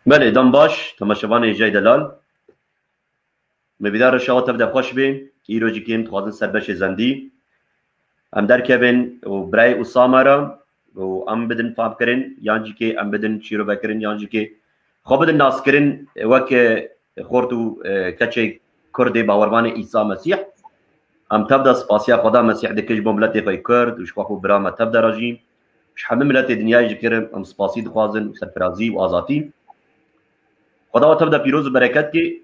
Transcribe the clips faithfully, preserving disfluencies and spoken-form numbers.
Belê, dem baş, temaşevanê hêjayî delal. Me bîdar reşawa tev de xweş bê. Îro jî kêm dixwazin ser beşê zendî. Em derkevin û birayê Usama re û em bidin famkirin, yan jî kê em bidin şîrovekirin, yan jî kê xwe bidin naskirin weke xort û, e, keçê Kurdê bawervanê Îsa Mesîh. Em tev de spasiya Xweda Mesîh dikin ji bo miletê xwe yê Kurd û ji xwe xwe bira me tev de re jî. Ji hemî miletê dinyayê jî kirin em spasî dixwazin û serfirazî û azatî. Xweda we tev de pîroz û bereket kê,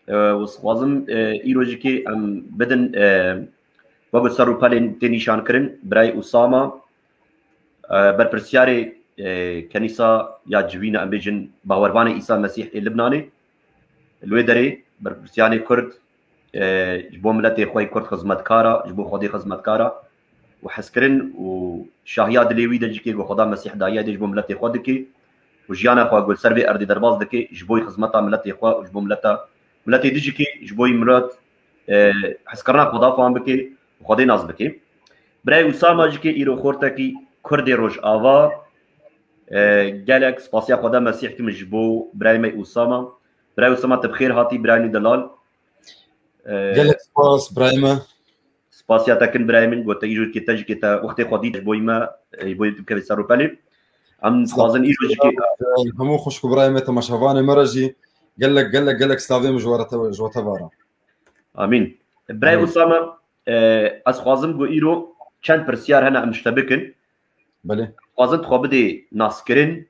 e, û dixwazim, e, îro jî kê em bidin, e, wek ku ser û pelên tê nîşan kirin, birayê Usama, e, berpirsiyarê, e, kenîsa ya civîna, em bêjin, bawervanê Îsa Mesîh ê Libnanê, li wê derê berpirsiyarê Kurd, e, ji bo miletê xwe yê Kurd xizmetkar a, ji bo Xwedê xizmetkar a û hezkirin û şahiya dilê wî de jî kê ku Xweda Mesîh daye dê ji bo miletê xwe dike û jiyana xwe ku li ser vê erdê derbas dike, ji bo xizmeta miletê xwe û ji bo mileta, miletê dî jî kê ji bo milet, e, hezkirina Xweda fam bike û Xwedê nas bike. Birayê Usama jî kê îro xortekî Kurdê Rojava, e, gelek spasiya Xweda Mesîh kim ji bo birayê me Usama. Birayê Usama, tu bi xêr hatî, birayê min delal. E, Gelek spas, birayê me. Spasiya te kin, birayê min, got te îro jî kê te jî kê te wextê xwe dît ji bo me, e, ji bo tu bikevî ser û pelê. Em dixwazin îro jî kê Hemû xwişk û birayê me, temaşevanê me re jî gelek, gelek, gelek slavê min ji we re te, ji we teva re. Amîn. Birayê Amîn. Usama, e, ez xwazim ku îro çend pirsiyar hene em ji te bikin. Belê. Xwazin tu xwe bidê naskirin.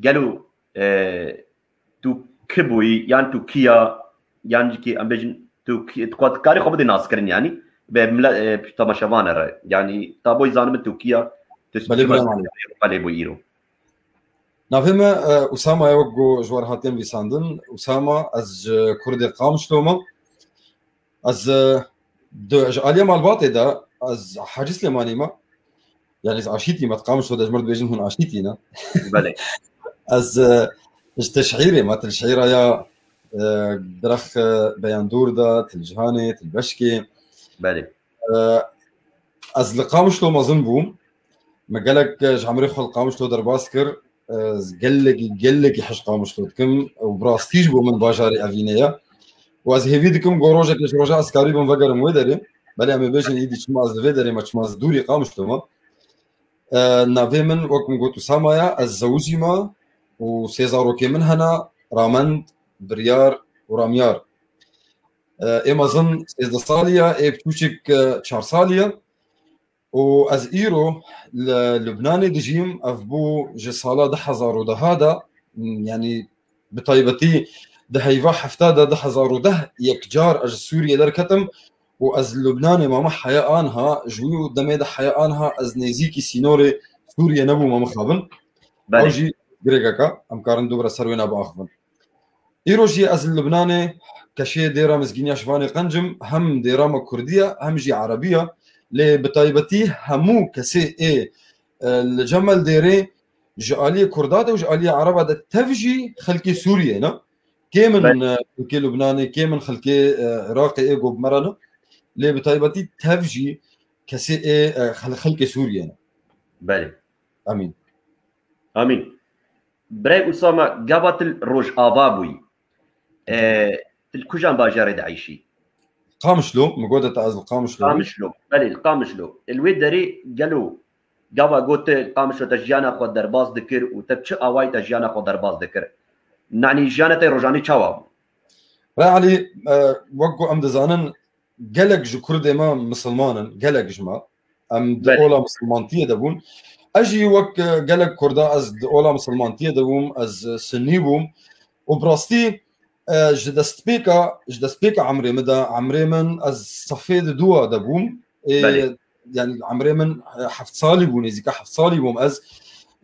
Gelo, e, tu kî bûyî, yan tu kî ya, yan jî kê em bêjin, tu kî, tu xwe, tu karî xwe bidê naskirin, yanî, be mile-, e, temaşevanê re. Yanî, ta boy zanibin tu kî ya, tu Belê, çima birayê min. Belê bûyî îro. Navê me, e, Usama ye, wek ku ji we re hatiye nivîsandin. Usama, ez ji Kurdê Qamişlo me. Ez, e, di, ji aliyê malbatê de, ez Hacî Silêmanî me. Yanî ez Aşîtî me, di Qamişlo de ji mir dibêjin hûn Aşîtî ne. Belê. Ez, e, ji Teşhîrê me, Teşhîra ya, e, Direxê Beyandûr de, Til Cihanê, Til Beşkê. Belê. E, ez li Qamişlo mezin bûm. Me gelek, e, ji emrê xwe li Qamişlo derbas kir. Ez gelekî, gelekî hej Qamişlo dikim û bi rastî ji bo min bajarê evînê ye. Û ez hêvî dikim ku rojekê ji roja ez karîbim vegerim wê derê. Belê em ê bêjin îdî çima ez li vê derê me, çima ez dûrî Qamişlo me. E, navê min, wek min got, Usama ye. Ez zewicî me û sê zarokê min hene, Ramend, Biryar û Ramyar. E, ê mezin sêzdeh salî ye, ê biçûçik, e, çar salî ye. Û ez îro li Lubnanê dijîm, ev bû ji sala du hezar û deh de, yanî bi taybetî di heyva hefta de, du hezar û deh yekcar ez ji Sûriyê derketim û ez li Lubnanê mame heya anha, ji wî demê de heya anha ez nêzîkî sînorê Sûriyê nebûm, mixabin. Belê. Ew jî girêkek e, em karin dubire ser wêna biaxivin. Îro jî ez li Lubnanê keşê dêra Mizgîniya Şivanê Qenc im, hem dêra me kurdî ye, hem jî erebî ye. Lê bi taybetî hemû kesê ê, e, li cem me li dêrê ji aliyê kurda de û ji aliyê ereba de tev jî xelkê Sûriyê ne. Kê min, Belê. E, xelkê Lubnanê, kê min xelkê, e, Iraqê ê ku bi me re ne. Lê bi taybetî tev jî kesê ê, e, xel-, xelkê Sûriyê ne. Belê. Amîn. Amîn. Birayê Usama, gava tu li Rojava bûyî, e, tu li kujan bajarê dieyşî? Qamişlo, min got te ez li Qamişlo bûm. Qamişlo, belê, li Qamişlo. Li wê derê gelo gava got te li Qamişlo te jiyana xwe derbas dikir û te bi çi awayî te jiyana xwe derbas dikir? Nanî jiyana te rojanî çawa bû? Birayê Elî, e, wek ku em dizanin, gelek ji Kurdê me misilman in, gelek ji me. Em di Belê. Ola misilmantiyê de bûn. Ez jî wek, e, gelek Kurda ez di ola misilmantiyê de bûm, ez, e, Sunnî bûm. Û bi rastî, e, ji destpêka, ji destpêka emrê min de, emrê min ez sefê di dûa de bûm. Ê, Belê. Yanî emrê min, e, heft salî bû, nêzîka heft salî bûm. Ez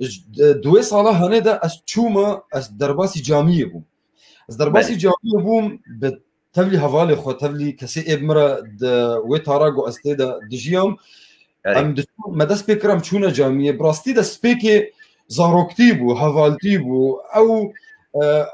ji, e, di wê sala hanê de ez çûme, ez derbasî camiyê bûm. Ez derbasî Belê. Camiyê bûm, bi tevlî hevalê xwe, tevlî kesê ê bi min re di wê tara ku ez tê de dijiyam. Erê. Em diçûn, me dest pê kir, em çûne camiyê. Bi rastî destpêkê zaroktî bû, hevaltî bû. Ew, e,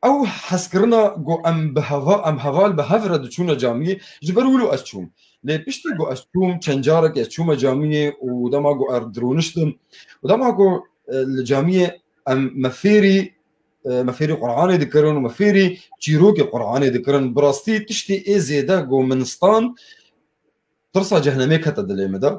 ew hezkirina ku em bi heva-, em heval bi hev re diçûne camiyê, ji ber wilo ez çûm. Lê piştî ku ez çûm, çend carek ez çûme camiyê û dema ku ez dirûniştim û dema ku, e, li camiyê em me fêrî e, me fêrî Qur'anê dikirin û me fêrî çîrokê Qur'anê dikirin. Bi rastî tiştê ê zêde ku min stand, tirsa cehnemê kete dilê min de.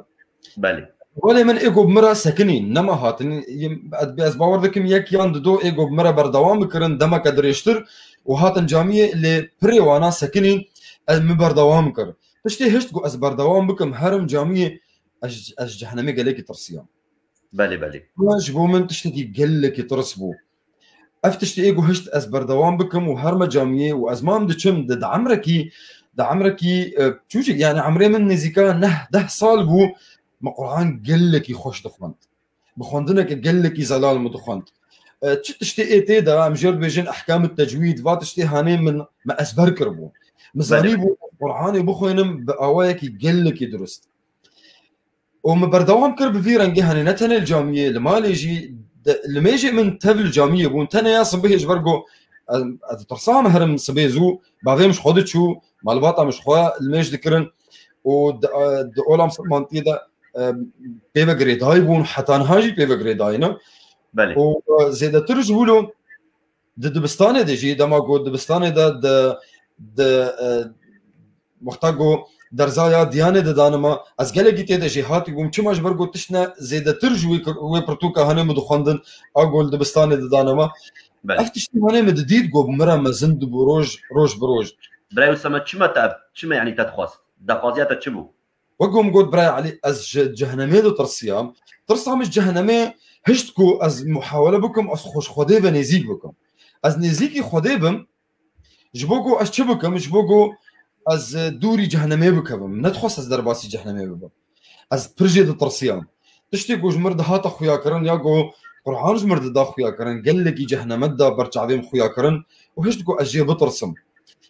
Belê. Welê min ê ku bi min re sekinîn, nema hatin. Yim-, ez, ez bawer dikim yek yan dido ê ku bi min re berdewam bikirin, demeke dirêjtir û hatin camiyê lê pirê wana sekinîn, ez min berdewam kir. Tiştê hişt ku ez berdewam bikim, herim camiyê, ez, ez ji cehnemê gelekî tirsiyam. Belê, belê. Ev ji bo min tiştekî gelekî tirs bû. Ev tiştê ê ku hişt ez berdewam bikim û her me camiyê û ez mam diçim di, di emrekî, di emrekî, e, çûçik, yani emrê min nêzîka neh deh sal bû, me Qur'an gelekî xweş dixwend. Bi xwendineke gelekî zelal min dixwend. E, çi tiştê ê tê de, em jê re dibêjin ehkam tecwîd, va tiştê hanê min, me ezber kiribû. Min Belê. zanîbû Qur'anê bixwînim bi awayekî gelekî durist. Û min berdewam kir bi vî rengê, hanê ne tenê li camiyê, li malê jî, de, limêjê min tev li camiyê bûn, teneya sibihê ji ber ku ez, ez ditirsam herim sibê zû, bavê min ji xwe diçû, malbata min ji xwe limêj dikirin û di, di ola misilmantiyê de, e, pê ve girêdayî bûn, heta niha jî pê ve girêdayî ne. Belê. Û, e, zêdetir ji wilo di dibistanê de jî, dema ku dibistanê de di, di, e, wexta ku derza ya diyanê didanima, ez gelekî tê de jêhatî bûm. Çima? Ji ber ku tiştine zêdetir ji wê kir-, wê pirtûka hanê min dixwendin, a ku li dibistanê didanima. Belê. Ev tiştî hanê min didît ku bi min re mezin dibû roj, roj bi roj. Birayê Usame, çima te, çima, yanî te dixwast? Daxwaziya te çi bû? Wek ku min got, birayê Elî, ez ji cehnemê ditirsiyam. Tirsa min ji cehnemê hişt ku ez muhawele bikim, ez xwe ji Xwedê ve nêzîk bikim. Ez nêzîkî Xwedê bim, ji bo ku ez çi bikim, ji bo ku ez, e, dûrî cehnemê bikevim. Nedixwest ez derbasî cehnemê bibim. Ez pir jê ditirsiyam. Tiştê ku ji mir dihata xuyakirin ya ku Qur'an ji mir dida xuyakirin, gelekî cehnemet da ber çavê min xuyakirin û hişt ku ez jê bitirsim.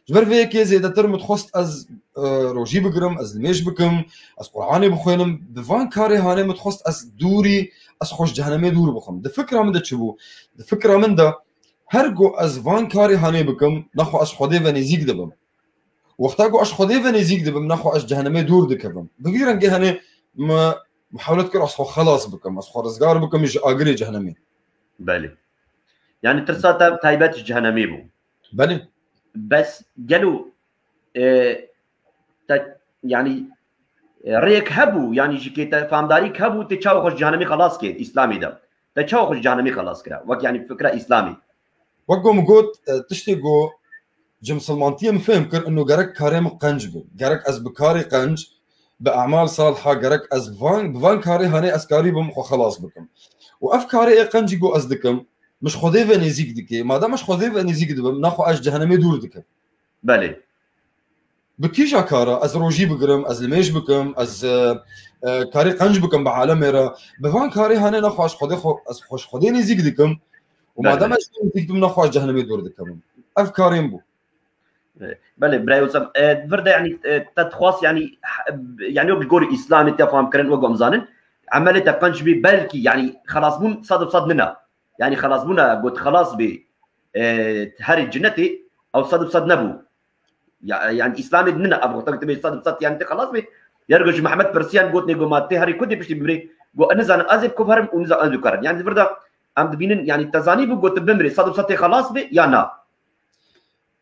Ji ber vê yekê zêdetir min dixwest ez, e, rojî bigirim, ez limêj bikim, ez Qur'anê bixwînim. Bi van karê hanê min dixwest ez dûrî, ez xwe ji cehnemê dûr bixim. Di fikra min de çi bû? Di fikra min de her ku ez van karê hanê bikim, naxwe ez Xwedê ve nêzîk dibim. Wexta ku ez Xwedê ve nêzîk dibim, naxwe ez cehnemê dûr dikevim. Bi vî rengê hanê min muhawlet kir ez xwe xelas bikim, ez xwe rizgar bikim ji agirê cehnemê. Belê. Yani tirsa te taybet ji cehenemê bû. Belê. Bes gelo, e, te, yani, e, rêyek hebû, yani ji kê te famdarîk hebû, te çawa xwe ji cehenemê xelas kir, Îslamê de? Te çawa xwe ji cehenemê xelas kira? Wek yani fikra Îslamê. Wek ku min got, e, tiştê ku ji misilmantiyê min fêm kir, ino gerek karê min qenc bi. Gerek ez bi karê qenc, bi emal saliha, gerek ez van, bi van karê hanê ez karî bim xwe xelas bikim. Û ev karê ê qencî ku ez dikim, min ji Xwedê ve nêzîk dike. Madem ez ji Xwedê ve nêzîk dibim, naxwe ez ji cehenemê dûr dikim. Belê. Bi kîja kara ez rojî bigirim, ez limêj bikim, ez, e, e, karê qenc bikim bi alemê re. Bi van karê hanê naxwe ez Xwedê xwe, ez xwe ji Xwedê nêzîk dikim. Û Belê. madem ez ji Xwedê nêzîk dikim, naxwe ez cehenemê dûr dikim. Ev karê min bû. E, belê, birayê Osam, e, vir de, yani, e, te dixwast, yani, h-, yani, wek li gorî Îslamê te fam kirin, wek em zanin, emelê te qenc bî, belkî, yani, xelasbûn sed bi sed nina. Yani, xelasbûna got xelas bê, e, herî cinetê, ew sed bi sed nebû. Ya, yani, Îslamê nina, ev wexta ku tu bê sed bi sed, yani, te xelas bê. Yer got ji Mehmet pirsiyan, got, nê, got, ma tê herî ku dê piştî bimirê? Got, ez nizanim, ez ê bi ku herim û nizanim, ez ê karim. Yani, vir de em dibînin, yani, te zanî bû, got, tu bimirê, sed bi sed tê xelas bê, ya na?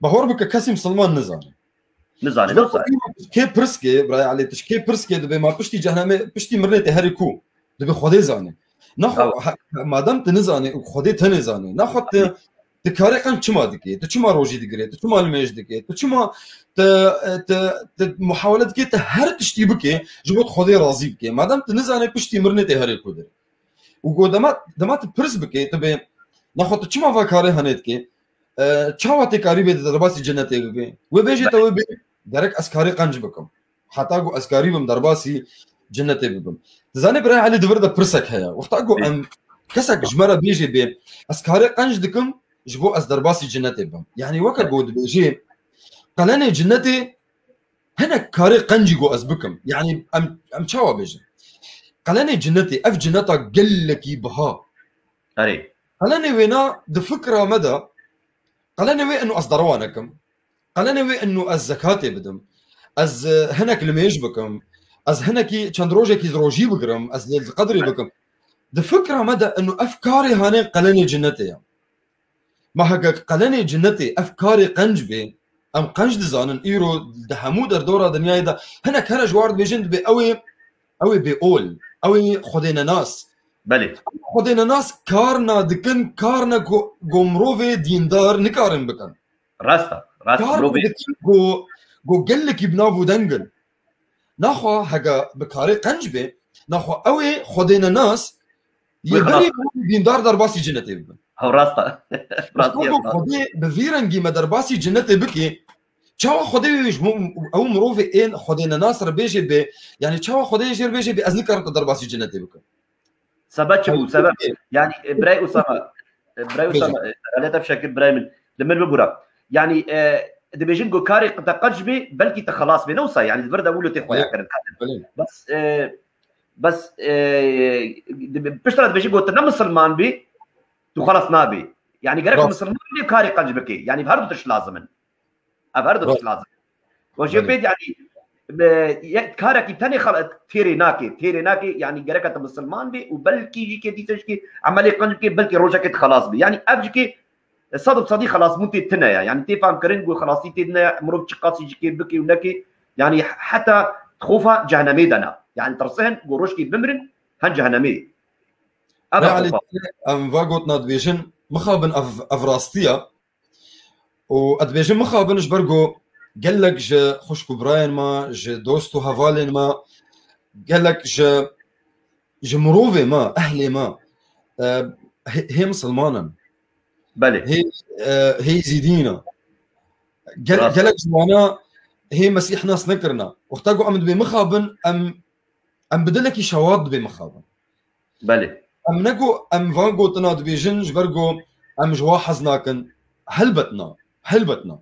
Bahor bike kesî misilman nizane. Nizane, Ji bo dostlar. Kê pirs ke, birayê Elî, tu ji kê pirs ke dibê ma piştî cehenemê, piştî mirinê tê herî ku? Dibê Xwedê zane. Naxwe, Bravo. ha, madem tu nizanî û Xwedê tenê zane. Naxwe tu, tu karê qenc çima dikê? Tu çima rojî digirê? Tu çima limêj dikê? Tu çima tu, tu, tu muhawele dikê, tu her tiştî bikê, ji bo tu Xwedê razî bikê. Madem tu nizanê piştî mirinê tê herê ku dirê. Û go dema, dema tu pirs bikê, tu bê, naxwe tu çima va karê hanê dikê? E, çawa tê karî bê di derbasî cenetê bibê? Wê bêjê te wê bê, gerek ez karê qenc bikim. Heta ku ez karî bim derbasî cenetê bibim. Dizanê birayê Elî di vir de pirsek heye. Wexta ku Bê. em kesek ji me re bêjê bê, ez karê qenc dikim, ji bo ez derbasî cenetê bim. Yani weke ku dibêjê, qelenê cenetê hinek karê qencî ku ez bikim. Yani em, em çawa bêjin? Qelenê cenetê, ev ceneta gelekî biha. Erê. Qelenê wêna di fikra me de, qelenê wê eno ez derewa nekim. Qelenê wê eno ez zekatê bidim. Ez, e, hinek limêj bikim. Ez hinekî çend rojekî rojî bigirim. Ez lêl qedrê bikim. Di fikra me de eno ev karê hanê qelenê cenetê ye. Ma heke qelenê cinetê ev karê qenc bê, em qenc dizanin, îro di hemû derdora dinyayê de hinek hene ji war dibêjin dibê ew ê, ew ê bê ol, ew ê xwedênenas. Belê. Xwedênenas kar na dikin, kar ne ku, ku mirovê dîndar nikarin bikin. Rast e, rast e. Kar na dikin ku, ku gelekî bi nav û deng in. Naxwe heke bi karê qenc bê, naxwe ew ê xwedênenas yê berê dîndar derbasî cinetê bibin. Hew rast e. Rast e. Xwedê bi vî rengî me derbasî cinetê bikê, çawa Xwedê wê ji bo ew mirovê ên xwedênenas re bêjê bê, yanî çawa Xwedê jê re bêjê bê, ez nikarim te derbasî cinetê bikim. Sebeb çi bû? Sebeb, yanî, e, birayê Usama, e, birayê Usama, e, aleta fişekir birayê min, li min bibûra. Yanî, e, dibêjin ku karê te qenc bê, belkî te xelas bê. Ne wisa, yanî, di vir de wilo tê xweya kirin. Bes, e, bes, e, dibe-, piştre dibêjin ku te ne misilman bî, tu xelas nabî. Yanî, gerek misilman bî, karê qenc bikê. Yanî, her du tişt lazim in. Ev her du tişt lazim. Û jê pê, yanî, e, yek karekî tenê xel-, têrê nake, têrê nake, yanî gereke te misilman bê û belkî jî kê dîse jî kê emelê qenc bikê, belkî rojekê tu xelas bî. Yanî ev jî kê sed bi sedî xelasbûn tê tine ye. Yanî tê fam kirin ku xelasî tê tine, mirov çi qasî jî kê bikê û neke. Yanî heta xofa cehenemê de ne. Yanî tirse hin ku rojkê bimirin, hen cehenemê. Ev e xofa. Em va gotina dibêjin, mixabin ev, ev rastî ye. Û ez dibêjim mixabin ji ber ku gelek ji xwişk û birayên me, ji dost û hevalên me, gelek ji, ji mirovê me, ehlê me, e, hê, hê misilman in. Belê. Hê, e, hê zîdî ne. Gel-, gelek ji wana hê Mesîh nas nekirine. Wexta ku em dibê mixabin, em, em bi dilekî şewat dibê mixabin. Belê. Em ne ku em van gotina dibêjin ji ber ku em ji wa hez nakin. Helbet na. Helbet na.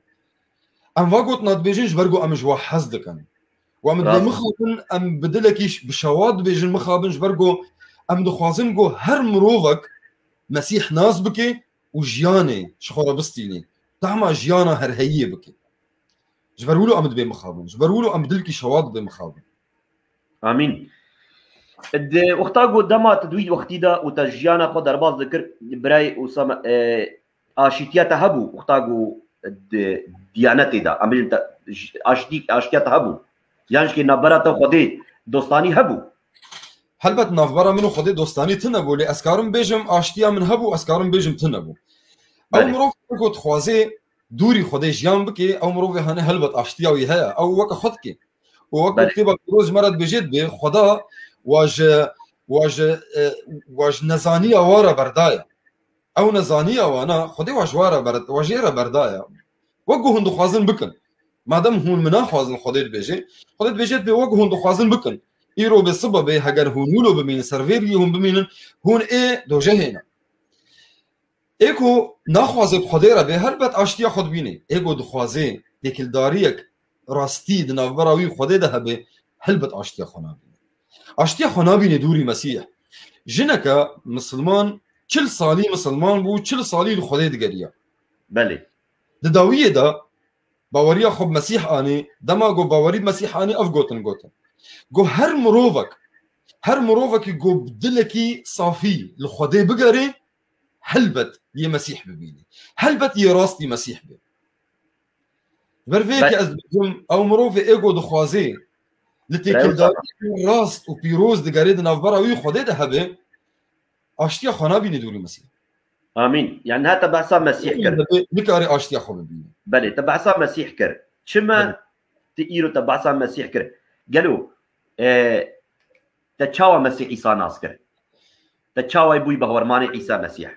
Em van gotina dibêjin ji ber ku em ji wa hez dikin. Û em dibê mixabin, em bi dilekî ş-, bi şewat dibêjin mixabin ji ber ku em dixwazin ku her mirovek Mesîh nas bike û jiyanê ji xwe re bistînê. Tahma jiyana herheyiyê bike. Ji ber wilo em dibê mixabin. Ji ber wilo em bi dilkî şewat dibê mixabin. Amîn. Di wexta ku dema tu di wî wextî de û te jiyana xwe derbas dikir, birayê Usame, e, aşîtiya te hebû, wexta ku di diyanetê de, em bêjin te, j-, aştî-, aştiya te hebû. Yan jî navbera te Xwedê dostanî hebû. Helbet navbera min û Xwedê dostanî tune bû, lê ez karim bêjim aştiya min hebû, ez karim bêjim tune bû. Ew Belê. Mirov ku dixwazê dûrî Xwedê jiyan bikê, ew mirovê hene helbet aştiya wî heye. Ew weke xwe dikê. Û wek Belê. Kitêba Pîroz ji me re dibêje dibê, Xweda wa ji, wa ji, e, wa ji nezaniya wa re berdaye. Ew nezaniya wana, Xwedê wa ji wa re ber-, wa jê re berdaye. Wek ku hûn dixwazin bikin. Madem hûn min naxwazin, Xwedê dibêje, Xwedê dibêje dibê wek ku hûn dixwazin bikin. Îro bê sibe bê, heger hûn wilo bimînin, ser vê riyê hûn bimînin, hûn ê dojehê ne. Ê ku naxwaze bi Xwedê re bê, helbet aştiya xwe dibîne. Ê ku dixwaze têkildariyek rastî di navbera wî û Xwedê de hebe, helbet aştiya xwe nabîne. Aştiya xwe nabîne dûrî Mesîh. Jineke misilman, çil salî misilman bû, çil salî li Xwedê digeriya. Belê. Di dawiyê de baweriya xwe bi Mesîh anî, dema ku bawerî bi Mesîh anî, ev gotin gotin. Ku her mirovek, her mirovekî ku bi dilekî safî li Xwedê bigerê, helbet yê Mesîh bibînî. Helbet yê rastî Mesîh bê. Ji ber vê yekê ez dibêjim, ew mirovê ê ku dixwazê li têkildarî rast û pîroz digerê di navbera wî Xwedê de hebe, aştiya xwe nabînî dûrî Mesîh. Amîn. Yani heta behsa Mesîh kir. Nikarê aştiya xwe bibînî. Belê, te behsa Mesîh kir. Çima Belê. Te îro te behsa Mesîh kir? Gelo, e, te çawa Mesîh Îsa nas kir? Te çawa bûyî behwermanê Îsa Mesîh?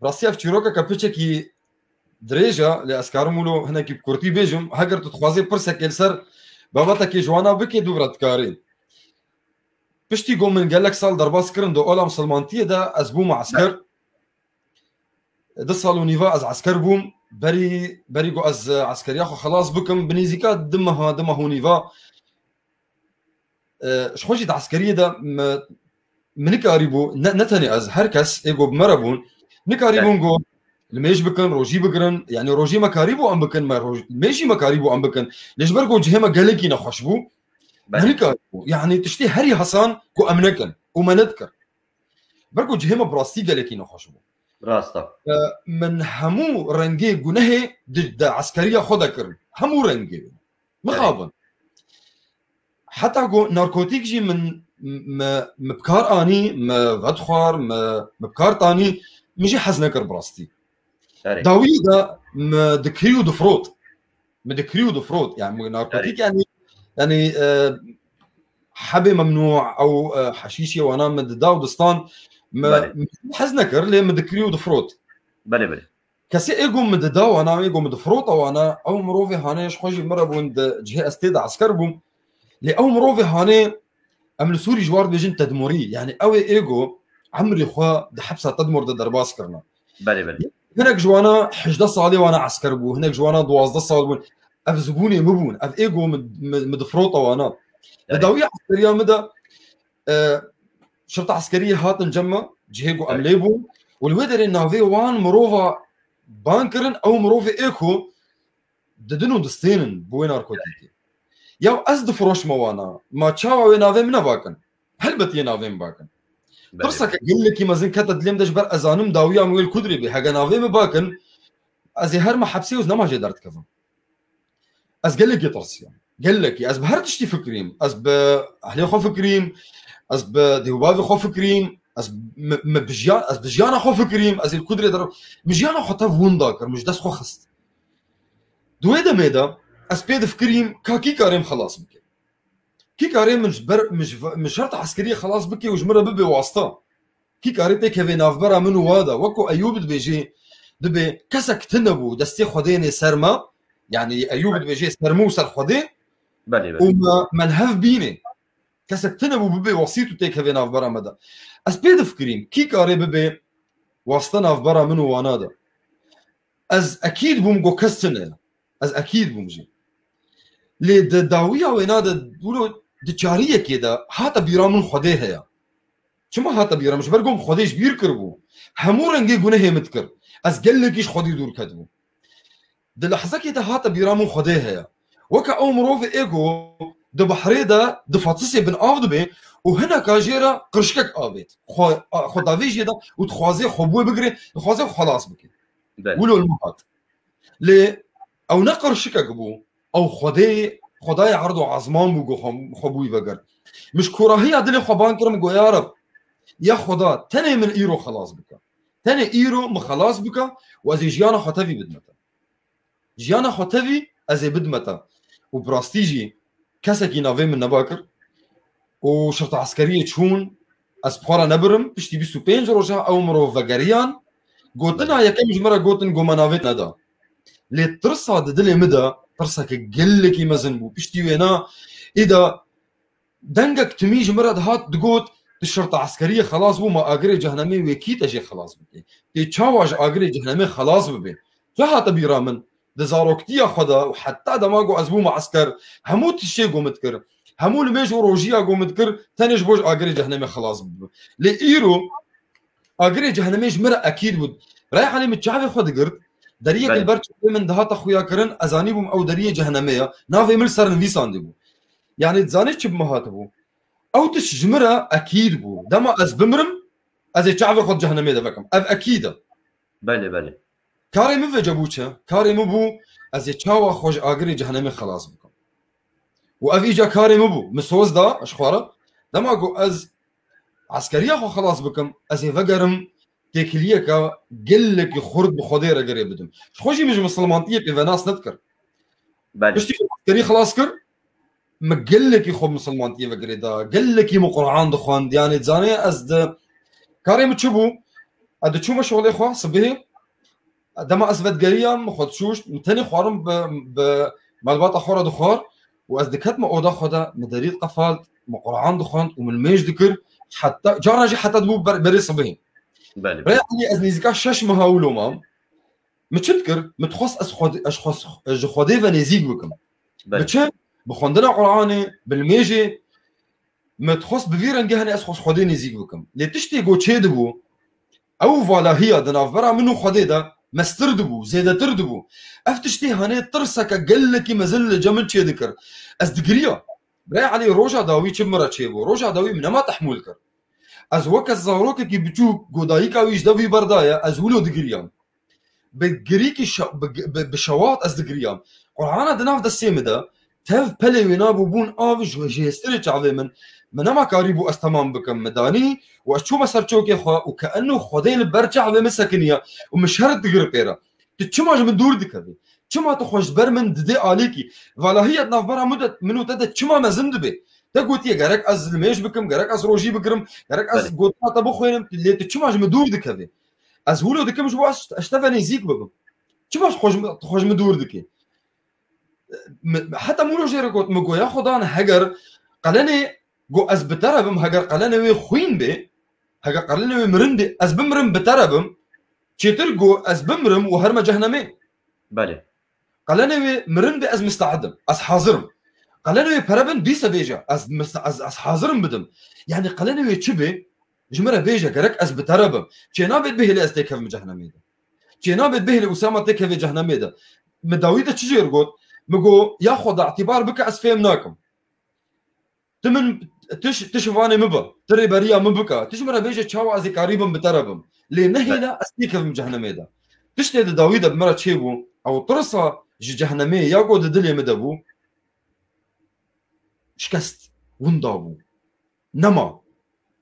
Rastî ev çîrokeke piçekî dirêj e, lê ez karim wilo hinekî bi kurtî bêjim. Heger tu dixwazê pirsekê li ser babetekê ji wana bikê, dû bira dikarî. Piştî ku min gelek sal derbas kirin di ola misilmantiyê de, ez bûme esker. Du sal û nîva ez esker bûm. Berî, berî ku ez eskeriya xwe xelas bikim, bi nêzîka du meha, du meh û nîva, e, ji xwe jî di eskeriyê de me, min nikarîbû, ne, ne tenê ez, her kes ê ku bi me re bûn, nikarîbûn ku limêj bikin, rojî bigirin, yanî rojî me karîbû em bikin, me roj-, limêjî me karîbû em bikin. Lê ji ber ku cihê me gelekî nexweş bû, me Belê. Nikarîbû. Yanî tiştê herî hesan ku em nekin û me nedikir. Ber ku cihê me bi rastî gelekî nexweş bû. Rast e. E, min hemû rengê gunehê di, di eskeriya xwe de kirin. Hemû rengê. Mixabin. Heta ku narkotîk jî min, me, me bi kar anî, me vedixwar, me, me bi kar tanî, min jî hez nekir bi rastî. Erê. Dawiyê de me dikirî û difrot. Me dikirî û difrot. Yani me narkotîk Erê. yani, yani, e, hebê memnû ew, e, heşîşê wana me dida û distan, me, Belê. me hez nekir, lê me dikirî û difrot. Belê, belê. Kesê ê ku min dida wana, ê ku min difrota wana, ew mirovê hanê ji xwe jî min re bûn di cihê ez tê de esker bûm. Lê ew mirovê hanê, em li Sûrî ji war dibêjin tedmurî. Yani ew ê ê ku emrê xwe di hepsa tedmur de derbas kirine. Belê, belê. Hinek ji wana hejdeh salê wana esker bû, hinek ji wana duwazdeh sal bûn. Ev zibûnê min bûn. Ev ê ku min, min, min difrota wana. Li Belê. dawiya eskeriya min de, e, şirta eskeriyê hatin cem me, cihê ku em Belê. lê bûn. Û li wê derê navê wan mirova ban kirin, ew mirovê ê ku didin û distênin bi wê narkotîkê. Ya ez difiroşme wana, ma çawa wê navê min nebakin? Helbet yê navê min bakin. Belê. Tirseke gelekî mezin kete dilê min de ji ber ez zanim dawiya min wê li kudrê bê. Hege navê min bakin, ez ê herme hepsê û ez nema jê derdikevim. Ez gelekî tirsiyam. Gelekî. Ez bi her tiştî fikirîm. Ez bi ehlê xwe fikirîm. Ez bi dê û bavê xwe fikirîm. Ez me, me bi jiyan, ez bi jiyana xwe fikirîm. Ez ê li kudrê derim. Min jiyana xwe tev winda kir. Min ji dest xwe xist. Di wê demê de ez pê difikirîm ka kî karê min xelas bike. Kî karê min ji ber, min ji, min şerta eskeriyê xelas bike û ji min re bibe wasta. Kî karê têkevê navbera min û wa de, wek ku Eyûb dibêjê, dibê kesek tune bû, destê Xwedê nê ser me, yanî Eyûb dibêjê ser min û ser Xwedê Belê, û belê. me, me li hev bînê. Kesek tune bû bibe wasît û têkevê navbera me de. Ez pê difikirîm, kî karê bibe wasta navbera min û wana de? Ez ekîd bûm ku kes tune ye. Ez ekîd bûm jî. Lê di dawiya wêna de, wilo di çariyekê de hate bîra min Xwedê heye. Çima hate bîra min? Ji ber ku min Xwedê ji bîr kiribû. Hemû rengê gunehê min dikir. Ez gelekî ji Xwedê dûr ketibûm. Di lehzekê de hate bîra min Xwedê heye. Weke ew mirovê ê ku di behrê de di fatisê bin av dibe û hineka jê re qirşikek avêt. Xwe, xwe davêjiyê de û dixwaze xwe bi wê bigire, dixwaze xwe xelas bike. Belê. Wilo li min hat. Lê ew ne qirşikek bû, ew Xwedê, Xwedayê erd û ezman bû ku xwe, xwe bi wî vegirt. Min ji korahiya dilê xwe ban kir, min got, ya Reb, ya Xweda, tenê min îro xelas bike. Tenê îro min xelas bike û ez ê jiyana xwe tevî bidime te. Jiyana xwe tevî ez ê bidime te. Û bi rastî jî kesekî navê min neba kir. Û şirta eskeriyê çûn, ez bi xwe re nebirim, piştî bîst û pênc roja ew mirov vegeriyan, gotina Belê. yekem ji min re gotin, got, me navê te neda. Lê tirsa di dilê min de, tirseke gelekî mezin bû. Piştî wêna, îda dengek timî ji min re dihat, digot, tu şirta eskeriyê xelas bû, ma agirê cehnemê wê kî te jê xelas bike? Tê çawa ji agirê cehnemê xelas bibe? Çi hate bîra min? Di zaroktiya xwe de û heta dema ku ez bûme esker, hemû tiştê ku min dikir, hemû limêj û rojiya ku min dikir, tenê ji bo ji agirê cehnemê xelas bibim. Lê îro agirê cehnemê ji min re ekîd bû. Rey Elî, min çavê xwe digirt, deriyek Belê. li ber çavê min dihata xuya kirin, ez zanîbûm ew deriyê cehnemê ye. Navê min li ser nivîsandî bû. Yanî dizanî çi bi min hatibû? Ew tişt ji min re ekîd bû. Dema ez bimirim, ez ê çavê xwe di cehnemê de vekim. Ev ekîd e. Belê, belê. Karê min vêca bû çi? Karê min bû, ez ê çawa xwe ji agirê cehnemê xelas bikim. Û ev îca karê min bû. Min soz da ji xwe re. Dema ku ez eskeriya xwe xelas bikim, ez ê vegerim têkiliyeke gelekî xurt bi Xwedê re girê bidim. Ji xwe jî min ji misilmantiyê pê venas nedikir. Belê. Piştî ku eskerî xelas kir, min gelekî xwe misilmantiyê ve girê da, gelekî min Quran dixwend. Yanî dizanê ez di karê min çi bû? Ez diçûme şolê xwe sibihê, dema ez vedigeriyam, min xwe dişûşt, min tenê xwarin bi, bi malbata xwe re dixwar û ez diketime oda xwe de, min derî diqefalt, min Quran dixwend û min mêj dikir, heta, cara jî heta dibû ber-, berê sibihê. Belê. Rê Elî, ez nêzîka şeş meha wilo mam. Min çi dikir? Min dixwest ez xwe, ez xwe, ez ji Xwedê ve nêzîk bikim. Belê. Bi çi? Bi xwendina Quranê, bi limêjê. Min dixwest bi vî rengê henê ez xwe ji Xwedê nêzîk bikim. Lê tiştê ku çêdibû, ew valahiya di navbera min û Xwedê de mestir dibû, zêdetir dibû. Ev tiştê henê tirseke gelekî mezin li cem min çêdikir. Ez digiriya. Birayê Elî, roja dawî çi bi min re çêbû? Roja dawî min nema tehmûl kir. Ez weke zarokekî biçûk ku dayika wî ji devî berdaye, ez wilo digiriyam. Bi girîkî şe-, bi, bi, bi şewat ez digiriyam. Qur'ana di nav destê min de, tev pelê wê nabû bûn av ji, ji hêstirê çavê min. Min nema karî bû ez temam bikim. Min danî û ez çûme ser çokê xwe û ke enû Xwedê li ber çavê min sekiniye û min şer digir pê re. Tu çima ji min dûr dikevî? Çima tu xwe ji ber min didê alîkî? Valahiyet navbera min de, min û te de çima mezin dibe? Te gotiye gerek ez limêj bikim, gerek ez rojî bigirim, gerek ez Belê. gotina te bixwînim, lê tu çima ji min dûr dikevî? Ez wilo dikim ji bo ez, ez ji te ve nêzîk bibim. Çima ji xwe ji min, tu xwe ji min dûr dikî? Mi-, heta min jê re got, min got, ya Xwedan, heger qelenê got ez bi te re bim, heger qelenê wê xwîn bê, heger qelenê wê mirin bê, ez bimirim bi te re bim, çêtir got ez bimirim û herime cehnemê. Belê. Qelenê wê mirin bê, ez miste'id im, ez hazir im. Qelenê wê pere bin, dîse bêje, ez miste-, ez, ez hazir im bidim. Yani qelenê wê çi bê, ji min re bêje, gerek ez bi te re bim. Çênabê bihêle ez têkevim cehnemê de. Çênabê bihêle Usama têkevê cehnemê de. Min dawî de çi jê re got? Min got, ya Xweda, îtîbar bike, ez fêm nakim. Tu min, tu ş-, tu şivanê min be, tu rêberiya min bike. Tu ji min re bêje çawa ez ê karîbim bi te re bim. Lê nehêle ez têkevim cehnemê de. Tiştê di dawî de bi min re çêbû, ew tirsa ji cehnemê ya ku di dilê min de bû, şikest, winda bû. Nema.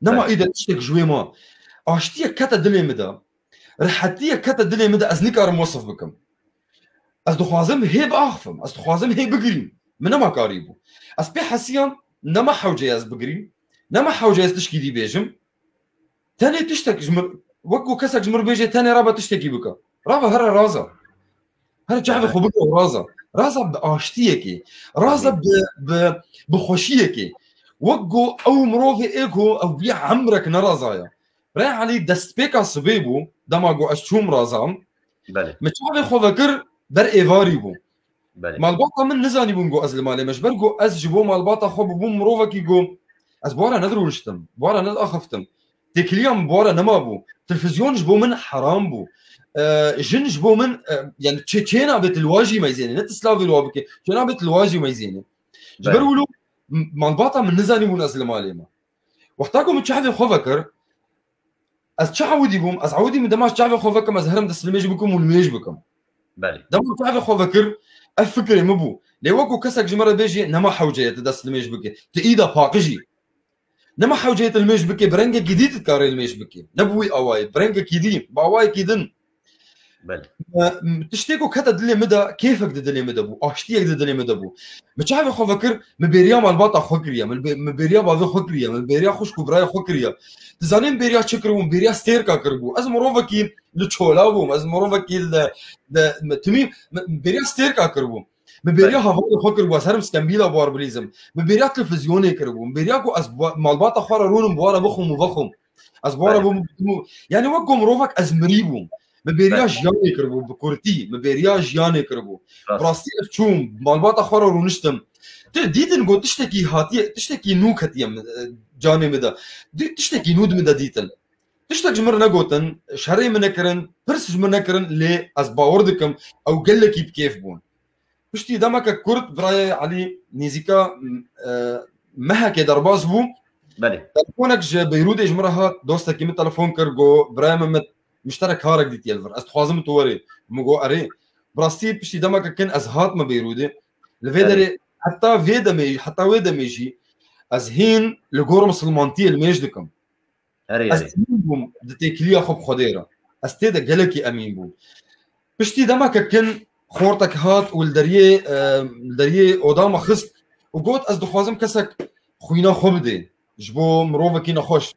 Nema Belê. îde tiştek ji wê ma. Aştiyek kete dilê min de. Rehetiyek kete dilê min de, ez nikarim wesif bikim. Ez dixwazim hê biaxifim. Ez dixwazim hê bigirîm. Min nema karî bû. Ez pê hesiyam, nema hewce ye ez bigirîm. Nema hewce ye ez tişkî dî bêjim. Tenê tiştek ji min, wek ku kesek ji min bêje, tenê rabe tiştekî bike. Rabe here raza. Here çavê xwe bike û raza. Raza bi aştiyekê. Raza Amîn. bi, bi, bi xweşiyekê. Wek ku ew mirovê ê ku ew bî emrek nerazaya. Birayê Elî, destpêka sibê bû, dema ku ez çûm razam. Belê. Min çavê xwe vekir, ber êvarî bû. Belê. Malbata min nizanîbûn ku ez li malê me. Ji ber ku ez ji bo malbata xwe bûbûm mirovekî ku ez bi wan re nedirûniştim, bi wan re nediaxiftim. Têkiliya min bi wan re nemabû. Televîzyon ji bo min heram bû. E, jin ji bo min, e, yani çê-, çênabe tu li wa jî meyzênê. Ne tu slavê li wa bike. Çênabe tu li wa jî meyzênê. Ji ber Belê. wilo m-, malbata min nizanîbûn ez li malê me. Wexta ku min çavê xwe vekir, ez çi ewidî bûm? Ez ewidî min dema çavê xwe vekim, ez herim destlimêj bikim û limêj bikim. Belê. Dema çavê xwe vekir, ev fikrê min bû. Lê wek ku kesek ji min re bêjê, nema hewce ye tu destlimêj bikî. Tu îda paqij î. Nema hewce ye tu limêj bikî, bi rengekî dî tu dikarî limêj bikî. Ne bi wî awayê, bi rengekî dî, bi awayekî din. Belê. Me, m-, tiştê ku kete dilê min de, kêfek di dilê min de bû, aştiyek di dilê min de bû. Min çavê xwe vekir, min bêriya malbata xwe kiriye, min bê-, min bêriya bavê xwe kiriye, min bêriya xwişk û birayê xwe kiriye. Tu zanî min bêriya çi kiribû? Min bêriya stêrka kiribû. Ez mirovekî li çola bûm, ez mirovekî li, li, mi, timî, min bêriya stêrka kiribû. Min bêriya Belê. hevalê xwe kiribû, ez herim stembîla bi wan bilîzim. Min bêriya televîzyonê kiribû. Min bêriya ku ez bi-, malbata xwe re rûnim, bi wan re bixwim û vexwim. Ez bi wan re Belê. bûm, bûm, yani wek ku mirovek ez mirî bûm. Min bêriya Belê. jiyanê kiribû, bi kurtî, min bêriya jiyanê kiribû. Rast. Bi rastî ez çûm, malbata xwe re rûniştim. Tu dîtin ku tiştekî hatiye, tiştekî nû ketiye min, e, canê min de. Dî-, tiştekî nû di min de dîtin. Tiştek ji min re negotin, şerê min nekirin, pirs ji min nekirin, lê ez bawer dikim, ew gelekî bi kêf bûn. Piştî demeke kurt birayê Elî nêzîka, e, mehekê derbas bû. Belê. Telefonek ji Beyrûdê ji min re hat, dostekî min telefon kir, got, "Birayê min, min, min ji te re karek dîtiye li vir. Ez dixwazim tu werê." Min got, "Erê." Bi rastî piştî demeke kin ez hatime Beyrûdê. Li vê Erê. derê heta vê demê, heta wê demê jî ez hîn li gor misilmantiyê limêj dikim. Erê, Ez erê. emîn bûm di têkiliya xwe bi Xwedê re. Ez tê de gelekî emîn bûm. Piştî demeke kin xortek hat û li deriyê, e, li deriyê oda me xist û got, "Ez dixwazim kesek xwîna xwe bidê ji bo mirovekî nexweş."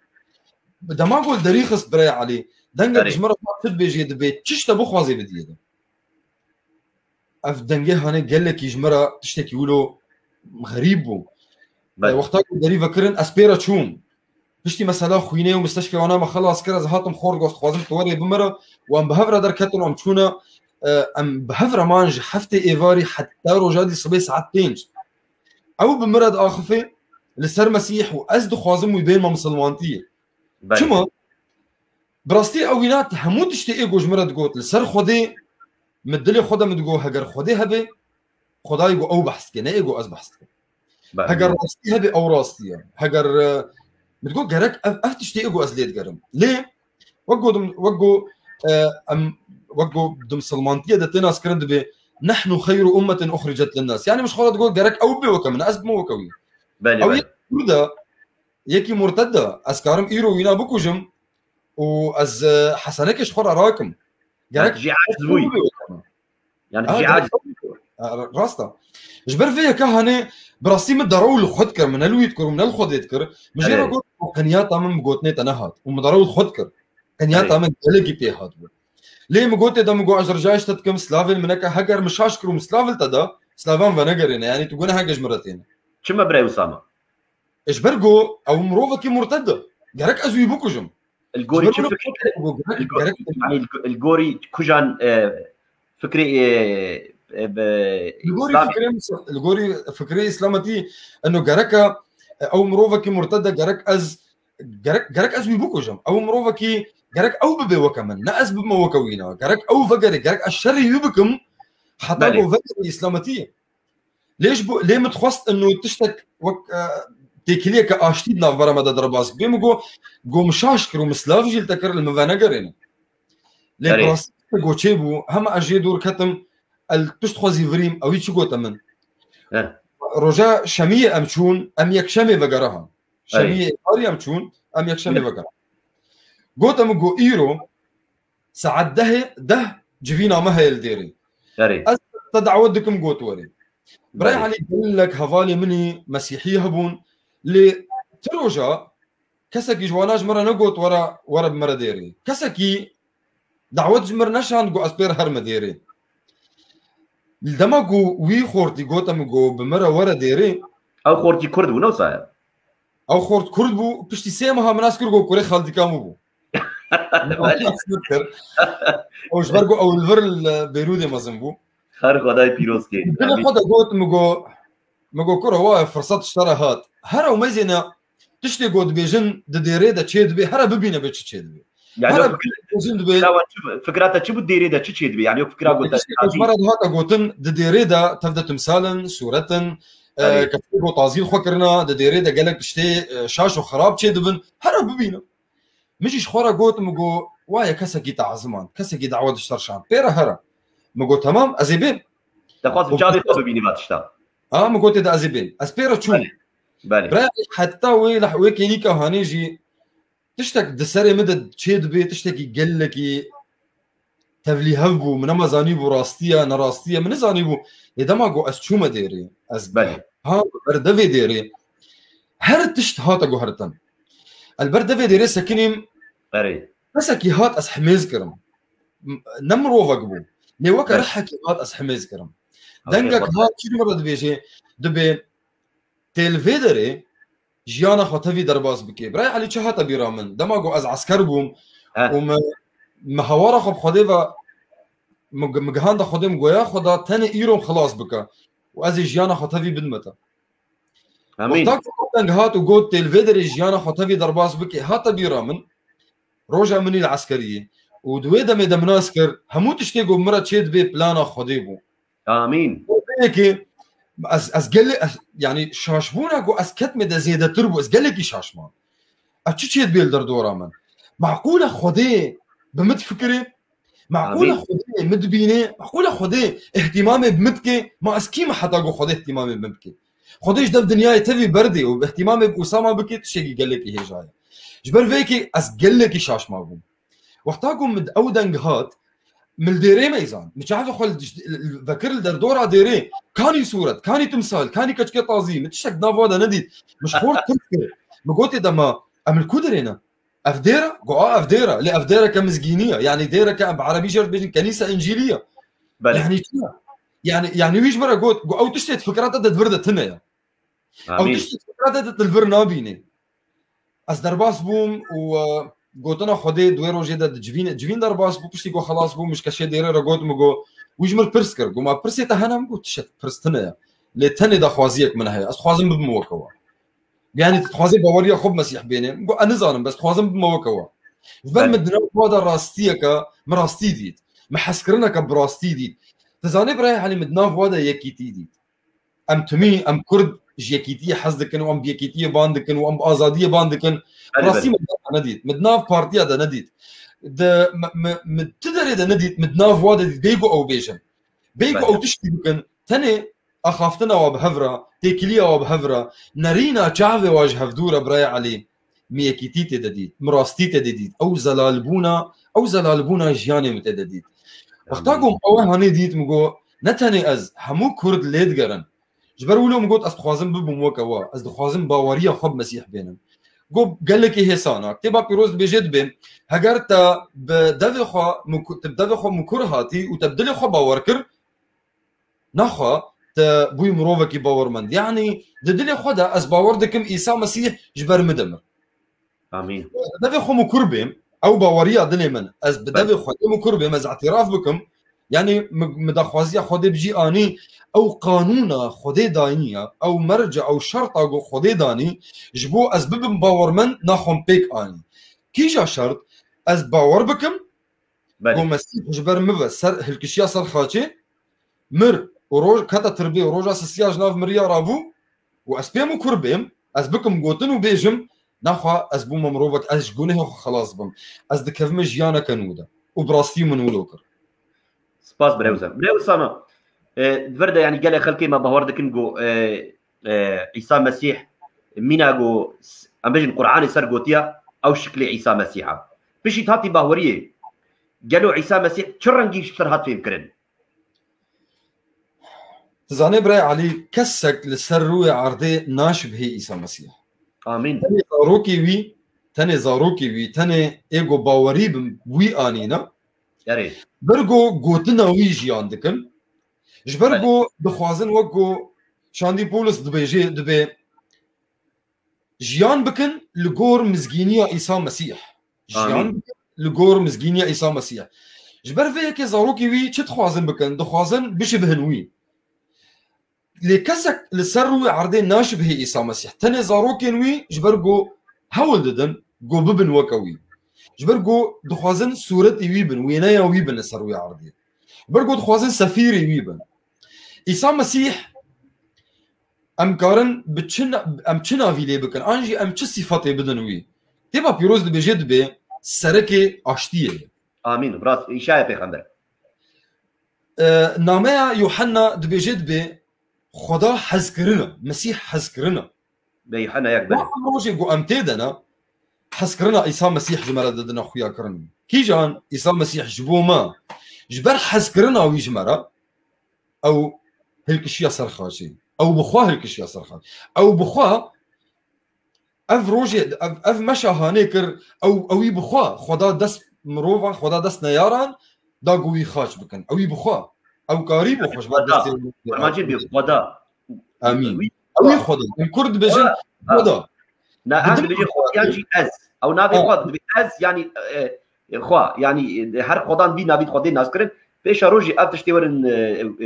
Dema ku li derî xist birayê Elî, dengek Erê. ji min re hat, "Tu dibêjiyê dibê çi ji te bixwazê bidiyê de." Ev dengê hanê gelekî ji min re tiştekî wilo xerîb bû. Belê. Wexta ku derî vekirin, ez pê re çûm. Piştî mesela xwînê û mistişfê wana me xelas kir, ez hatim xort, got, "Dixwazim tu werê bimire." Û em bi hev re derketin û em çûne, e, em bi hev re man ji heftê êvarî heta roja dî sibê saet pênc. Ew bi min re diaxifê li ser Mesîh û ez dixwazim wî bênme misilmantiyê. Belê. Çima? Bi rastî ew wîna hemû tiştê ê ku ji min re digot, li ser Xwedê, min dilê xwe de min digot, heger Xwedê hebe, Xwedayê ku ew behs dike, ne ê ku ez behs dikim. Belê. Heger rastî hebe, ew rastî ye. Heger, e, Min digot gerek ev, ev tiştê ego ez lê digerim. Lê wek gotim, wek go, e, em, wek go di misilmantiye de tê naskirin dibê "Nehnu xeyru ummetin uxricet linnas." Yani min ji xwe re digot gerek ew bibe weke min, ez bime weke wî. Belê, Ew belê. yek Kurd e, yekî murted e, ez karim îro wîna bikujim û ez, e, hesenekê ji xwe re rakim. Gerek Yani, ji aciz bûyî. ew bibe weke min. Yani, Ha, ji gerek aciz. ew bibe. Ha, ra-, rast e. Ji ber vê yeke hanê bi rastî min derew li xwe dikir, min ne li wî dikir û min ne li Xwedê dikir. Min jê re Evet. got, "Qeniyata min bi gotinê te nehat." Û min derew li xwe dikir. Qeniyata Evet. min gelekî pê hatibû. Lê min gotê de min got, "Ez ricayê ji te dikim, silavên min neke, heger min şaş kir û min silav li te da, silavan venegerêne, yanî tu guneheke ji min re têne." Çima birayê Usama? Ji ber go ew mirovekî murted e. Gerek ez wî bikujim. Li gorî Ji ber çi wilo fikir? Go gerek, Li go-, gerek yanî li go-, li gorî kujan, e, fikrê, e, e, be, Li gorî Îslamê? fikrê Îsla-, li gorî fikrê Îslametî, eno gerek e, e, ew mirovekî murted e, gerek ez, gerek, gerek ez wî bikujim. Ew mirovekî gerek ew bibe weke min, ne ez bibime weke wîna. Gerek ew vegerê, gerek ez şerê wî bikim, heta Belê. go vegerê Îslametiyê. Lê ji bo, lê min dixwest ino tiştek wek, e, têkiliyeke aştî di navbera me de derbas bibe. Min got, got, "Min şaş kir û min silav jî li te kir, li min venegerêne." Lê Erê. bi rastî got çêbû, hema ez jê dûr ketim, el pişt xwe zî virîm, ew ê çi gote min? He. Roja şemiyê em çûn, em yekşemê vegerihan. Erê. Şemiyê êvarî em çûn, em yekşemê Erê. vegerihan. Gote min got, "Îro saet dehê, deh civîna me heye li dêrê. Erê. Ez te dawet dikim got werê." Birayê Belê. Elî gelek hevalê min î mesîhî hebûn. Lê ti roja kesekî ji wana ji min re negot were, were bi me re dêrê. Kesekî dawet ji min re neşand got ez pê re herime dêrê. Li dema ku wî xortî gote min got bi me re were dêrê. Ew xortî Kurd bû, ne wisa ye? Ew xort Kurd bû, piştî sê meha min nas kir got kurê xaltîka min bû. Belê. Nas kir. Ew ji ber ku ew li vir li Beyrûdê mezin bû. Her Xwedayê pîroz kê. Dilê Amîn. xwe de got, min got, min got, "Kuro, wa firsat ji te re hat." Here û mezêne tiştê ku dibêjin di dêrê de çê dibê, here bibîne bê çi çê dibê. Yani Here o fikir, bibîne dibê. fikra we çi bû? Fikra te çi bû dêrê de çi çê dibê? Yani o fikra Yani gote tiştê ku ji me re dihate gotin, di dêrê de tev de timsal in, sûret in, e, Erê. kesê ku tazî li xwe kirina, di dêrê de gelek tiştê, e, şaş û xirab çê dibin, here bibîne. Min jî ji xwe re got, min got, "Wa ye kesekî te eziman, kesekî dawet ji te re şand. Pê re here." Min got, "Temam, ez ê bêm." Te xwest Û çavê xwe bibînî va tişta. Ha, min gotê de ez ê bêm. Ez pê re çûm. Belê. Belê. Birayê, heta wê leh-, wê kêlîka hanê jî tiştek di serê min de çê dibê, tiştekî gelekî tevlîhev bû. Min nema zanîbû rastî ye, ne rastî ye. Min nizanîbû. Lê dema ku ez çûme dêrê, ez Belê. ha, ber devê dêrê, her tişt hate guhertin. Ez ber devê dêrê sekinîm. Erê. Kesekî hat, ez himêz kirim. M-, ne mirovek bû. Lê weke Belê. rihekî hat, ez himêz kirim. Ew Dengek şêxwet. hat, çi ji min re dibêje, dibê, "Tê li vê derê jiyana xwe tevî derbas bikê." Birayê Elî, çi hate bîra min? Dema ku ez esker bûm He. û me, me hawara xwe bi Xwedê ve, me, me gihanda Xwedê, me goya Xweda tenê îro xilas bike û ez ê jiyana xwe tevî bidime te. Amîn. Wexta ku ew deng hat û got, "Tê li vê derê jiyana xwe tevî derbas bikê," hate bîra min roja min î li eskeriyê. Û di wê demê de min nas kir, hemû tiştê ku min re çê dibê plana Xwedê bû. Amîn. Yekê, ez, ez gele-, ez, yani şaşbûna ku ez ketmê de zêdetir bû, ez gelekî şaş mam. Ev çi çê dibê li derdora min? Maqûl e Xwedê bi min difikirê? Maqûl e Amîn. Xwedê min dibînê? Maqûl e Xwedê îhtîmamê bi min dike? Ma ez kî me heta ku Xwedê îhtîmamê bi min bike? Xwedê ji dev dinyayê tevî berdê û îhtîmamê bi Usama bike, tiştekî gelekî hêja ye. Ji ber vê yekê ez gelekî şaş mabûm. Wexta ku min ew deng hat, min li dêrê meyzan. Min çavê xwe li diş-, li, li, vekir li derdora dêrê. Kanî sûret, kanî timsal, kanî keçikê tazî. Min tiştek di nav wa de nedît. Min ji xort pirs kir. Min gotê de ma, "Em li ku derê ne? Ev dêr e?" Got, "A, ev dêr e. Lê ev dêreke mizgînî ye. Yanî dêreke em bi erebî jê re dibêjin kenîse încîlî ye." Belê. Yanî çi ye? Yanî, yanî wî ji min re got, got, "Ew tiştê di fikra te de di vir de tune ye." Ew Amîn. tiştê di fikra te de tu li vir nabînî. Ez derbas bûm û, e, gotina Xwedê di wê rojê de di civîn, civîn derbas bû, piştî ku xelas bûm, min ji keşê dêrê re got, min got, wî ji min pirs kir. Got, "Ma pirsê te hene?" Min got, "Tiştek pirs tune ye. Lê tenê daxwaziyek min heye. Ez dixwazim bibim weke we." Yanî tu dixwazê baweriya xwe bi Mesîh bênê? Min got, "Ez nizanim, bes dixwazim bibime weke we." Ji ber Belê. min di nav wa de rastiyeke, min rastî dît. Min hezkirineke bi rastî dît. Tu zanî birayê Elî, min di nav wa de yekîtî dît. Em timî, em Kurd, ji yekîtiyê hez dikin û em bi yekîtiyê ban dikin û em bi azadiyê ban dikin. Belê, rastî belê. Min di nedît. Min di nav partiya de nedît. Di, mi, mi, mi ti derê de nedît, min di nav wa de dît. Bêyî ku ew bêjin. Bêyî ku Belê. Ew tiştî bikin, tenê axaftina wa bi hev re, têkiliya wa bi hev re, nerîna çavê wa ji hevdû re birayê Elî, mi yekîtî tê de dît, mi rastî tê de dît. Ew zelalbûna, ew zelalbûna jiyanê min tê de dît. Wexta Amîn. Ku min ew hanê dît, min got, ne tenê ez, hemû Kurd lê digerin. Ji ber wilo min got, ez dixwazim bibim weke we. Ez dixwazim baweriya xwe bi Mesîh bênim. Got, gelekî hêsan e. Kitêba Pîroz dibêje dibê, heger te bi devê xwe muku-, te bi devê xwe mukur hatî û te bi dilê xwe bawer kir, naxwe te bûyî mirovekî bawermend. Yanî di dilê xwe de ez bawer dikim Îsa Mesîh ji ber min demir. Amîn. Devê xwe mukur bêm, ew baweriya dilê min. Ez bi Belê. Devê xwe yê mukur bêm, ez îtiraf bikim. Yanî mi, mi daxwaziya Xwedê bi cî anî, ew qanûna Xwedê dayîn ya, ew merca, ew şerta ku Xwedê danî, ji bo ez bibim bawermend, naxwe min pêk anî. Kîja şert? Ez bawer bikim, Belê. Ku Mesîh ji ber min ve ser, hilkişiya ser xaçê, mir û roj, kete tirbê û roja sisiya ji nav miriya rabû û ez pê mukur bêm, ez bikim gotin û bêjim, naxwe ez bûme mirovek, ez ji gunehê xwe xelas bim. Ez dikevime jiyaneke nû de. Û bi rastî min wilo kir. Spas birewza. Birewsana, e, di vir de, yanî, gelek xelkê me bawer dikin ku, e, e, Îsa Mesîh mîna ku s-, em bêjin Qur'anê ser gotiya, ew şiklê Îsa Mesîh e. Piştî hatî baweriyê, gelo Îsa Mesîh çi rengî ji ser hat fêmkirin? Tu zanê birayê Elî, kesek li ser rûyê erdê naşibihê Îsa Mesîh. Amîn. Tenê zarokê wî, tenê zarokê wî, tenê ê ku bawerî bi wî anîne. Erê. Ber ku gotina wî jiyan dikin. Ji ber Belê. Ku dixwazin wek ku çandî Pawlos dibêje, dibê, jiyan bikin li gor mizgîniya Îsa Mesîh. Jiyan Amîn. Bikin li gor mizgîniya Îsa Mesîh. Ji ber vê yekê zarokê wî çi dixwazin bikin? Dixwazin bişibhin wî. Lê kesek li ser rûyê erdê naşibihê Îsa Mesîh. Tenê zarokên wî ji ber ku hewl didin ku bibin weke wî. Ji ber ku dixwazin sûretê wî bin, wêneya wî bin li ser rûyê erdê. Ji ber ku dixwazin sefîrê wî bin. Îsa Mesîh, em karin bi çi na-, em çi navî lê bikin? An jî em çi sîfetê bidin wî? Kitêba Pîroz dibêje, dibê serekê aştiyê ye. Amîn. Rast, Îşaya pêxember. E, nameya Yuhanna dibêje, dibê Xweda hezkirin e, Mesîh hezkirin e. Bê Yuhanna yek, belê. Em rojê ku em tê de ne, hezkirina Îsa Mesîh ji me re didine xuyakirin. Kîjan Îsa Mesîh ji bo me, ji ber hezkirina wî ji me re, ew hilkişiya ser xaçê. Ew bi xwe hilkişiya ser xaçê. Ew bi xwe ev rojê, ev, ev meşa hanê kir, ew, ewî bi xwe, Xweda dest mirovan, Xweda dest neyaran, da ku wî xaç bikin. Ewî bi xwe. Ew karî bû xwe ji ber Xweda. Destê Armancên bê Xweda. Amîn. Wî Ewî Xweda. Em Kurd dibêjin Xweda. Xweda. Na, em dibêjin Xweda yan jî ez. Ew navê Ha. Xwe dibê ez, yanî, e, e, xwe, yanî, e, her Xwedan vî navî Xwedê nas kirin. Pêşa rojî ev tiştê werin, e,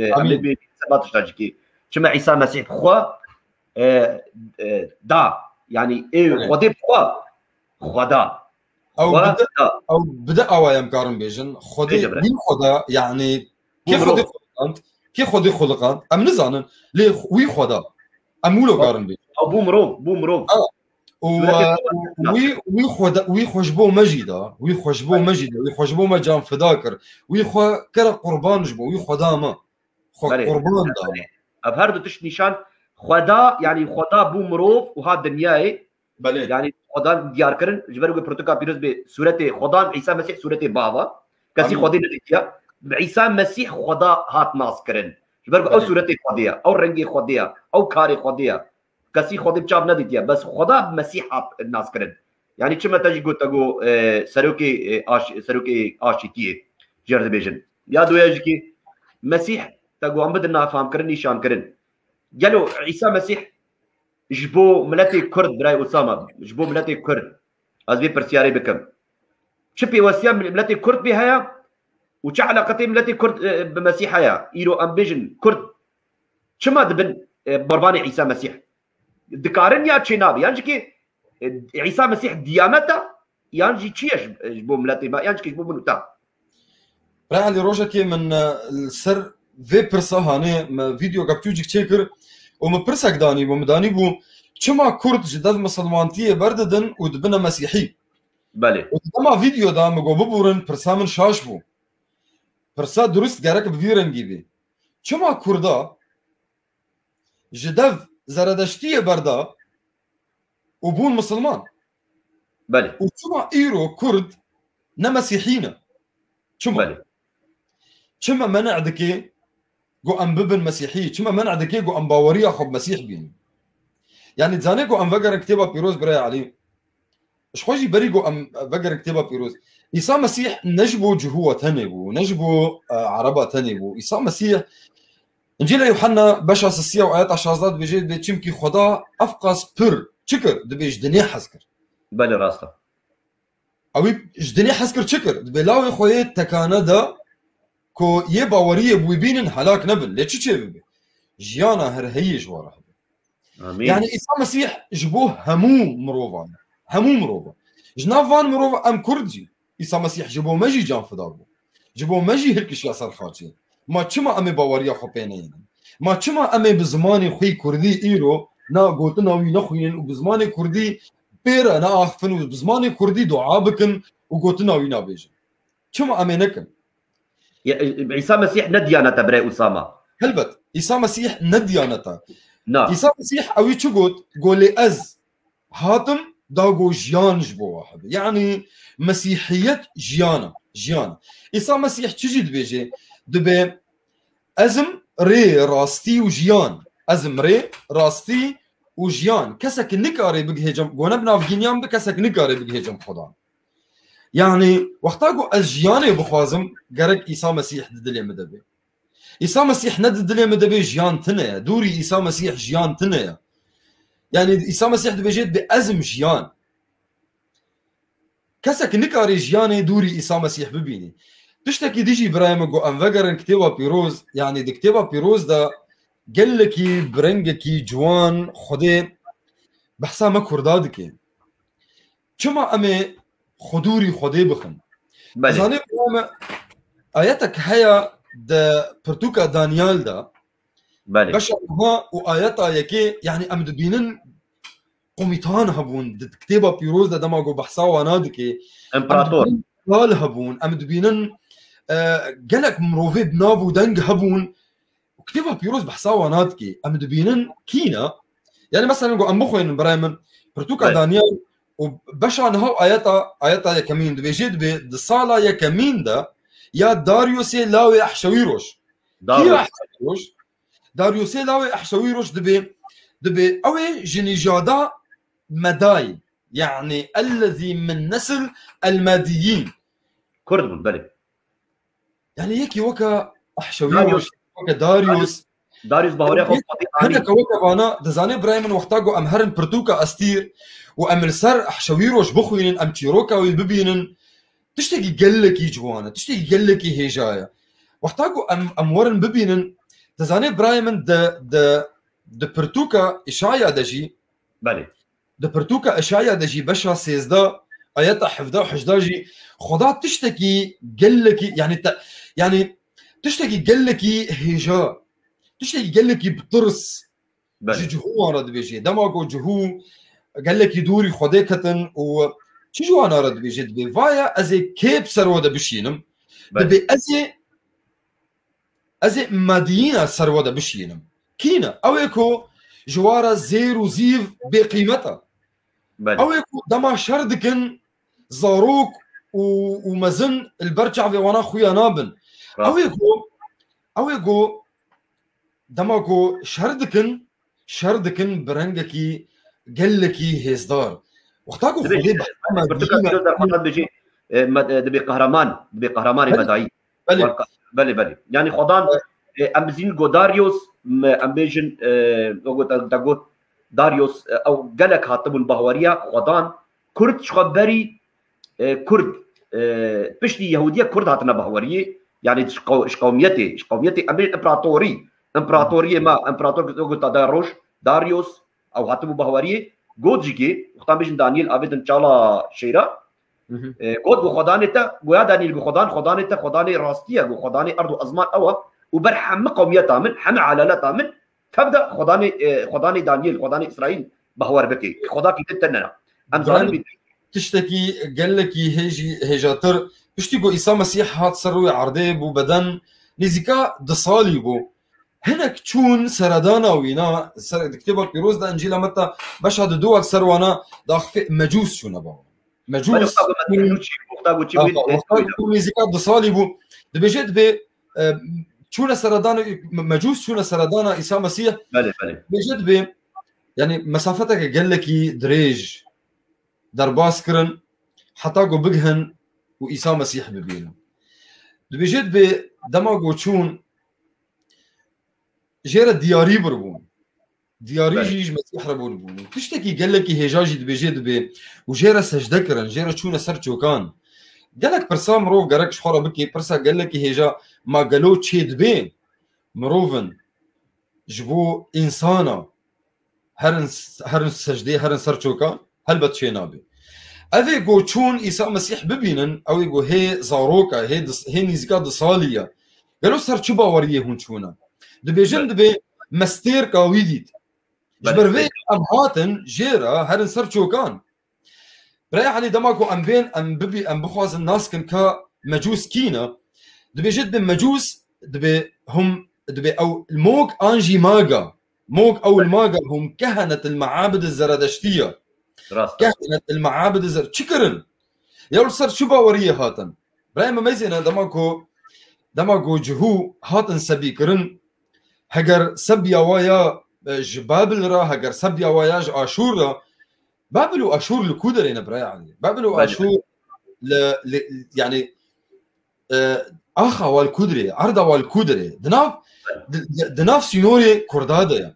e, em Amîn. Ê bê seba tişta jî kê. Çima Îsa Mesîh bi xwe, e, e, da. Yanî, ê Evet. Xwedê bi xwe, Xweda. Ew Xweda. Bide, ew bide awa em karin bêjin. Xwedê, Bêje bire. Wî Xweda, yanî, kê Bû Xwedê mirov. Xuliqand, kê Xwedê xuliqand, em nizanin. Lê wî Xweda. Em wilo karin bêjin. Ew bû mirov, bû mirov. Ha. Û, Sûretê û wî, wî xwe de, wî xwe ji bo me jî da, wî xwe ji bo me jî da, wî xwe ji bo me can fida kir. Wî xwe kire qurban ji bo, wî Xweda me. Xwe Belê. Qurban da. Ev her du tişt nîşan, Xweda, yanî Xweda bû mirov û hat dinyayê. Belê. Yanî Xwedan diyar kirin, ji ber wê pirtûka pîroz bê sûretê Xwedan, Îsa Mesîh sûretê bava. Kesî Amîn. Xwedê nedîtiya. Bi Îsa Mesîh Xweda hat nas kirin. Ji ber ku ew Belê. Sûretê Xwedê ye, ew rengê Xwedê ye, ew karê Xwedê ye. Kesî Xwedê bi çav nedîtiye, bes Xweda bi Mesîh hat nas kirin. Yanî çi me te jî got, te got, e, serokê, e, aş-, serokê aşîtiyê jê re dibêjin. Ya doya jî kî Mesîh te got em bidin nafamkirin, nîşankirin. Gelo Îsa Mesîh ji bo miletê Kurd, birayê Osama, ji bo miletê Kurd, ez vê pirsyarê bikim. Çi pêwestiya mil-, miletê Kurd pê heye û çi eleqetê miletê Kurd, e, bi Mesîh heye? Îro em bêjin Kurd çima dibin, e, qurbanê Îsa Mesîh? Dikarin ya çê nabe? Yan jî kê, e, Îsa Mesîh diyamet e, yan jî çi ye ji, ji bo miletê me, yan jî kê ji bo min û te? Birayê Elî, rojekê min, e, li ser vê pirsa hanê me vîdeoke biçûcik çêkir. û min pirsek danîbû, min danîbû, çima Kurd ji dev misilmantiyê berdidin û dibine Mesîhî? Belê. Û di dema vîdeo de min got, bibûrin, pirsa min şaş bû. Pirsa durust gerek bi vî rengî bî. Çima Kurda ji dev Zeredeştiyê berda û bûn misilman? Belê. Û çima îro Kurd ne Mesîhî ne? Çima? Belê. Çima men'a dike ku em bibin Mesîhî? Çima men'a dike ku em baweriya xwe bi Mesîh bînin? Yanî, zanê ku em vegerin Kitêba Pîroz, birayê Elî. Ji xwe jî berî ku em vegerin Kitêba Pîroz. Îsa Mesîh ne ji bo Cihû we tenê bû, ne ji bo, e, Ereba tenê bû. Îsa Mesîh, Încîla Yuhanna beşa sisiya û ayeta şazdeh dibêje, dibê, çimkî Xweda evqas pir çi kir? Dibê, ji dinê hez kir. Belê, rast e. Ewî ji dinê hez kir çi kir? Dibê, lawê xwe yê tekane da ku yê baweriyê bi wî bînin helak nebin. Lê çi çêbibe? Jiyana her heyî ji we re hebe. Amîn. Yanî Îsa Mesîh ji bo hemû mirovan e. Hemû mirovan. Ji nav van mirova em Kurd jî. Îsa Mesîh ji bo me jî can fida bû. Ji bo me jî hilkişiya ser xaçê. Ma çima em ê baweriya xwe pê neynin? Ma çima em ê bi zimanê xwe yê Kurdî îro na gotina wî nexwînin û bi zimanê Kurdî pê re neaxifin û bi zimanê Kurdî dua bikin û gotina wî nabêjin? Çima em ê nekin? Ya, Îsa Mesîh ne diyanete, birê Usama. Helbet, Îsa Mesîh ne diyanete. Na. Îsa Mesîh ewî çi got? Got, lê ez hatim da ku jiyan ji bo we hebe. Yanî Mesîhiyet jiyan e, jiyan e. Îsa Mesîh çi jî dibêje? Dibê, ez im rê, rastî û jiyan. Ez im rê, rastî û jiyan. Kesek nikare bigihê cem, gone bi navgîniyan bi, kesek nikare bigihê cem Xwedan. Yanî, wexta ku ez jiyanê bixwazim, gerek Îsa Mesîh di dilê min de be. Îsa Mesîh ne di dilê min de be, jiyan tune ye. Dûrî Îsa Mesîh jiyan tune ye. Yanî, Îsa Mesîh dibêje, dibê ez im jiyan. Kesek nikare jiyanê dûrî Îsa Mesîh bibîne. Tiştekî dî jî birayê min, ku em vegerin Kitêba Pîroz, yanî di Kitêba Pîroz de gelekî bi rengekî ciwan Xwedê behsa me Kurda dike. Çima em ê xwedûrî Xwedê bixin? Belê. Zanê, birayê min, ayetek heye di pirtûka Danyal de, Belê. beşa niha û ayeta yekê, yanî em dibînin komîtan hebûn, di Kitêba Pîroz de dema ku behsa wana dike, em Împerator. dibînin kral hebûn, em dibînin, e, gelek mirovê bi nav û deng hebûn. Û Kitêba Pîroz behsa wana dike. Em dibînin kî ne? Yanî, meselen, ku em bixwînin, birayê min, pirtûka Belê. Danyal û beşa niha û ayeta, ayeta yekemîn dibêje, dibê, di sala yekemîn de ya Daryosê lawê Ehşewîroş. Kî Daryos. Ehşewîroş? Daryosê lawê Ehşewîroş dibê, dibê ew ê ji nîjada Medayî. Yanî, ellezî min nesil el-Mediyîn. Kurd bûn, belê. Yanî, yekî weke Ehşewîroş, weke Daryos. Daryos bahorê xwe Hineke weke vana, dizanê birayê min, wexta ku em herin pirtûka Estîr û em li ser Ehşewîroş bixwînin, em çîroka wî bibînin, tiştekî gelekî ciwan e, tiştekî gelekî hêja ye. Wexta ku em, em werin bibînin, dizanê birayê min, di, di, di pirtûka Îşaya de jî, Belê. di pirtûka Îşaya de jî beşa sêzdeh, ayeta hevdeh û hejdeh jî, Xweda tiştekî gelekî, yanî te, yanî tiştekî gelekî hêja, tiştekî gelekî bi tirs Belê. ji cihû wan re dibêje. Dema ku cihû gelekî dûrî Xwedê ketin û çi ji wana re dibêje? Dibê, vaye, ez ê kê bi ser we de bişînim? Belê. Dibê, ez ê, ez ê mediyîna ser we de bişînim. Kî ne? Ew ê ku ji wa re zêr û zîv bêqîmet e. Belê. Ew ê ku dema şer dikin, zarok û, û mezin li ber çavê wana xuya nabin. Rast. Ew ê ku, ew ê ku dema ku şer dikin, şer dikin bi rengekî gelekî hêzdar. Wexta ku Dibê Xwedê behsa me Pirtûka dî me- Pîroz derxwedan dibêje, e, me-, e, dibê qehreman, dibê qehremanê Belê. Medayî. Belê. Wal-, belê, belê. Yanî Xwedan, e, em bizîn ku Daryos, me-, em bêjin, e, o got, te got, Daryos, e, ew gelek hatibûn bahweriya Xwedan, Kurd ji xwe berî, e, Kurd, e, piştî Yehûdiye Kurd hatine bahweriyê, yanî ji qew-, ji qewmiyetê, ji qewmiyetê em bêjin împeratorî, împeratoriyê me, împerator got, got, te da roj, Daryos, ew hatibû bahweriyê, got jî kê, wexta bêjin Daniel avêtin çala şêra, Hı hı. e, got, got Xwedanê te, goya Daniel, got Xwedan, Xwedanê te, Xwedanê rastî ye, got Xwedanê erd û ezman ew e, û ber hemî qewmiyeta min, hemî elaleta min, Tev de Xwedanê, e, Xwedanê Daniel, Xwedanê Îsraîl behwer bike. Xwedakî din tenena. Em zanin bî. Tiştekî gelekî hêjî hêjatir. Piştî ku Îsa Mesîh hat ser rûyê erdê bû beden, nêzîka du salî bû. Hinek çûn seredana wîna, ser, di kitêba pîroz de Encîla Metta beşa di dû wek ser wana daxifê mecûs çûne ba. Mecûs. Wexta ku çî, wexta ku çî Aha, wî wexta ku nêzîka du salî bû. Dibêje dibê, e, çûne seredana, me-, mecûs çûne seredana Îsa Mesîh. Belê, belê. Dibêje dibê, yani mesafeteke gelekî dirêj derbas kirin, heta ku bigihin û Îsa Mesîh bibînin. Dibêje dibê dema ku çûn jê re diyarî bir bûn. Diyarî Belê. jî ji Mesîh re bûn bûn. Tiştekî gelekî hêja jî dibêje dibê û jê re secde kirin, jê re çûne ser çokan. Gelek pirsa mirov gerek ji xwe re bike, pirsa gelekî hêja, ma gelo çê dibê mirovin ji bo însana herin, herin secdê, herin ser çoka, helbet çê nabe. Ev ê ku çûn Îsa Mesîh bibînin, ew ê ku hê zaroka, hê dis-, hê nîzika du salî ye. Gelo ser çi baweriyê hûn çûne? Dibêjin Belê. dibê me stêrka wî dît. Ji Belê. ber vê em hatin jê re herin ser çokan. Birayê Elî, dema ku em bên, em bibî, em bixwazin nas kin ka mecûs kî ne, dibêje dibê mecûs, dibê hum, dibê ew mog an jî maga. Mog ew maga hum kehenet il meabid zeredeştiye. Rast. Kehenet il meabid zer-, çi kirin? Ya li ser çi baweriyê hatin? Birayê me meyzêne dema ku, dema ku cihû hatin sebî kirin, heger sebiya wa ya, e, ji Babil re, heger sebiya wa ya ji Aşûr re, Babil û Aşûr li ku derê ne birayê Elî? Babil û Belê. Aşûr li, li, yani, e, axa wa li ku derê, erda wa li ku derê? Di nav, di, di, di nav sînorê Kurda de ye.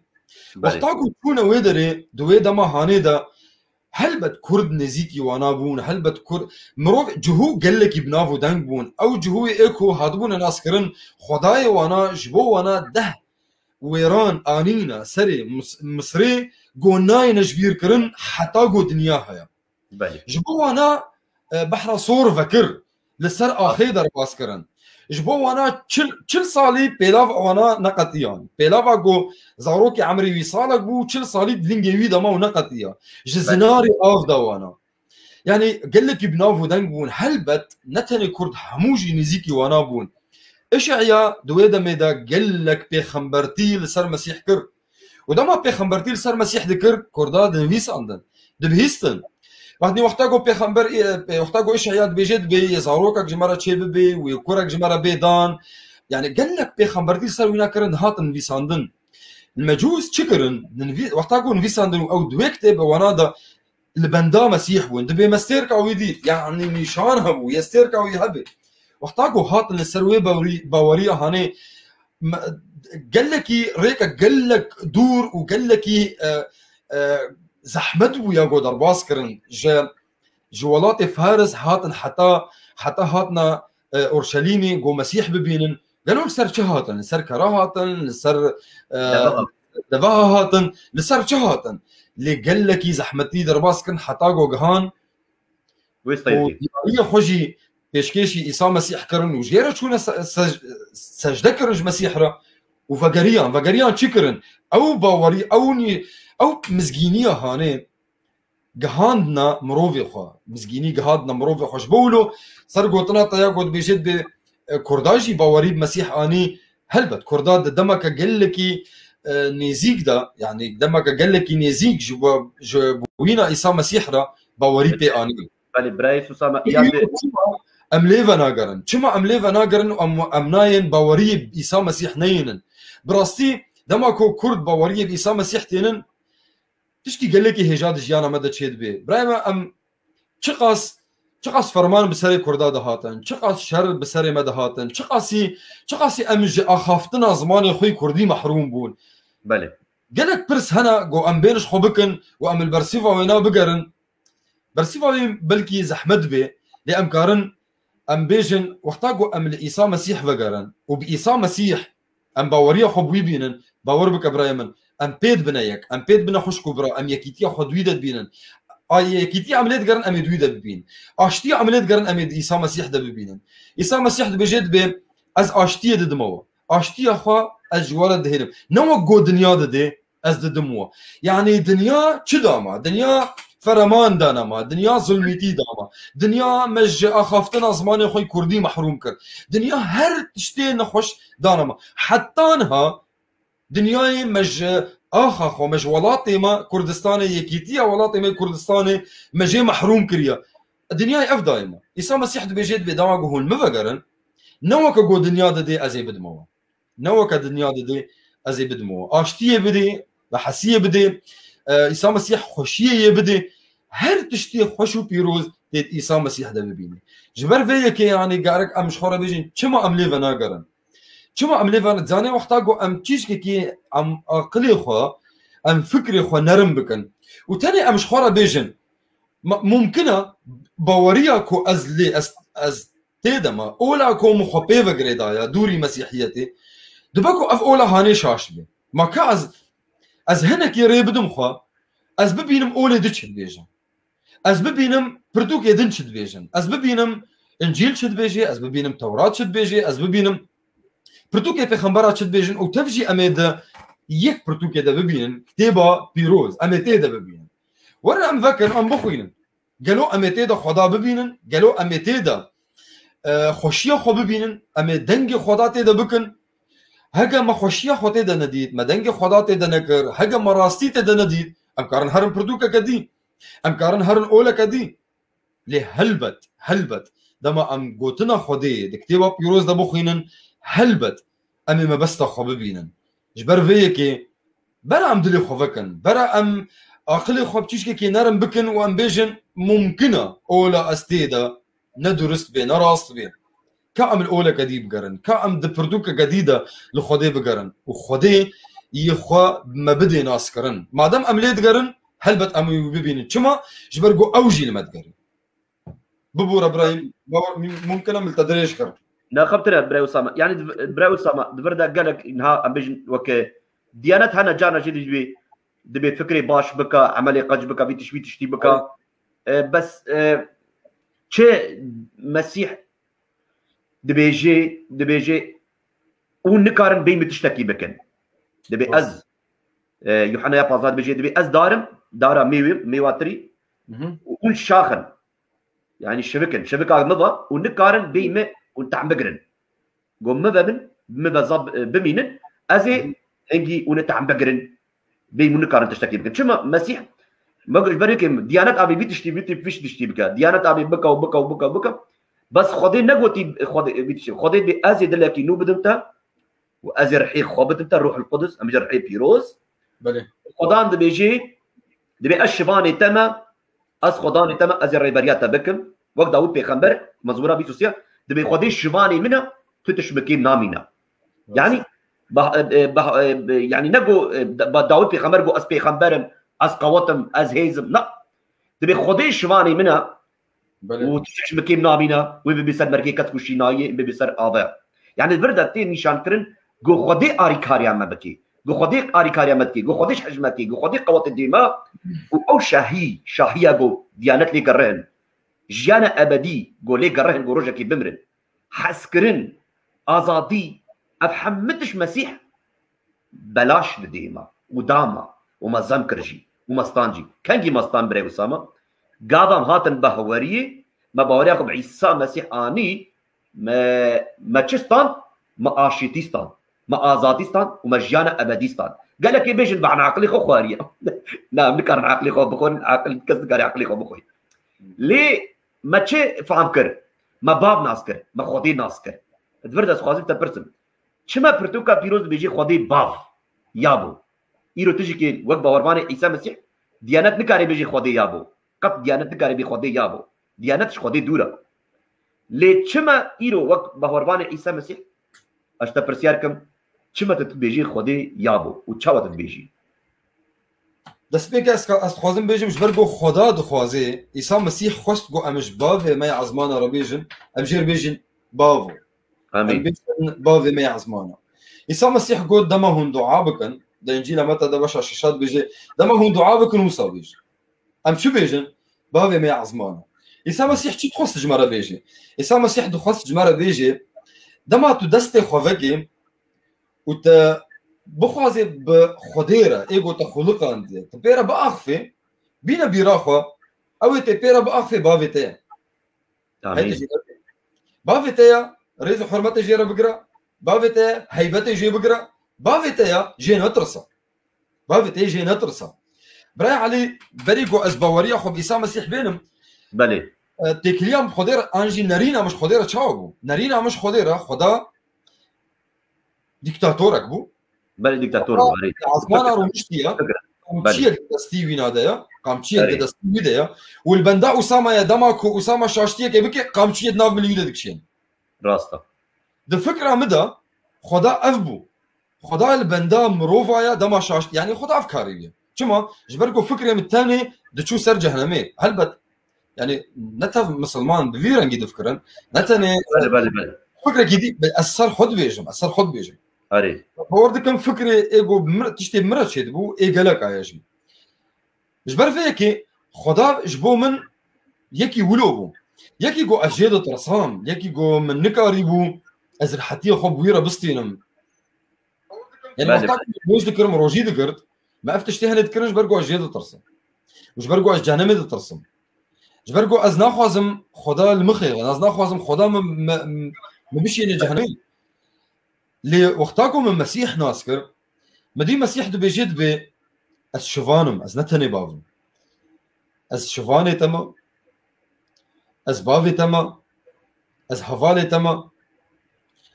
Belê. Wexta ku çûne wê derê, di wê dema hanê de, helbet Kurd nêzîkî wana bûn, helbet Kurd, mirov cihû gelekî bi nav û deng bûn. Ew cihûyê ê ku hatibûne naskirin, xwedayê wana ji bo wana deh wêran anîne serê Mis-, Misrê, ku nayêne ji bîr kirin heta ku dinya heye. Belê. Ji bo wana, e, behra sor vekir, li ser axê derbas kirin. Ji bo wana çil, çil salî pêlav wana neqetiyan. Pêlava ku zarokê emrê wî salek bû, çil salî di lingê wî de ma û neqetiya. Ji Belê. zinarê av da wana. Yani gelekî bi nav û deng bûn. Helbet ne tenê Kurd, hemû jî nêzîkî wana bûn. Îşeya di wê demê de gelek pêxembertî li ser Mesîh kir. Û dema pêxembertî li ser Mesîh dikir, Kurda dinivîsandin, dibihîstin. Wextî wexta ku pêxember, e, wexta ku Îşeya dibêje dibê yê zarokek ji me re çê bibê, wê kurek ji me re bê dan. Yani gelek pêxembertî li ser wîna kirin, dihatin nivîsandin. Mecûs çi kirin? Nivî-, wexta ku nivîsandin û ew di wê kitêbe wana de li benda Mesîh bûn. Dibê me stêrka wî dît. Yani nîşan hebû, yê stêrka wî hebe. Wexta ku hatin li ser wê bawerî-, baweriya hanê, me-, gelekî rêke gelek dûr û gelekî, e, e, zehmet bû ya ku derbas kirin. Ji, ji welatê Faris hatin heta, heta hatina, e, Orşelîmê ku Mesîh bibînin. Gelo li ser çi hatin? Li ser kera hatin, li ser, e, Deva hatin. Deva hatin, li ser çi hatin? Lê gelekî zehmetî derbas kirin heta ku gihan Wê û stayî. diyariyê xwe jî pêşkêşî Îsa Mesîh kirin û jê re çûne se-, se-, secde kirin ji Mesîh re û vegeriyan. Vegeriyan çi kirin? Ew bawerî, ew nî-, ew mizgîniya hanê gihandina mirovê xwe. Mizgînî gihandina mirovê xwe. Ji bo wilo ser gotina te ya ku dibêje dibê, e, Kurda jî bawerî bi Mesîh anî, helbet Kurda di demeke gelekî, e, nêzîk de, yani demeke gelekî nêzîk ji bo, ji bo wîna Îsa Mesîh re bawerî pê anî. Belê, birayê Susama, Peki, yan dê- çima em lê venagerin? Çima em lê venagerin û em, em nayên baweriyê bi Îsa Mesîh neyênin? Bi rastî, dema ku Kurd baweriyê bi Îsa Mesîh tênin, tişkî gelekî hêja di jiyana me de çêdibe. Birayê me, em çiqas, çiqas ferman bi serê Kurda dihatin, çiqas şer bi serê me dihatin, çiqasî, çiqasî em ji axaftina zimanê xwe yê Kurdî mehrûm bûn. Belê. Gelek pirs hene ku em bên ji xwe bikin û em li bersîva wêna bigerin. Bersîva wê belkî zehmet bê, lê em karin em bêjin, wexta ku em li Îsa Mesîh vegerin û bi Îsa Mesîh em baweriya xwe bi wî bînin, bawer bike birayê min, em pê dibine yek, em pê dibine xwişk û bira, em yekîtiya xwe di wî de dibînin. A yekîtiya em lê digerin, em ê di wî de bibîn. Aştiya em lê digerin, em ê di Îsa Mesîh de bibînin. Îsa Mesîh dibêje, dibê, ez aştiyê didime we. Aştiya xwe ez ji we re dihêlim. Ne wek ku dinya didê, ez didim we. Yanî dinya çi dama? Dinya fereman dana ma, dinya zulmîtî dama. Dinya me ji axaftina zimanê xwe kurdî mehrûm kir. Dinya her tiştê nexweş dana ma. Heta niha dinyayê me ji axa xwe, me ji welatê me Kurdistanê, yekîtiya welatê me Kurdistanê me jê mehrûm kiriye. Dinyayê ev dayê me. Îsa Mesîh dibêje, dibê dema ku hûn min vegerin, ne weke ku dinya didê ez ê bidime we. Ne weke dinya didê ez ê bidime we. Aştiyê bidê, behesiyê bidê, e, Îsa Mesîh xweşiyê yê bidê. Her tiştê xweş û pîroz tê di Îsa Mesîh de bibîne. Ji ber vê yekê, yanî gerek em ji xwe re bêjin, çima em lê venagerin? Çima em lê venagerin? Zanê wexta ku em çîşkekî, em aqilê xwe, em fikrê xwe nerin bikin. Û tenê em ji xwe re bêjin, ma-, mumkin e baweriya ku ez lê, ez, ez tê de me, ola ku min xwe pê ve girêdaya, dûrî Mesîhiyetê, dibe ku ev ola hanê şaş be. Ma ka ez, ez hinekî rê bidim xwe, ez bibînim olê di çi dibêjin. Ez bibînim pirtûkê din çi dibêjin. Ez bibînim Încîl çi dibêjê, ez bibînim Tewrat çi dibêjê, ez bibînim pirtûkê pêxembera çi dibêjin û tev jî em ê di yek pirtûkê de bibînin, kitêba pîroz, em ê tê de bibînin. Werin em vekin, em bixwînin. Gelo em ê tê de Xweda bibînin? Gelo em ê tê de, e, xweşiya xwe bibînin? Em ê dengê Xweda tê de bikin? Heke me xweşiya xwe tê de nedît, me dengê Xweda tê de nekir, heke me rastî tê de nedît, em karin herin pirtûkeke dî, em karin herin oleke dî. Lê helbet, helbet, dema em gotina Xwedê di kitêba pîroz de bixwînin, helbet em ê mebesta xwe bibînin. Ji ber vê yekê bera em dilê xwe vekin, bera em aqilê xwe bi çîşkekê nerm bikin û em bêjin, mumkin e ola ez tê de ne durist bê, ne rast bê. Ka em li oleke dî bigerin, ka em di pirtûkeke dî de li Xwedê bigerin û Xwedê yê xwe me bidê naskirin. Madem em lê digerin, helbet em ê wî bibînin. Çima? Ji ber ku ew jî li me digerin. Bibûre birayê min, bawer, mumkin e min li te dirêj kir. Naxebitire, birayê Usame. Yanî, div-, birayê Usame, di vir de gelek niha, em bêjin, weke diyanet hene, carna jî dibê, dibê fikrê baş bike, emelê qeç bike, vî tiş-, vî tiştî bike. Evet. E, bes, e, çi Mesîh dibêje, dibêje, û nikarin bêy min tiştekî bikin. Dibê Rast. ez, e, Yuhannaya pazdeh dibêje, dibê ez dar im, dara mêwê, mêwatirî, Mhm. û hûn şax in. Yanî şivik in. Şivika min ve û nikarin bêy min hûn tehm bigirin. Got, min ve min, min ve zab, e, bimînin, ez ê Mhm. hingî hûn ê tehm bigirin. Bêy min nikarin tiştekî bikin. Çima Mesîh, me got, ji ber yekê diyanet abê vî tiştî, vî tiştî, vî tiştî bike. Diyanet abê bike û bike û bike û bike. Bes Xwedê negotî, Xwedê vî tiştî. Xwedê dibê ez ê dilekî nû bidim te û ez ê rihê xwe bidim te, Ruhul Qudus, em bêjin rihê pîroz. Belê. Xwedan dibêjê, dibê ez şivanê te me, ez Xwedanê te me, ez ê rêberiya te bikim. Wek Dawûd pêxember, mezmûra bîst û sê, dibê Xwedê şivanê min e, tu tişt bi kêm namîne. Rast. Yanî, bah-, e, e, bah-, e, e, yanî ne got, e, da-, ba-, Dawûd pêxember got, ez pêxember im, ez qewet im, ez hêz im. Na. Dibê Xwedê şivanê min e, Belê. û tu tişt bi kêm namîne, wê bibê ser mergê kes ku şînayê, bibê ser ave. Yanî vir de tê nîşankirin, got Xwedê arîkariya me bikê. Got Xwedê arîkariya me dikê. Got Xwedê ji hej me dikê. Got Xwedê qewetê dê me. Û ew şahî, şahiya got diyanet lê gerihin. Jiyana ebedî, got lê gerihin, got rojekê bimirin. Hezkirin, azadî, ev hemû tişt Mesîh belaş didê me û da me û me zem kir jî û me stan jî. Kengî me stan birê Usame? Gava em hatin behweriyê, me baweriya xwe bi Îsa Mesîh anî, me, me çi stan? Me aşîtî stan, me azadî stan û me jiyana ebedî stan. Gelekê bêjin, "Ba, em aqilê xwe xwariye." Na, em nikarin aqilê xwe bixwin, aqil, kes nikare aqilê xwe bixwe. Lê me çi fam kir? Me bav nas kir, me Xwedê nas kir. Di vir de ez xwazim te pirsim. Çima pirtûka pîroz dibêjê Xwedê bav? Yabo. Îro tu jî kê wek bawervanê Îsa Mesîh, diyanet nikare bêjê Xwedê yabo. Qet diyanet nikare bê Xwedê yabo. Diyanet ji Xwedê dûr e. Lê çima îro wek bawervanê Îsa Mesîh, ez te pirsiyar kim, çima tu dibêjî Xwedê yabo û çawa tu dibêjî? Destpêkê ez, ez dixwazim bêjim, ji ber ku Xweda dixwazê, Îsa Mesîh xwest ku em ji bavê me ya ezmana re bêjin, em jê re bêjin bavo. Amîn. Em bêjin bavê me ya ezmana. Îsa Mesîh got, dema hûn dua bikin, di Încîla Meta de beşa şeşa dibêje, dema hûn dua bikin wisa bêjin. Em çi bêjin? Bavê me ya ezmana. Îsa Mesîh çi dixwest ji me re bêjê? Îsa Mesîh dixwest ji me re bêjê, dema tu destê xwe vekê û te bixwazê bi Xwedê re, ê ku te xuliqandiye, te pê re biaxifê, bîne bîra xwe, ew ê tê pê re biaxifê bavê te ye. Heytê Amîn. jê re. Bavê te ya, rêz û hurmetê jê re bigire. Bavê te ya, heybetê jê bigire. Bavê te ya, jê netirse. Bavê te jê netirse. Birayê Elî, berî ku ez baweriya xwe bi Îsa Mesîh bênim, Belê. e, têkiliya min Xwedê re, an jî nerîna min ji Xwedê re çawa bû? Nerîna min ji Xwedê re, Xweda dîktatorek bû. Belê dîktator bû, erê. Li asmana rûniştiye. Fikir. Belê. Qamçiyek di destî wîna de ye. Qamçiyek Erê. di destî wî de ye. Û li benda Usama ye, dema ku Usama şaştiyekê bike, qamçiyê di nav milî wî de dikişîne. Rast e. Di fikra min de Xweda ev bû. Xweda li benda mirova ye, dema şaşt-, yanî Xweda ev karî ye. Çima? Ji ber ku fikrê min tenê diçû ser cehenemê. Helbet, yanî ne tev misilman bi vî rengî difikirin, ne tenê Belê, belê, belê. fikrekî dî, ez ser xwe dibêjim, ez ser xwe dibêjim. Erê. Bawer dikim fikrê ê ku mir, tiştê min re çêdibû, ê gelek aye jî. Ji ber vê yekê Xweda ji bo min yekî wilo bû. Yekî ku ez jê ditirsam, yekî ku min nikarîbû ez rihetiya xwe bi wî re bistînim. Yanî Belê, wexta belê. ku min roj dikirim, rojî digirt, me ev tiştê hinê dikirin ji ber ku ez jê ditirsim. Û ji ber ku ez cehenemê ditirsim. Ji ber ku ez naxwazim Xweda li min xêxin, ez naxwazim Xweda min, min, min bişîne cehenemê. Lê wexta ku min Mesîh nas kir, min dî Mesîh dibêjê dibê, ez şivan im, ez ne tenê bav im. Ez şivanê te me, ez bavê te me, ez hevalê te me.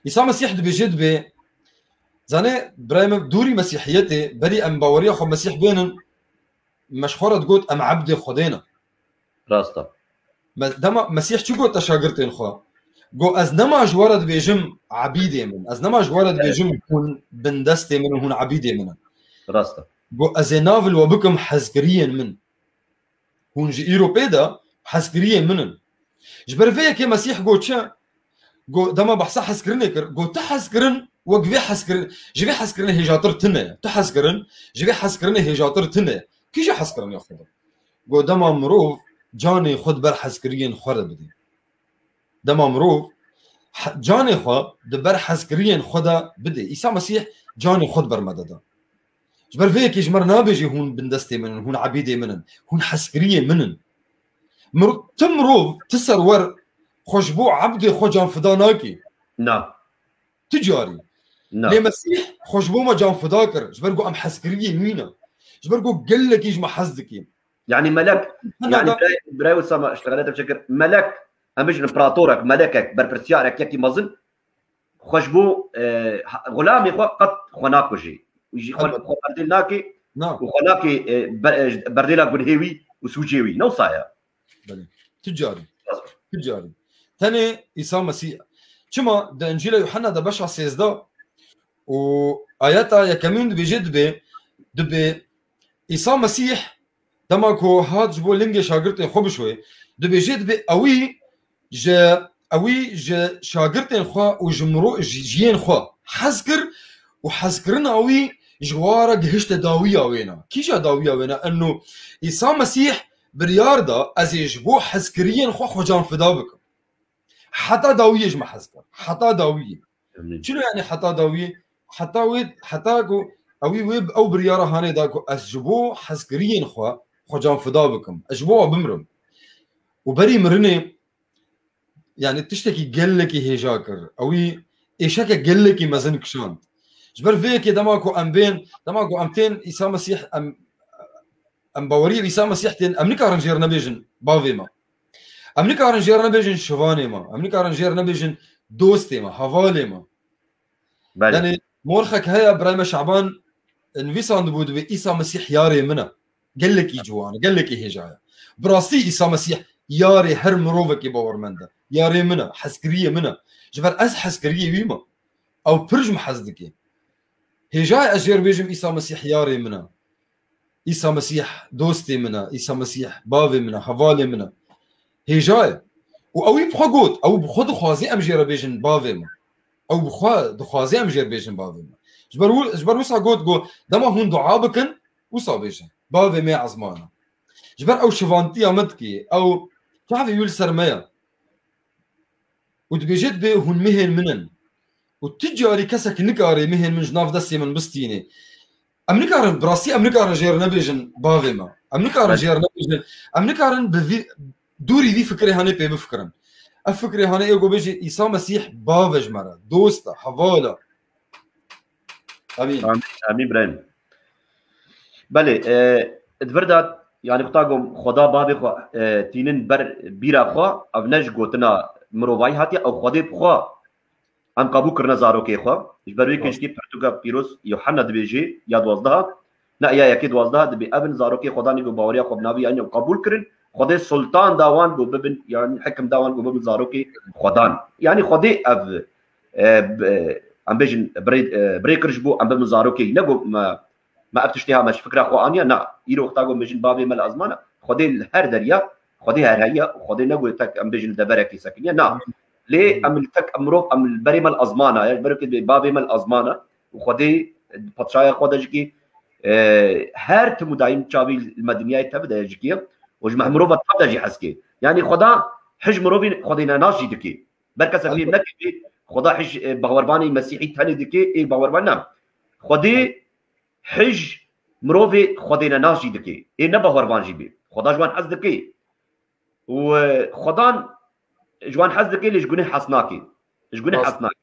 Îsa Mesîh dibêjê dibê, zanê, birayê min, dûrî Mesîhiyetê, berî em baweriya xwe Mesîh bênin, me ji xwe re digot, em ebdê Xwedê ne. Rast e. Me-, dema Mesîh çi got te şagirtên xwe? Got, ez nema ji we re dibêjim ebîdê min. Ez nema ji we re Evet. dibêjim hûn bindestê min in, hûn ebîdê min in. Rast e. Got, ez ê nav li we bikim hezkiriyên min. Hûn ji îro pê de hezkiriyên min in. Ji ber vê yekê Mesîh got çi? Got, dema behsa hezkirinê kir, got, tu hezkirin wek vê hezkirin, ji vê hezkirinê hêjatir tune ye. Tu hezkirin, ji vê hezkirinê hêjatir tune ye. Kî jî hezkirinê xwe de? Got, dema mirov canê xwe di ber hezkiriyên xwe de bidê. Dema mirov he-, canê xwe di ber hezkiriyên xwe de bidê. Îsa Mesîh canê xwe di ber me de da. Ji ber vê yekê ji me re nabêjê hûn bindestê min in, hûn ebîdê min in, hûn hezkiriyê min in. Mir-, tu mirov, tu serwer xwe ji bo ebdê xwe canfida nakî. Na. Tu carî. Na. Lê Mesîh xwe ji bo me canfida kir, ji ber ku em hezkiriyên wî ne. Ji ber ku gelekî ji me hez dikî. Yanî melek, Hena yanî da- birayê, birayê Usama, ji te xelet çekir, melek, em bijin imperatorek, melekek, berpirsiyarek, yekî mezin, xwe ji bo, e, ha-, xulamê xwe qet xwe nakujê. Ji xwe, Elbet. xwe berdêl nake Na. û xwe nake, e, ber-, e, berdêla gunhê wî û sûcê wî. Ne wisa ye. Belê. Tu carî. Tu carî. Tenê Îsa Mesîh. Çima di Encîla Yuhanna de beşa sêzdeh û ayeta yekemîn dibêje dibê, dibê Îsa Mesîh dema ku hat ji bo lingê şagirtên xwe bişoyê, dibêje dibê ewî ji, ewî ji şagirtên xwe û ji miro-, ji, jiyên xwe hez kir û hezkirina wî ji wa re gihişte dawiya wê ne. Kîja dawiya wê ne? Enno Îsa Mesîh biryar da, ez ê ji bo hezkiriyên xwe xwe can fida bikim. Heta dawiyê ji me hez kir. Heta dawiyê. Amîn. Çilo yani heta dawiyê? Heta wê, heta ku ewî wê, ew biryara hanê da ku ez ji bo hezkiriyên xwe xwe can fida bikim. Ez ji bo wa bimrim. Û berî mirinê, yani tiştekî gelekî hêja kir. Ewî êşeke gelekî mezin kişand. Ji ber vê yekê dema ku em bên, dema ku em tên Îsa Mesîh, em, em baweriyê bi Îsa Mesîh tên, em nikarin jê re nebêjin bavê me. Em nikarin jê re nebêjin şivanê me. Em nikarin jê re nebêjin dostê me, hevalê me. Belê. Yani morxek heye, birayê me Şaban nivîsandibû, dibê Îsa Mesîh yarê min e. Gelekî ciwan e, gelekî hêja ye. Bi rastî Îsa Mesîh yarê her mirovekî bawermend e. Yarê min e, hezkiriyê min e. Ji ber ez hezkiriyê wî me. Ew pir ji min hez dike. Hêja ye ez jê re bêjim Îsa Mesîh yarê min e. Îsa Mesîh dostê min e. Îsa Mesîh bavê min e, hevalê min e. Hêja ye. Û ew ê bi xwe got, ew bi xwe dixwazê em jê re bêjin bavê min. Ew bi xwe dixwazê em jê re bêjin bavê min. Ji ber wi-, ji ber wisa got, got, dema hûn dua bikin, wisa bêjin. Bavê me ezman e. Ji ber ew şivantiya me dikê, ew çavê wî li ser me ye. Û dibêje dibê hûn mihên min in. û tu carî kesek nikare mihên min ji nav destê min bistînê. Em nikarin, bi rastî em nikarin jê re nebêjin bavê me. Em nikarin jê re nebêjin. Em nikarin bi vî, dûrî vî fikrê hanê pê bifikirin. Ev fikrê hanê ê ku bêjî Îsa Mesîh bav e ji me re, dost e, heval e. Amîn. Amîn, amîn, Îbrahîm. Belê, e, di vir de, yanî, wexta ku Xweda bavê xwe, e, tînin ber bîra xwe, ev ne ji gotina mirovayî hatiye, ew Xwedê bi xwe em qebûl kirine zarokê xwe. Ji ber wê Rast. Kişkî pirtûka pîroz Yuhanna dibêjê, ya duwazdeh, ne ya yekê duwazdeh, dibê ev in zarokê Xwedanê ku baweriya xwe bi navî yanî ew qebûl kirin, Xwedê sultan da wan ku bibin, yanî hekim da wan ku bibin zarokê Xwedan. Yanî Xwedê ev, e, b-, em bêjin birê, e, birê kir ji bo em bibin zarokê, ne ku me, me ev tiştê ha me ji fikra xwe aniye, na. Îro wexta ku em bêjin bavê me li ezman e, Xwedê li her deriya, Xwedê her heye, Xwedê ne ku tek em bêjin li deverekê sekiniye, na. Lê em li tek em mirov, em li berê me li ezman e, ya ji ber ku bavê me li ezman e, û Xwedê di padşaya xwe de jikê, e, her tim û dayîm çavî li me dinyayê tev de jikê, û ji me mirova tev de jî hez kê. Yanî Xweda hij mirovî Xwedê nenas jî dikê. Ber kese fêm Elbet. Neke, Xweda hij, e, bawervanê Mesîhî tenê dikê, ê bawervan ne. Xwedê hij mirovê Xwedê nenas jî dikê. Ê ne bawervan jî bê. Xweda ji wan hez dikê. Û, e, Xwedan ji wan hez dike, lê ji guneh hez nake. Ji guneh Rast. Hez nake.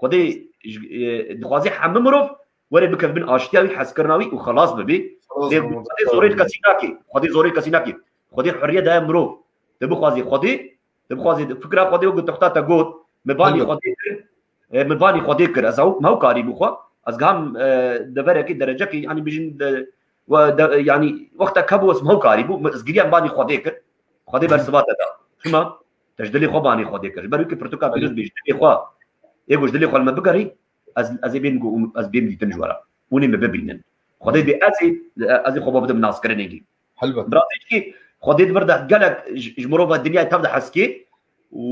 Xwedê ji, e, dixwaze hemî mirov were bikeve bin aştiya wî, hezkirina wî û xelas bibe. Xelas Lê bibe. Xwedê zorê kesî nake. Xwedê zorê kesî nake. Xwedê hurriyet daye mirov. Tu bixwazî Xwedê, tu bixwazî fikra Xwedê wek tu xwe te got, me banî Elbet. Xwedê kir, e, me banî Xwedê kir. Ez ew, me ew karî bû xwe. Ez giham, e, deverekê, derecekê, yanî bijin de, we de, yanî wextek hebû ez me ew karî bû, ez giriya me banî Xwedê kir. Xwedê bersiva te da. Çima? Te ji dilê xwe banê Xwedê kir. Ji ber wî ku pirtûka pîroz bê ji dilê xwe. Ê ku ji dilê xwe li me bigerî, ez, ez ê bêm ku ez bêm dîtin ji we re. Hûn ê me bibînin. Xwedê bê ez ê, ez ê xwe bidim naskirinê dî. Helbet. Bi rastî jî Xwedê di vir de gelek ji, ji mirova dinyayê tev de hez kê û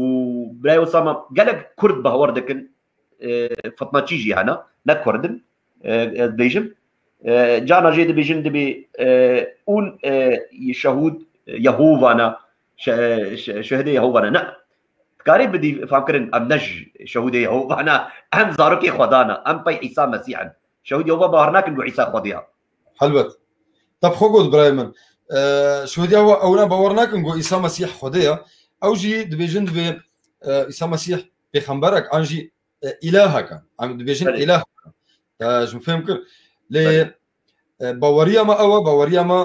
birayê Osama gelek Kurd bawer dikin. E, fitnaçî jî hene, ne Kurd in, e, ez dibêjim. E, carna jê dibêjin dibê, e, hûn, e, şehûd Yehova ne, şe-, şe-, şehidê Yehova ne. Ne. Dikarî bidî famkirin, em ne ji şehûdê Yehova ne, em zarokê Xweda ne, em pey Îsa Mesîh in. Şehûd Yehova bawer nakin ku Îsa Xwedê ye. Helbet. Te bi xwe got birayê min. E, şehûd Yehova ew ne bawer nakin ku Îsa Mesîh Xwedê ye. Ew jî dibêjin dibê, e, Îsa Mesîh pêxemberek an jî e, îlaheke. Em dibêjin Belê. Îlaheke. Te ji min fêm kir. Lê, Belê. E, baweriya me ew e, baweriya me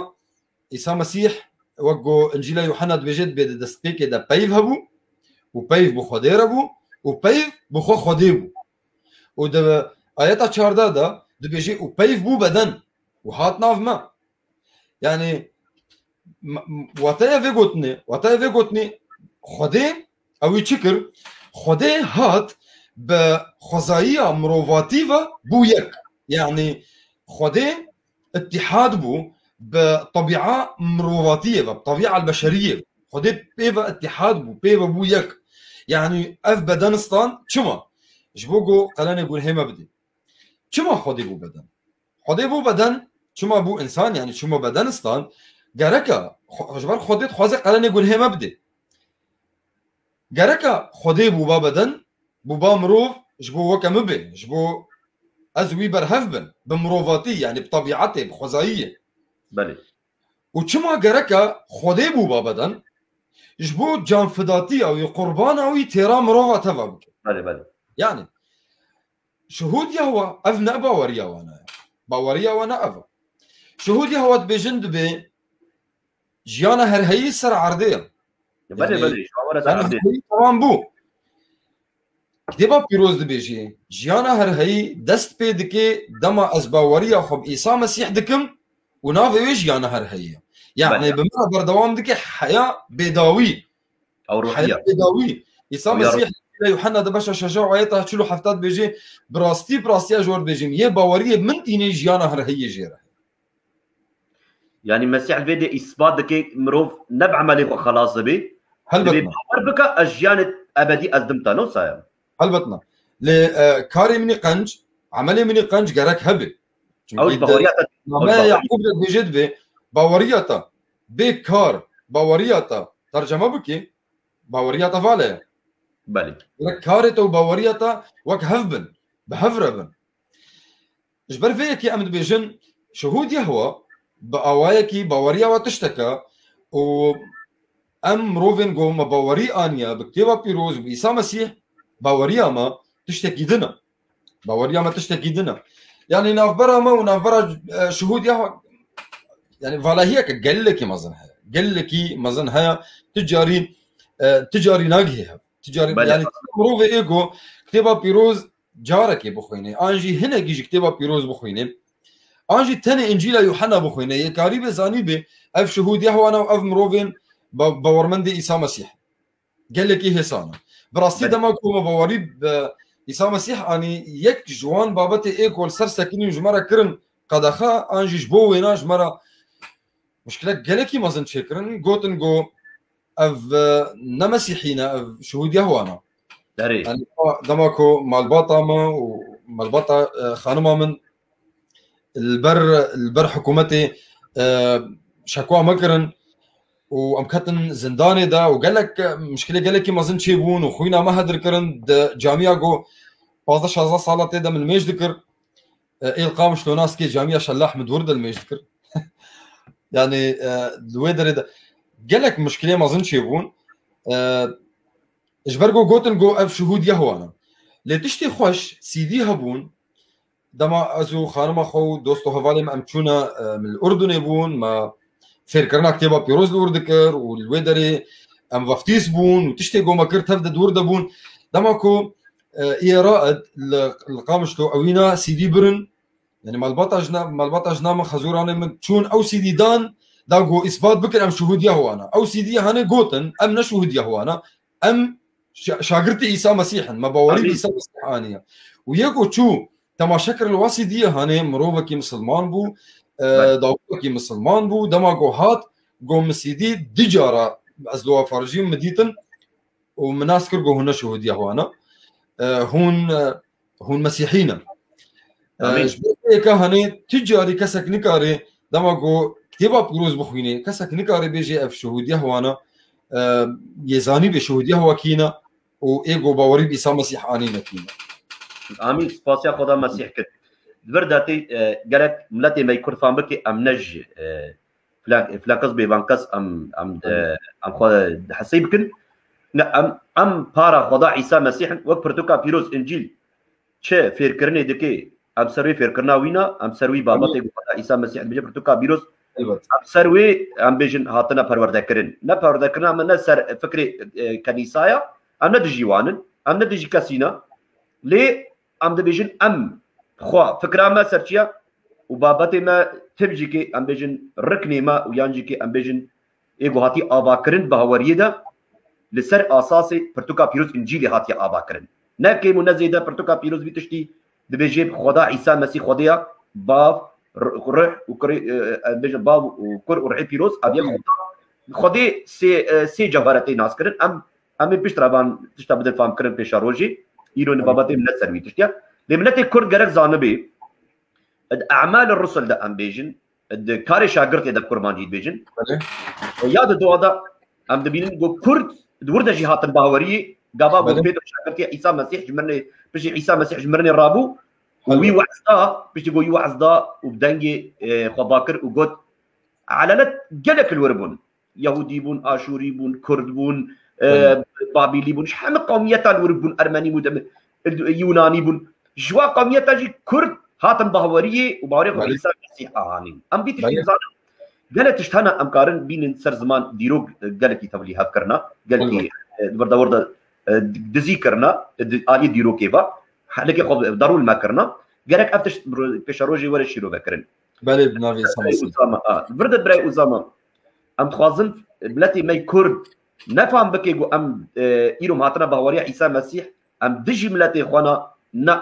Îsa Mesîh, wek ku Încîla Yuhanna dibêje, dibê di destpêkê de peyv hebû û peyv bi Xwedê re bû û peyv bi xwe Xwedê bû. Û di ayeta çardeh de dibêje, û peyv bû beden û hat nav me. Yani, m-, m-, wateya vê gotinê, wateya vê gotinê, Xwedê, ew ê çi kir? Xwedê hat bi xwezayiya mirovatî ve bû yek. Yani, Xwedê îtîhad bû bi tebîa mirovatiyê ve, bi tebîa el-beşeriyê ve. Xwedê pê ve îtîhad bû, pê ve bû yek. Yani, ev bedenistan çima? Ji bo ku qelenê gunhê me bidê. Çima Xwedê bû beden? Xwedê bû beden, çima bû însan, yani çima bedenistan? Gereke, xwe-, ji ber Xwedê dixwaze qelenê gunhê me bidê. Gereke Xwedê bû ba beden, bû ba mirov, ji bo weke min bê, ji bo ez wî berhev bin, bi mirovatî, yani bi tebîetê, bi xwezayiyê. Belê. Û çima gereke Xwedê bû ba beden, ji bo canfidatiya wî, qurbana wî têra mirova teva bike. Belê, belê. Yani, Şuhûd Yehwa, ev ne baweriya wan e. Baweriya wan ne ev e. Şuhûd Yehwa dibêjin dibê jiyana herheyî ser erdê ye. Belê, Yani, belê, ji wan re ser yani erdê. Herheyî temam bû. Kitêba Pîroz dibêjê, jiyana herheyî dest pê dike dema ez baweriya xwe bi Îsa Mesîh dikim û navê wê jiyana herheyî ye. Yani, Belê. Bi min re berdewam dike heya bêdawî. Ew ruhiye. Heyatê dawî. Îsa Ew ya Mesîh ruh- li Yuhanna di beşa şeş û ayeta çil û heft dibêje, bi rastî, bi rastî ez ji we dibêjim, yê baweriyê min tînê jiyana herheyê jê re. Yani Mesîh vê de îspat dike mirov ne bi emelê xwe xelas dibe. Helbet Dibê ne. Bawer bike ez jiyanê ebedî ez dim te, ne wisa ye? Helbet ne. Lê, e, karê min ê qenc, emelê min ê qenc gerek hebe. Çünkü Ew ji de baweriya te, ew ji nameya baweriya. Yaqûb de dibêje dibê, baweriya te, bê kar, baweriya te, terceme bikî, baweriya te vale ye. Belê. Gerek karê te û baweriya te wek hev bin. bi hev re bin. Ji ber vê yekê em dibêjin, şuhûd Yehwa bi awayekî baweriya we tiştek e û em mirovên ku me bawerî aniye bi Kitêba Pîroz û bi Îsa Mesîh, baweriya me tiştekî din e. Baweriya me tiştekî din e. Yanî navbera me û navbera, e, şuhûd Yehwa, yanî valahiyeke gelekî mezin heye. Gelekî mezin heye. Tu carî, e, tu carî nagihê hev. Tu carî, Belê. Yanî mirovê ê ku Kitêba Pîroz carekê bixwîne, an jî hinekî ji Kitêba Pîroz bixwîne, an jî tenê Încîla Yuhanna bixwîne, yê karîbe zanîbe ev şuhûd Yehwa ne û ev mirovên ba-, bawermendê Îsa Mesîh. Gelekî hêsan e. Bi rastî Belê. Dema ku me bawerî bi Îsa Mesîh anî, yek ji wan babetê ê ku li ser sekinî û ji me re kirin qedexe, an jî ji bo wêna ji me re muşkilek gelekî mezin çêkirin, gotin ku ev, e, ne Mesîhî ne, ev şuhûd Yehwa ne. Derê. Yanî, dema ku malbata me û malbata, e, xanima min li ber, li ber hikûmetê, e, şekwa me kirin û em ketin zindanê de û gelek, e, mişkilê gelekî mezin çêbûn û xwîna me hedir kirin di camiya ku pazdeh şazdeh sala tê de min mêj dikir. E, êl Qamişlo nas ke camiya Şellah min dûr de li mêj dikir. Yanî, e, li wê derê de gelek mişkilê mezin çêbûn. E, ji ber ku gotin ku ev şuhûd Yehwa ne. Lê tiştê xweş, C D hebûn. Dema ez û xanima xwe û dost û hevalê me em çûne, e, min li Urdunê bûn, me fêrkirina Kitêba Pîroz li wir dikir û li wê derê em veftîs bûn û tiştê ku me kir tev de dûr de bûn. Dema ku, e, Î Raed li, li Qamişlo ewîna C D birin, yanî malbata jina, malbata jina min, xezûranê min çûn ew C D dan, da ku îsbat bikin em şuhûd Yehwa ne. Ew C D hanê gotin, em ne şuhûd Yehwa ne. Em şa-, şagirtê Îsa Mesîh in. Me bawerî bi Amîn. Îsa Mesîh aniye. Û yê ku çû temaşe kir li wa C D hanê mirovekî misilman bû, e, Belê. Dawikekî misilman bû. Dema ku hat, got min C D du cara ez li wa farijîm min dîtin û min nas kir ku hûn ne şuhûd Yehwa ne. E, hûn, e, hûn Mesîhî ne. E, Amîn. Ji bo vê yeka hanê tu carî kesek nikare dema ku Kitêba Pîroz bixwîne, kesek nikare bêje ev şuhûd Yehwa ne, e, yê zanîbe şuhûd Yehwa kî ne û ê ku bawerî bi Îsa Mesîh anîne kî ne. Amîn. Spasiya Xweda Mesîh kir. Di vir de tê, e, gerek miletê me yê Kurd fam bike, em ne ji, e, filan, filan kes bê van kes em, em, em xwe dihesê bikin. Ne, em, em para Xweda Îsa Mesîh in, wek pirtûka pîroz Încîl çi fêrkirinê dike, em ser wê fêrkirina wî ne, em ser wî babetê ku Xweda Îsa Mesîh dibêje pirtûka pîroz, Elbet. Em ser wê, em bêjin, hatine perwerdekirin. Ne perwerdekirina me ne ser fikrê, e, kenîsaya, em ne dijî wan in, em ne dijî kesî ne. Lê em dibêjin em xwe fikra me ser çi ye û babetê me tim jî kê em bêjin riknê me û yan jî kê em bêjin ê ku hatî avakirin baweriyê de li ser asasê pirtûka pîroz Încîlê hatiye avakirin. Ne kêm û ne zêde pirtûka pîroz vî tiştî dibêje Xweda Îsa Mesîh Xwedê ya, Bav, Ruh û Kurê, e, e, em bêjin Bav û Kur û Ruhê Pîroz, ev yek Xweda. Xwedê sê, e, sê cewhere tê naskirin. Em, em ê piştre van tişta bidin famkirin pêşerojê. Îro li babatê min ne ser wî tiştiya. Lê miletê Kurd gerek zanibê, di E'mal Rusul de em bêjin, di karê şagirtê de kurmancî dibêjin. Belê. Ya di dua de em dibînin ku Kurd di wir de jî hatin baweriyê, gava ku Belê. Pêdro şagirtiya Îsa Mesîh ji mirinê, piştî Îsa Mesîh ji mirinê rabû û wî Helbet. We'z da, piştî ku wî we'z da û bi dengê, e, xwe ba kir û got, elalet gelek li wir bûn. Yahûdî bûn, Aşûrî bûn, Kurd bûn, e, Belê. Babîlî bûn, ji hemî qewmiyeta li wir bûn, Ermenî bûn, Yûnanî bûn. Ji wa qewmiyeta jî Kurd hatin baweriyê û baweriyê xwe Belê. Îsa Mesîh anîn. Em vî tiştî Belê. Zanin. Gelek tişt hene em karin bînin ser ziman dîrok, e, gelekî tevlî hev kirina, gelekî, Belê. E, di vir de wir de, e, dizî kirina, e, di aliyê dîrokê ve. Helekê xwe darûl me kirina. Gerek ev tişt pêşerojê were şîrove kirin. Belê, bi navê Îsa Mesîh. Usama, a, vir de birayê Usama. Em dixwazin miletê me Kurd nefam bike ku em, e, îro em hatine baweriya Îsa Mesîh, em dijî miletê xwe ne, ne.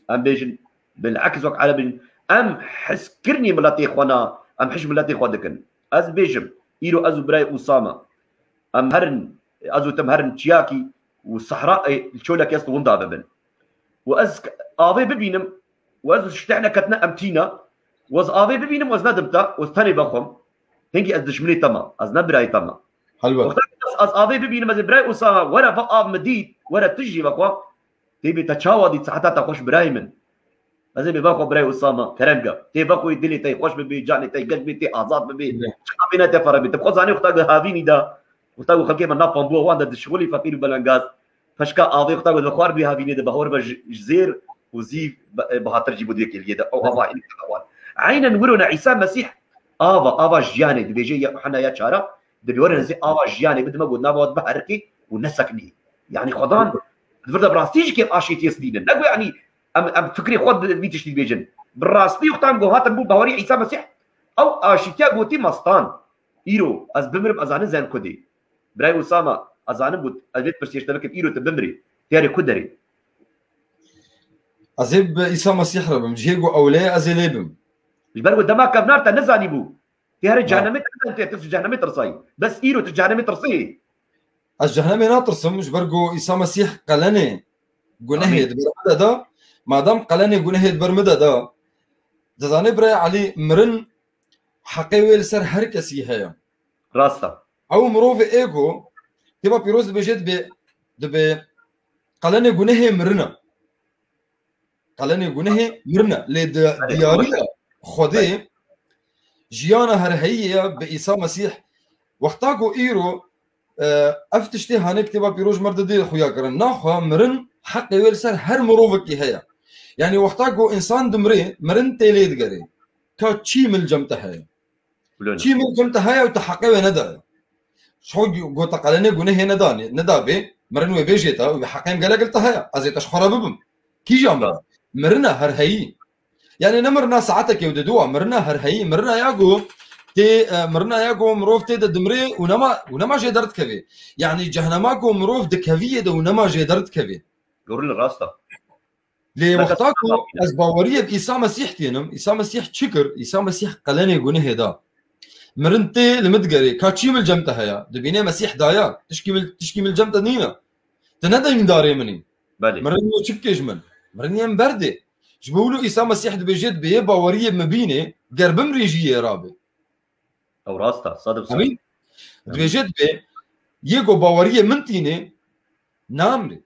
Em bêjin, bil'eks wek Ereb bêjin, em hizkirinî miletê xwe ne, em hij miletê xwe dikin. Ez bêjim, îro ez û birayê Usama, em herin, ez û tim herin çiyakî û sehra, e, li çolekê ez winda bibin. Û ez avê bibînim, û ez ji te neketine em tîna, û ez avê bibînim, û ez nedim te, û ez tenê vexwem. Hingî ez dijminê te me, ez ne birayê te me. Helbet. Wexta ez, ez avê bibînim, ez ê birayê Usama, were va av min dît, were tu jî vexwe. Tê bê te çawa dît, seheta te xweş birayê min. Ez ê bê vexwe birayê Usama, kerem ke. Tê vexwe dilê te xweş bibê, canê te geş bê, tê azad bibê. Çiqa bê ne te fere bê. Te xwe zanê wexta ku havînî de, wexta ku xelkê me nav pambûya wan de dişixulî feqîr û belengaz. Peşka avê wexta ku vexwar bê havînê de, behor be ji, ji zêr û zîv be, bi hatir jî bû dê kêliyê de. Ew ava hîn xwar. Eynen wiro ne Îsa Mesîh ava, ava jiyanê dibêje ya Yuhanna ya çara, dibê were nizê ava jiyanê bidime ku nava wan biherikê û neseknî. Yani Xwedan di vir de bi rastî jî kêm aşîtiyê stînin. Ne ku yani em, em fikrê xwe di vî tiştî dibêjin. Bi rastî wextan ku hatin bû bawerî Îsa Mesîh, ew aşîtiya gotî me stan. Îro ez bimirim, ez zanin zen ku dê. Birayê Usama, ez zanim ku ez vê pirsiyê ji te bikim, îro tu bimirî. Tê herê ku derê? Ez ê bi Îsa Mesîh re bim. Cihê ku ewle ye, ez ê lê bim. Ji ber ku dema kevnar te nizanîbû. Tê herê Ha. cehennemê te nizanî, tê tirs ji cehennemê tirsayî. Bes îro tu cehennemê tirsê. Ez cehennemê natirsim, ji ber ku Îsa Mesîh qelenê gunehê Amîn. di ber min de da. Madem qelenê gunehê di ber min de da, dizanê birayê Elî, mirin heqê wê li ser her kesî heye. Rast e. Ew mirovê ê ku Kitêba Pîroz dibêje dibê, dibê qelenê gunehê mirin e. Qelenê gunehê mirin e. Lê di Erê, diyariya Xwedê jiyana herheyî ye bi Îsa Mesîh. Wexta ku îro, e, ev tiştê hanê Kitêba Pîroz ji me re didê xuya kirin. Naxwe mirin heqê wê li ser her mirovekî heye. Yani wexta ku însan dimrê, mirin tê lê digerê. Ka çî min cem te heye. Çî min cem te heye û te heqê wê nedaye. Ji xwe gota qelenê gunehê nedanê, nedabê, mirin wê bêjê te û heqê min gelek li te heye. Ez ê te ji xwe re bibim. Kîja mirin? Mirin e herheyî. Yani ne mirina saetekê û didu a, mirina herheyî, mirina ya ku tê, e, mirina ya ku mirov tê de dimrê û nema, û nema jê derdikevê. Yani cehnema ku mirov dikeviyê de û nema jê derdikevê. Gorî li rast e. Lê wexta ku ez baweriyê bi Îsa Mesîh tînim, Îsa Mesîh çi kir? Îsa Mesîh qelenê gunehê da. Mirin tê li min digerê, ka çî min cem te heye? Dibînê Mesîh daya, tişkî min, tişkî min cem te nîne. Tu ne demîndarê min î. Belê. Mirin yê çi bikê ji min? Mirin yê min berdê. Ji bo wilo Îsa Mesîh dibêje, dibê yê baweriyê min bînê, ger bimrî jî yê rabê. Ew rast e, sed û sed. Amîn. Dibêje dibê, yê ku baweriyê min tînê, namrê.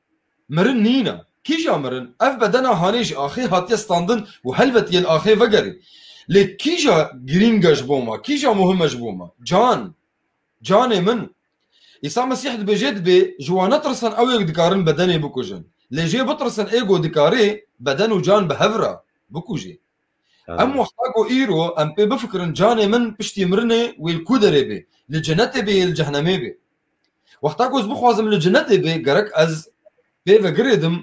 Mirin nîne. Kîja mirin? Ev bedena hanê ji axê hatiye standin û helbet yê li axê vegerê. Lê kîja girîng e ji bo me, kîja muhim e ji bo me? Can. Canê min. Îsa Mesîh dibêje dibê, ji wan netirsin ew ê ku dikarin bedenê bikujin. Lê jê bitirsin ê ku dikarê beden û can bi hev re bikujê. Em wexta ku îro em pê bifikirin, canê min piştî mirinê wê li ku derê bê? Li cenetê bê yê li cehnemê bê? Wexta ku ez bixwazim li cenetê bê, gerek ez pê vegirêdim,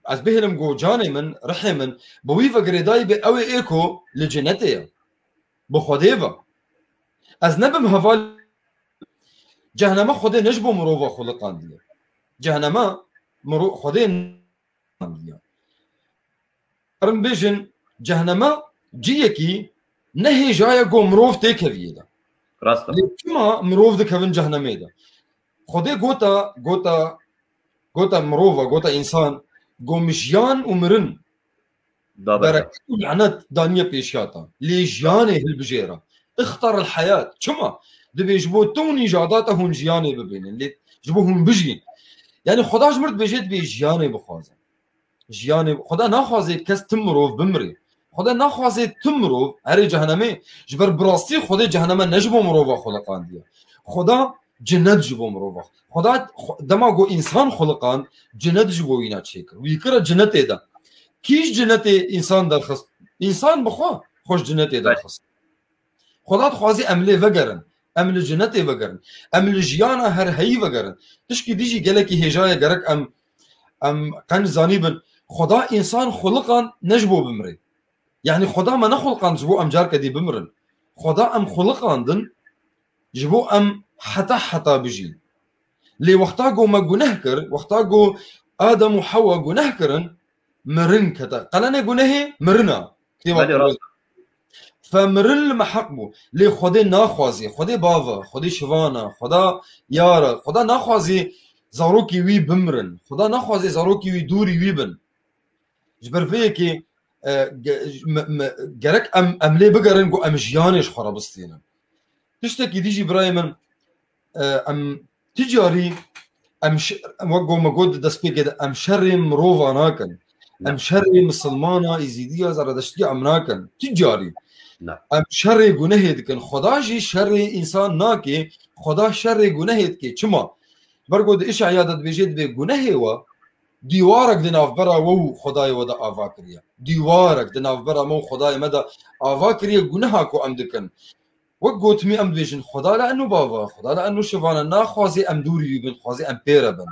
ez bihêlim ku canê min, rihê min bi wî vegirêdayî bê, ew ê ê ku li cenetê ye. Bi Xwedê ve. Ez nebim heval cehneme Xwedê ne ji bo mirova xuliqandiye. Cehneme miro-, Xwedê Karin bêjin, cehneme ciyekî ne hêja ye ku mirov tê keviyê de. Rast e. Lê çima mirov dikevin cehnemê de? Xwedê gota, gota, gota mirova, gota însan, go min jiyan û mirin, bereket û lanet daniye pêşiya te. Lê jiyanê hilbijêre. Ixtar el heyat. Çima? Dibê ji bo tu û nîjada te hûn jiyanê bibînin. Lê ji bo hûn bijîn. Yani Xweda ji mir dibêje dibê jiyanê bixwaze. Jiyanê, Xweda naxwaze kes tim mirov bimrê. Xweda naxwaze tim mirov herê cehenemê. Ji ber bi rastî Xwedê ceheneme ne ji bo mirova xuliqandiye. Xweda cinet ji bo mirova. Xweda xwe-, dema ku însan xuliqand, cinet ji bo wîna çêkir. Wî kire cinetê de. Kî ji cinetê însan derxist? Însan bi xwe, xwe ji cinetê derxist. Xweda dixwazî em lê vegerin. Em li cinetê vegerin. Em li jiyana herheyî vegerin. Tişkî dî jî gelekî hêja ye, gerek em, em qenc zanîbin. Xweda însan xuliqand ne ji bo bimrê. Yani Xweda me nexuliqand ji bo em carke dî bimirin. Xweda em xuliqandin ji bo em heta heta bijîn. Lê wexta ku me guneh kir, wexta ku Adem û Hewa guneh kirin, mirin kete. Qelenê gunehê mirin e. Kitêba Belê, Pîroz. Rast. Fe mirin li me heq bû. Lê Xwedê naxwazê. Xwedê bav e, Xwedê şivan e, Xweda yar e. Xweda naxwazê zarokî wî bimrin. Xweda naxwazê zarokî wî dûrî wî bin. Ji ber vê yekê, e, ge-, me, me, gerek em, em lê bigerin ku em jiyanê ji xwe re bistînin. Tiştekî dî jî birayê min, e, em ti carî Em ş-, em wek ku me got di destpêkê de, em şerê mirova nakin. Em şerê misilmana, êzîdiya, zeredeştiya em nakin. Tu carî. Em şerê gunehê dikin. Xweda jî şerê însan nake. Xweda şerê gunehê dike. Çima? Ber ku di Îşeya de dibêje, dibê gunehê we dîwarek di navbera we û Xwedayê we de ava kiriye. Dîwarek di navbera me û Xwedayê me de ava kiriye guneha ku em dikin. Wek gotimî em dibêjin, Xweda li eno bava, Xweda li eno şivana naxwazê em dûrî wî bin, dixwazê em pê re bin.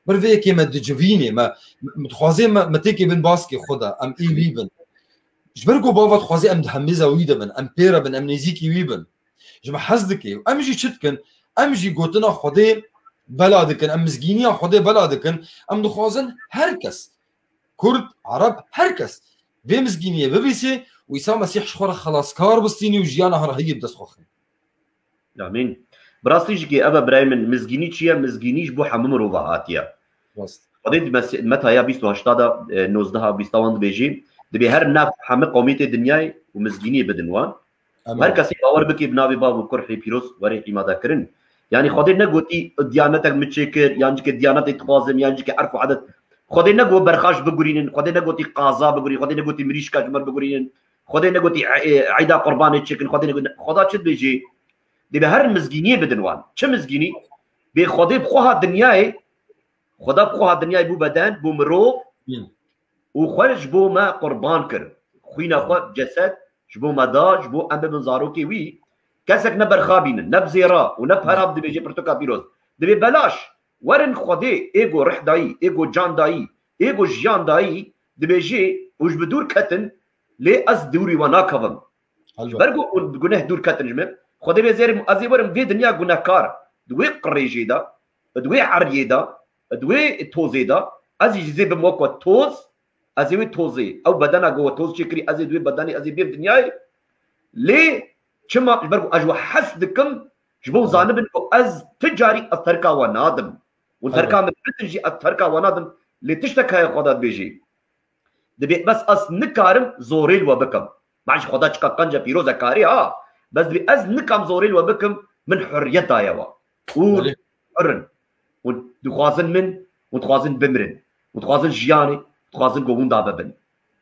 Bir vê yekê me dicivînê, me, me dixwazê me, me têkê bin baskê xwe de, em ê wî bin. Ji ber ku bava dixwazê em di hemêza wî de bin, em pê re bin, em nêzîkî wî bin. Ji me hez dike. Em jî çi dikin? Em jî gotina Xwedê bela dikin, em mizgîniya Xwedê bela dikin. Em dixwazin her kes, Kurd, Ereb, her kes vê mizgîniyê bibîsê û Îsa Mesîh ji xwe re xelaskar bistînî û jiyana herahiyê bi dest xwe xin. Amîn. Bi rastî jî kê ev e birayê min, mizgînî çi ye? Mizgînî ji bo hemû mirova hatiye. Rast. Xwedê di Mes-, Metaya bîst û heşta de, e, nozdeha bîsta wan dibêjî, dibê her nav hemî qewmîtê dinyayê û mizgîniyê bidin wan. Û her kesê bawer bike bi navê Bav û Kurhê Pîroz were îmadekirin. Yanî Xwedê negotî diyanetek min çêkir, yan jî ke diyanetê dixwazim, yan jî ke erf û edet. Xwedê negot berxaş bigurînin, Xwedê negotî qaza bigurînin, Xwedê negotî mirîşka ji me bigurînin, Xwedê negotî e-, e-, eyda qurbanê çêkin, Xwedê negotî, Xweda çi dibêjê? Dê bi her mizgîniyê bidin wan. Çi mizgînî? Bê Xwedê bi xwe hat dinyayê, Xweda bi xwe hat dinyayê bû beden, bû mirov, û xwe ji bo me qurban kir. Xwîna xwe, cesed, ji bo me da, ji bo em bibin zarokê wî. Kesek ne berxabînin, ne bi zêra û ne bi pera dibêje pirtûka pîroz. Dibê belaş. Werin Xwedê, ê ku rih dayî, ê ku can dayî, ê ku jiyan dayî, dibêje û ji bi dûr ketin, lê ez dûrî we nakevim. Ji ber ku hûn bi guneh dûr ketin ji min, Xwedê bê zêrim, ez ê werim vê dinya gunehkar, di wê qirêjê de, di wê eriyê de, di wê tozê de, ez jî zê bim wek we toz, ez ê wê tozê, ew bedena ku we toz çêkirî, ez ê di wê bedenê, ez ê bêm dinyayê. Lê çima? Ji ber ku ez ji we hez dikim, ji bo zanibin ku ez ti carî ez terka we nadim. Hûn terka min bidin jî ez terka we nadim. Lê tiştek heye Xweda dibêjî. Dibê bes ez nikarim zorê li we bikim. Ma ji Xweda çiqa qenc e pîroz e karê ha. Bes dibê ez nikam zorê li we bikim, min hurriyet daye we. Û hur in. Hûn dixwazin min, hûn dixwazin bimirin. Hûn dixwazin jiyanê, dixwazin ku hûn da bibin.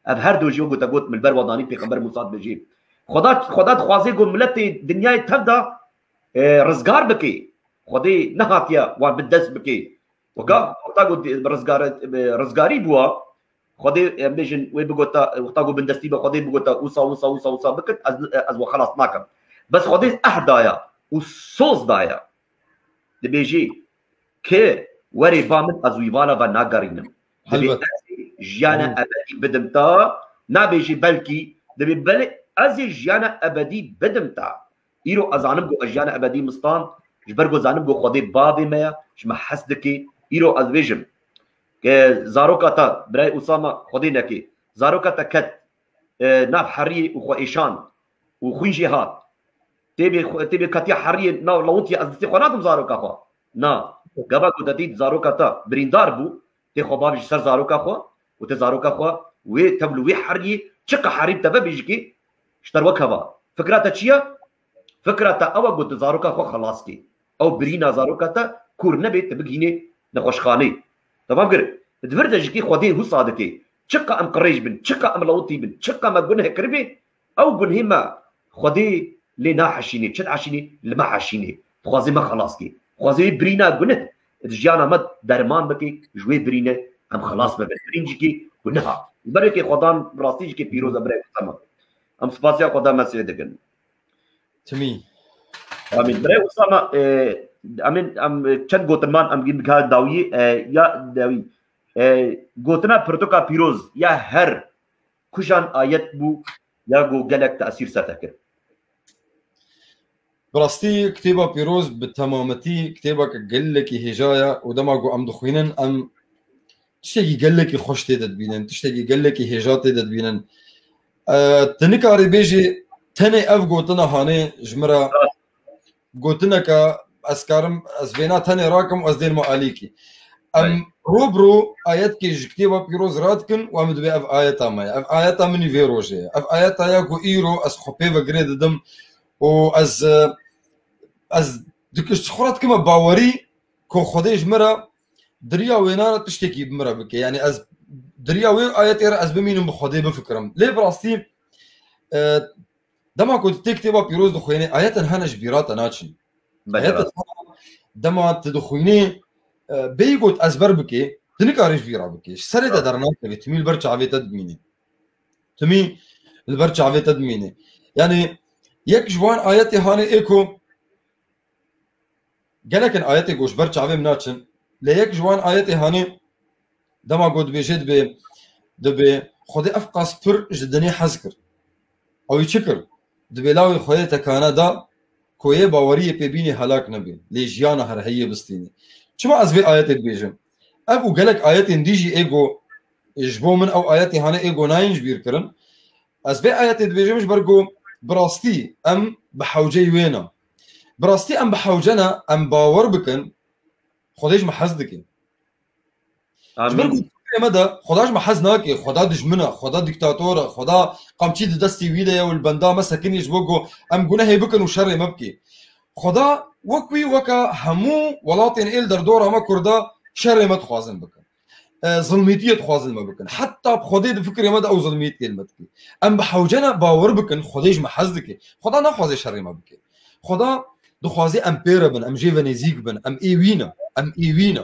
Ev her do jî wek te got, min li ber we danî, Pêxember Mûsa dibêjî. Xweda, Xweda dixwaze ku miletê dinyayê tev da, e, rizgar bike. Xwedê nehatiye wan bi dest bike. Weka wexta ku di-, rizgar-, rizgarî bûa, Xwedê, em bêjin, wê bigota, wexta ku bindestî be, Xwedê bigota, wisa, wisa, wisa, wisa bikit, ez, ez we xelas nakim. Bes Xwedê ehd daya û soz daya. Dibêjî, ki werê ba min, ez wî vala ve nagerînim. Dibê Helbet. Ez ê jiyana Hı. ebedî bidim ta, nabêjî belkî, dibê belê ez ê jiyana ebedî bidim ta. Îro ez zanim ku ez jiyana ebedî min stand, ji ber ku zanim ku Xwedê bavê me ye, ji me hez dike. Îro ez bêjim, ke zaroka te, birayê Usama, Xwedê neke, zaroka te ket, e, nav heriyê û xwe êşand û xwîn jê hat. Tê bê xwe, tê bê ketiya heriyê nav lewitiya, ez destê xwe nadim zaroka xwe. Na, gava ku te dît zaroka te birîndar bû, tê xwe bavê ji ser zaroka xwe û tê zaroka xwe wê tev li wê heriyê, çiqa herî bi te ve bêjikê, ji te re wek heva. Fikra te çi ye? Fikra te ew e ku tu zaroka xwe xelas kê. Ew birîna zaroka te kûr nebe, tu bigihînê nexweşxanê. Temam kir. Di vir de jikê Xwedê wisa dike. Çiqa em qirêj bin, çiqa em lewitî bin, çiqa me guneh kiribê, ew gunhê me Xwedê lê naheşînê. Çi diheşînê? Li me heşînê. Dixwazê me xelas kê. Dixwazê wê birîna guneh di jiyana me derman bike, ji wê birîne em xelas bibin. Birîn jikê guneha. Ji ber wê kê Xwedan bi rastî jikê pîroz e, birayê Usama. Em spasiya Xweda Mesîhê dikin. Timî. Amîn. Birayê Usama, e, em ê, em, e, çend gotinman em gîn bikar dawiyê, e, ya dawî. E, gotina pirtûka pîroz ya her kujan ayet bû ya ku gelek tesîr ser te kir? Bi rastî kitêba pîroz bi temametî kitêbeke gelekî hêja ye û dema ku em dixwînin, em tiştekî gelekî xweş tê de dibînin, tiştekî gelekî hêja tê de dibînin. E, tu nikarî bêjî tenê ev gotina hanê ji min re gotineke ez karim, ez vêna tenê rakim û ez dênime alîkî. Em Belê. Ro bi ro ayetkê ji kitêba pîroz radikin û em dibê ev ayeta me ye. Ev ayeta min î vê rojê ye. Ev ayeta ye ku îro ez xwe pê ve girê didim û ez, e, ez dik-, ji xwe re dikime bawerî ku Xwedê ji min re diriya wêna re tiştekî bi min re bike. Yani ez diriya wê ayetê re ez bimînim bi Xwedê bifikirim. Lê bi rastî, e, dema ku tu tê kitêba pîroz dixwênê, ayeten hene ji bîra te naçin. Belê Ayeten rast. hene dema tu dixwînê, e, bêyî ku tu ezber bikê, tu nikarî ji bîra bikê. Ji serê te Rast. dernakevê, timî li ber çavê te dimîne. Timî li ber çavê te dimîne. Yani yek ji wan ayetê hanê ê ku gelek in ayetê ku ji ber çavê min naçin. Lê yek ji wan ayetê hanê dema ku dibêje dibê, dibê Xwedê ev qas pir ji dinê hez kir. Ew ê çi kir? Dibê lawê xwe yê tekane da ku yê baweriyê pê bînê helak nebê. Lê jiyana her heyê bistînê. Çima ez vê ayetê dibêjim? Ev û gelek ayetên dî jî ê ku ji bo min ew ayetê hanê ê ku nayên ji bîr kirin. Ez vê ayetê dibêjim ji ber ku bi rastî em bi hewceyî wê ne. Bi rastî em bi hewce ne, em bawer bikin, Xwedê ji me hez dike. Ji ber ku Amîn. fikrê me de Xweda ji me hez nake, Xweda dijmin e, Xweda dîktator e, Xweda qamçî di destê wî de ye û li benda me sekinî ji bo ku em gunehê bikin û şerê me bike. Xweda wek wî weke hemû welatên êl derdora me Kurda şerê me dixwazin bikin. E, zilmîtiyê dixwazin me bikin. Heta bi Xwedê di fikrê me de ew zilmîtiyê li me dike. Em bi hewce ne bawer bikin, Xwedê ji me hez dike. Xweda naxwaze şerê me bike. Xweda dixwaze em pê re bin, em jê ve nêzîk bin, em ê wî ne, em ê wî ne.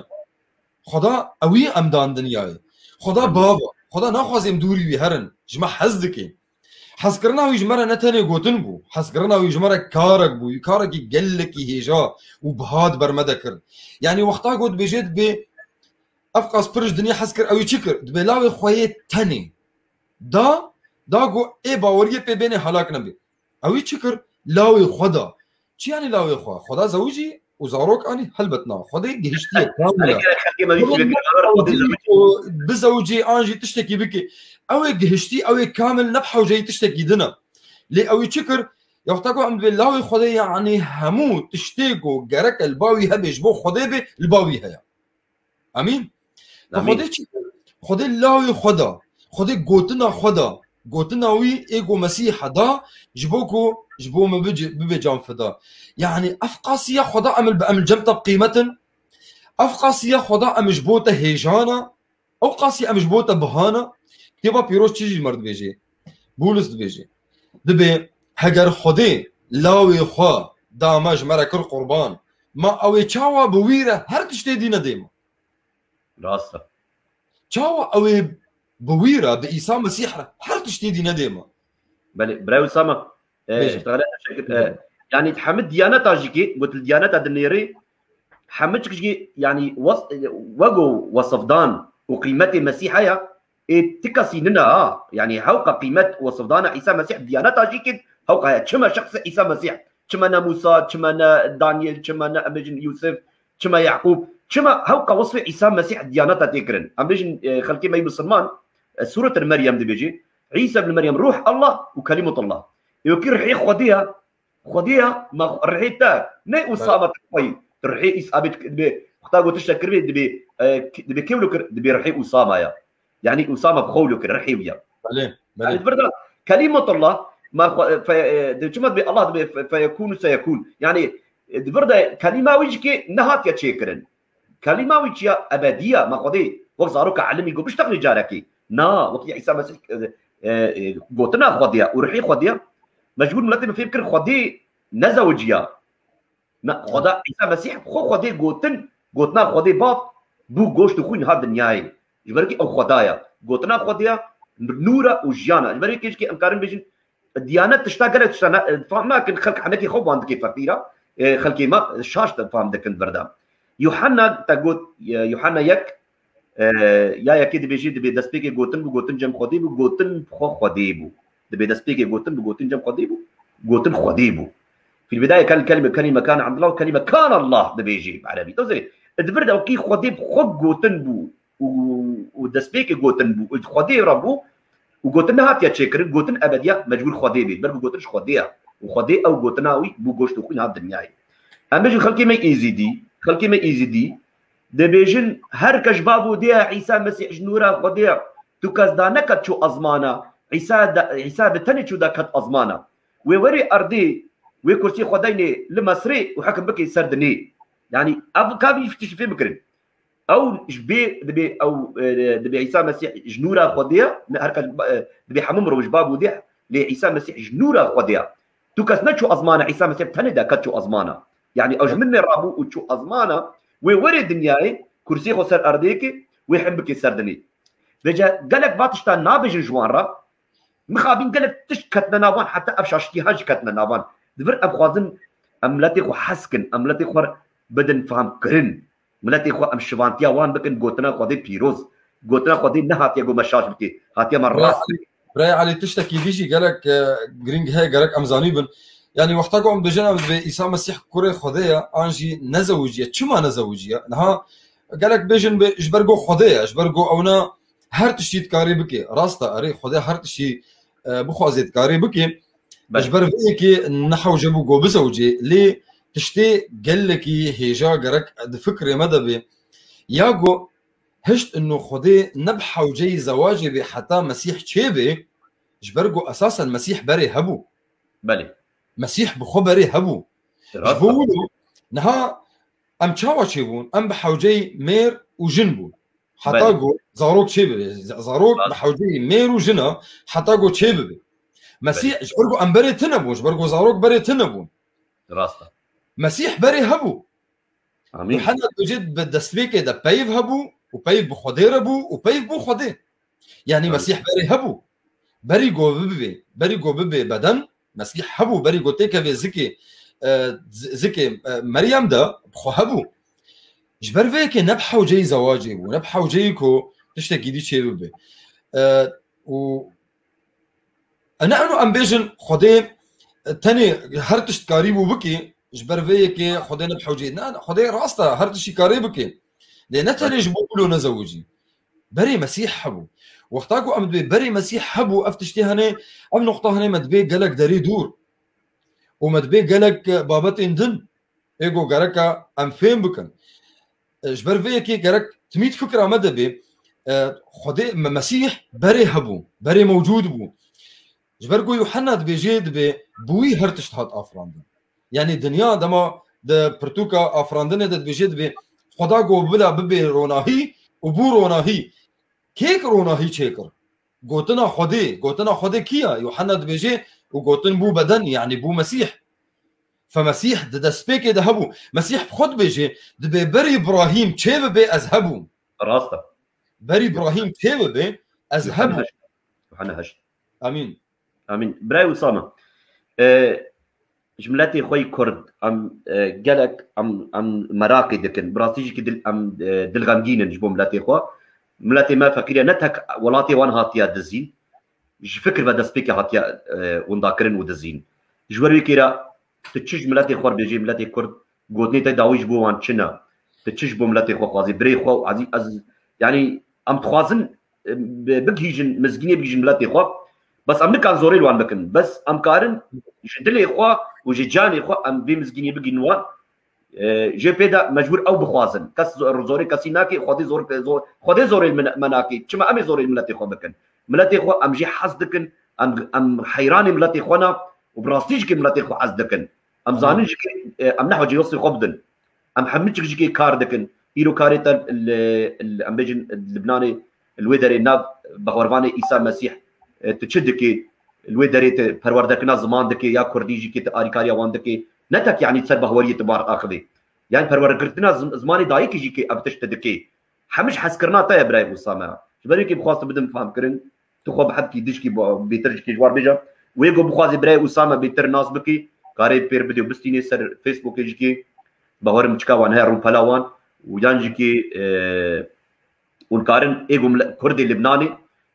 Xweda ewî em dan dinyayê. Xweda Amin. bav e. Xweda naxwaze em dûrî wî herin. Ji me hez dike. Hezkirina wî ji me re ne tenê gotin bû. Hezkirina wî ji me re karek bû. Karekî gelekî hêja û biha di ber me de kir. Yanî wexta got dibêje dibê ev qas pir ji dinyê hez kir, ew ê çi kir? Dibê lawê xwe yê tenê da, da ku ê baweriyê pê bênê helak nebê. Ew ê çi kir? Lawê xwe da. Çi yanî lawê xwe? Xwe da zewicî û zarok anî? Helbet na. Xwedê gihiştiye kamil e. Erê gerek xelkê me wî Xwedê fikir, Xwedê û zewicî. Bizewicî an jî tiştekî bike. Ew ê gihiştî, ew ê kamil ne bi hewceyî tiştekî din e. Lê ew ê çi kir? Ya wexta ku em dibê lawê Xwedê yanî hemû tiştê ku gerek e li ba wî hebe ji bo Xwedê bê, li ba wî heye. Amîn. Amîn. Xwedê çi? Xwedê lawê xwe da. Xwedê gotina xwe da. Gotina wî ê ku Mesîh e da ji bo ku ji bo me bibe, bibe can fida. Yanî ev qasiya xwe da em li, em li cem te bi qîmet in. Ev qasiya xwe da em ji bo te hêjan e. Ew qasî em ji bo te biha ne. Kitêba Pîroz çi jî me dibêje? Bûlis dibêje. Dibê heger Xwedê lawê xwe da me ji me re kir qurban, ma ew ê çawa bi wî re her tiştê dî nedê me? Rast e. Çawa ew ê bi wî re, bi Îsa Mesîh re her tiştê dî nedê me? Belê, birayê Usama, e, Bêje. Ji te re teşekkür. E, yanî hemî diyaneta jî ki, got li diyaneta dinêrê, hemî çik jî, yanî was-, e, wego wasifdan û qîmetê Mesîh heye, ê ti kesî nina ha. Yanî hewqa qîmet wasifdana Îsa Mesîh diyaneta jî ki, hewqa heye. Çima şexsê Îsa Mesîh? Çima ne Mûsa, çima ne Daniel, çima ne, em bêjin, Yûsif, çima Yaqûb? Çima hewqa wasfê Îsa Mesîh diyaneta tê kirin? Em bêjin, e, xelkê me yê misilman, e, Sûretul Meryem dibêje, Îsa ibn Meryem, Ruh Allah û Kelîmetullah. Ê wekî rihê Xwedê ya, Xwedê ya, ma rihê te, ne Usama te xweyî. Tu rihê Îsa abê dibê, Xweda got tiştek kiribê, dibê, e, dibê kê wilo kir? Dibê rihê Usama ya. Yanî Usama bi xwe wilo kir, rihê wî ya. Belê, belê. Yanî di vir de Kelîmetullah, ma xwe, fe, e, di çima dibê Allah dibê fe, feyekûn û seyekûn. Yanî, e, di vir de kelîma wî jî ki nehatiye çêkirin. Kelîma wî çi ya? Ebedî ya. Ma Xwedê wek zaroka elimî got biştexilî carekî. Na, wekî Îsa Mesîh, e, e, e, gotina Xwedê ya û rihê Xwedê ya. Mecbûr miletê min fêm kir Xwedê nezewiciya. Na, Xweda Îsa Mesîh xwe Xwedê gotin, gotina Xwedê Bav bû goşt û xwîn hat dinyayê. Ji ber kî ew Xweda ya. Gotina Xwedê ya, nûr e û jiyan e. Ji ber kê jî em karin bêjin, diyanet tişta gelek tişta na-, fam nakin, xelk henekî xwe van dike feqîra, e, xelkê me şaş fam dikin vir de. Yuhanna te got, e, Yuhanna yek, e, ya yekê dibêjî, dibê destpêkê gotin bû, gotin cem Xwedê bû, gotin xwe Xwedê bû. Dibê destpêkê gotin bû, gotin cem Xwedê bû, gotin Xwedê bû. Fî l-bidayê kel-, kelîme, kelîme kane indillah û kelîme kane Allah dibêjî bi erebî. To zê, di vir de wekî Xwedê bi xwe gotin bû û, û destpêkê gotin bû û di Xwedê re bû û gotin nehatiye çêkirin, gotin ebediya mecbûr Xwedê bê. Ber ku gotin ji Xwedê ye û Xwedê ew gotina wî bû goşt û xwîn hat dinyayê. Em bêjin xelkê me Êzîdî, xelkê me Êzîdî, dibêjin, her kes ji bav û dê ye, Îsa Mesîh ji nûra Xwedê ye. Tu kes da neket çû ezmana. Îsa da, Îsa bi tenê çû da ket ezmana. Wê werê erdê, wê kursiyê xwe daynê li Mesrê û hekim bikê ser dinê. Yanî ev ka vî tiştî fêm bikirin. Ew ji bê dibê ew, e, dibê Îsa Mesîh ji nûra Xwedê ye, ne her kes, e, dibê hemû mirov ji bab û dê, lê Îsa Mesîh ji nûra Xwedê ye. Tu kes neçû ezmana, Îsa Mesîh tenê de ket çû ezmana. Yani ew ji min me rabû û çû ezmana, wê were dinyayê, kursê xwe ser erdê ke, wê hem bike ser dinê. Vêce gelek va tişta nabêjin ji wan re. Mixabin gelek tişt ketine navan, heta ev şaştiya jî ketine navan. Di vir em xwazin em miletê xwe hez kin, em miletê xwe bidin fam kirin. Miletê xwe em şivantiya wan bikin, gotina Xwedê pîroz. Gotina Xwedê nehatiye ku me şaş bike, hatiye me rast bike. Birayê Elî, tiştekî dî jî gelek, e, girîng heye, gerek em zanîbin. Yanî wexta ku em dibêjin em dibê Îsa Mesîh kurê Xwedê ye, an jî nezewiciye. Çima nezewiciye? Niha gelek bêjin bê ji ber ku Xwedê ye, ji ber ku ewna her tiştî dikarî bike. Rast e, erê, Xwedê her tiştî, e, bixwazê dikarî bike. Belê. Ji ber vê yekê nehewce bû ku bizewicê, lê tiştê gelekî hêja gerek di fikrê me de bê. Ya ku hişt inu Xwedê ne bi hewceyî zewacê bê heta Mesîh çêbê, ji ber ku esasen Mesîh berê hebû. Belê. Mesîh bi xwe berê hebû. Ji Rast bo e. wilo niha em çawa çêbûn? Em bi hewceyî mêr û jin bûn. Heta Belê. ku zarok çêbibe. Z-, zarok Rast. bi hewceyî mêr û jina heta ku çêbibe. Mesîh Belê. ji ber ku em berê tune bûn, ji ber ku zarok berê tune bûn. Rast e. Mesîh berê hebû. Amîn. Yuhanna dibêje bi destpêkê de peyv hebû û peyv bi Xwedê re bû û peyv bû Xwedê. Yanî Amîn. Mesîh berê hebû. Berî ku bibe, berî ku bibe beden, Mesîh hebû, berî ku têkeve zikê, e, z-, zikê, e, Meryem de bi xwe hebû. Ji ber vê yekê ne bi hewceyî zewacê bû, ne bi hewceyî ku tiştekî dî çêbibe. E, û E, ne eno em bêjin Xwedê, e, tenê her tişt karî bû bikê, ji ber vê yekê Xwedê ne bi hewcê. Ne, Xwedê rast e, her tiştî karê bikê. Lê ne tenê ji bo wilo nezewicî. Berê Mesîh hebû. Wexta ku em dibê berê Mesîh hebû, ev tiştê hene, ev noqta hene me dibê gelek derê dûr. Û me dibê gelek, e, babetên din. Ê ku gereka em fêm bikin. E, ji ber vê yekê gerek timî di fikra me de bê, e, Xwedê me-, Mesîh berê hebû, berê mewcûd bû. Ji ber ku Yuhanna dibêje, dibê bi wî her tişt hat afirandin. Yanî dinya dema di pirtûka afirandinê de dibêje, dibê Xweda got bila bibê ronahî û bû ronahî. Kêk ronahî çêkir? Gotina Xwedê, gotina Xwedê kî ye? Yuhanna dibêje, û gotin bû beden, yanî bû Mesîh. Fe Mesîh di destpêkê de hebû. Mesîh bi xwe dibêje, dibê berî Îbrahîm çê bibe ez hebûm. Rast e. Berî Îbrahîm çê bibe ez Yuhanna hebûm. heşt. Yuhanna heşt. Amîn. Amîn. Birayê Usame, e, ji miletê xwe yî Kurd em, e, gelek em, em meraqê dikin. Bi rastî jî ki dil, em, e, dilxemgîn in ji bo miletê xwe. Miletê me feqîr e, ne tek welatê wan hatiye dizîn. Ji fikir ve destpêkê hatiye, e, windakirin û dizîn. Ji wer wê kêra tu çi ji miletê xwe bêjî, miletê Kurd, gotinê te dawî ji bo wan çi ne? Tu çi ji bo miletê xwe xwazî? Birê xwe û ezî-, ez, yanî em dixwazin, e, bi-, bigihîjin, mizgînê bigihîjin miletê xwe. Bes em nikan zorê li wan bikin. Bes em karin ji dilê xwe û ji canê xwe em vê mizgînê bigihînin wan. E, jê pê de mecbûr ew bixwazin. Kes zo-, zorê kesî nake, Xwedê zor pê zor, Xwedê zorê li min, me nake. Çima em ê zorê li miletê xwe bikin? Miletê xwe em jê hez dikin, em, em heyranê miletê xwe ne û bi rastî jî ki miletê xwe hez dikin. Em Hı hı. zanin jî ki, e, em ne hecê dostê xwe bidin. Em hemû çik jî ki kar dikin. Îro karê te li, li, em bêjin, li Libnanê, li wê derê nav behwervanê Îsa Mesîh, e, tu çi dikê? Li wê derê tu perwerdekirina ziman dikê ya kurdî jî ki tu arîkariya wan dikê? Ne tek, yanî ser behweriyê tu bar axivê. Yanî perwerdekirtina zim-, zimanê dayikê jî ki ev tişt tu dikê. Hemû ji hezkirina te ye birayê Usame. Ji ber wê kê bixwast tu bidim fehmkirin, tu xwe bi hebkî dişkî ba-, bêtir ji kê ji war bêje. Wê ku bixwazê birayê Usame bêtir nas bikî, karê pêr bidê û bistînê ser Facebookê jî kê, bawerim çika wan heye rûpela wan û yan jî kê, e, hûn karin ê ku mile-, Kurdê Libnanê,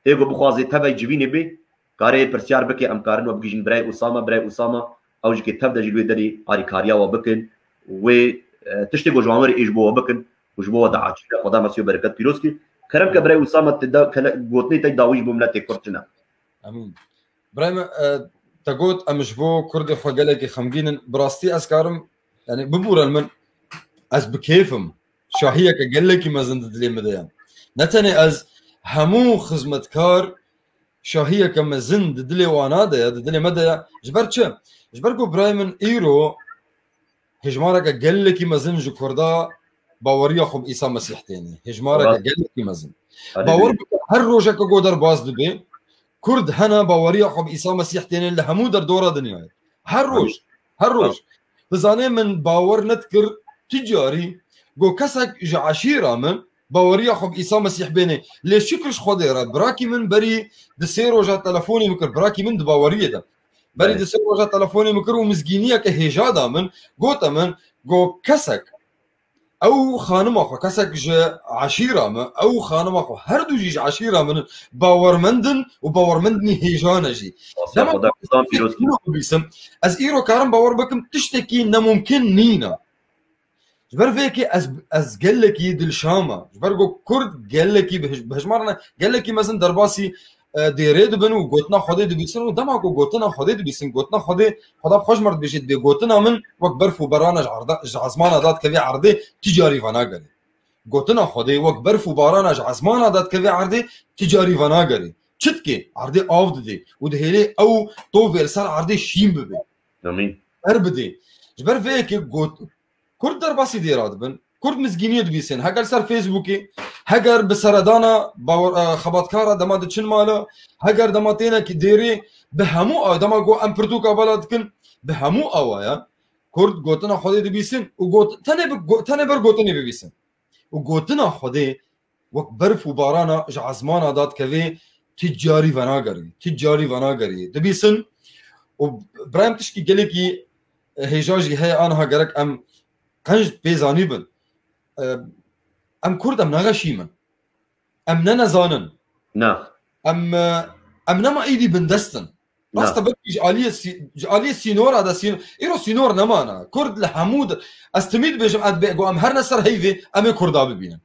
ê ku bixwazê tevey civînê bê, karê pirsyar bike, em karin we bigihîjin birayê Usame, birayê Usame, ew jî kê tev de jî li wê derê arîkariya we bikin, wê, e, tiştê ku ji wan were ê ji bo we bikin û ji bo we diaçîne. Xweda mesiyo bereket pîroz kî. Kerem ke birayê Usame, tu da, kele-, gotinê te dawî ji bo miletê Kurd çi ne? Amîn. Birayê me, e, te got em ji bo Kurdê xwe gelekî xemgîn in. Bi rastî ez karim, yanî bibûren min, ez bi kêf im. Şahiyeke gelekî mezin di dilê min de ye. Ne tenê ez, hemû xizmetkar şahiyeke mezin di dilê wana de ye, di dilê me de ye. Ji ber çi? Ji ber ku birayê min îro hejmareke gelekî mezin ji Kurda baweriya xwe bi Îsa Mesîh têne. Hêjmareke gelekî mezin. Baweriya bike, her rojeke ku derbas dibe, Kurd hene baweriya xwe bi Îsa Mesîh têne li hemû derdora dinyayê. Her roj, her roj. Dizanê min bawer nedikir tu carî ku kesek ji eşîra min baweriya xwe bi Îsa Mesîh bêne. Lê şikir ji Xwedê re, birakî min berî di sê roja telefonê min kir, birakî min di baweriyê de. Berî di sê roja telefonê min kir û mizgîniyeke hêja da min, gote min, got, kesek, ew xanima xwe, kesek ji eşîra min, ew xanima xwe, her du jî ji eşîra min in, bawermend in û bawermendinî hêja ne jî. Dema ku ez bibîsim, ez îro karim bawer bikim, tiştekî nemumkin nîne. Ji ber vê yekê ez, ez gelekî dilşam a. Ji ber ku Kurd gelekî bi hij-, bi hejmarna gelekî mezin derbasî, e, dêrê dibin û gotina Xwedê dibîsin û dema ku gotina Xwedê dibîsin, gotina Xwedê, Xweda bi xwe ji me re dibêje, dibê gotina min wek berf û barana ji erda, ji ezmana dadikeve erdê, tu carî venagerê. Gotina Xwedê wek berf û barana ji ezmana dadikeve erdê, tu carî venagerê. Çi dike? Erdê av didê û dihêlê ew tovê li ser erdê şîn bibe. Amîn. Her bidê. Ji ber vê yekê got, Kurd derbasî dêra dibin. Kurd mizgîniyê dibîsin. Heger ser Facebookê, heger bi seredana bawer-, e, xebatkara dema diçin mala, heger dema têne ki dêrê, bi hemû a-, dema ku em pirtûka bela dikin, bi hemû awayan Kurd gotina Xwedê dibîsin û got-, tenê bi go-, tenê ber gotinê bibîsin. Û gotina Xwedê wek berf û barana ji ezmana dadikevê, tu carî venagerî, tu carî venagerî. Dibîsin û birayem tişkî gelekî hêja jî heye, aniha gerek em qenc pê zanîbin. E, em Kurd em ne xeşîm in. Em ne nezan in. Na. Em, e, em nema êdî bindest in. Na. Rast e, belkî ji aliyê sî-, ji aliyê sînora de sîn-, îro sînor nemana. Kurd li hemû de, ez timî dibêjim, ez dibê, go em her ne ser heyvê, em ê Kurda bibînin.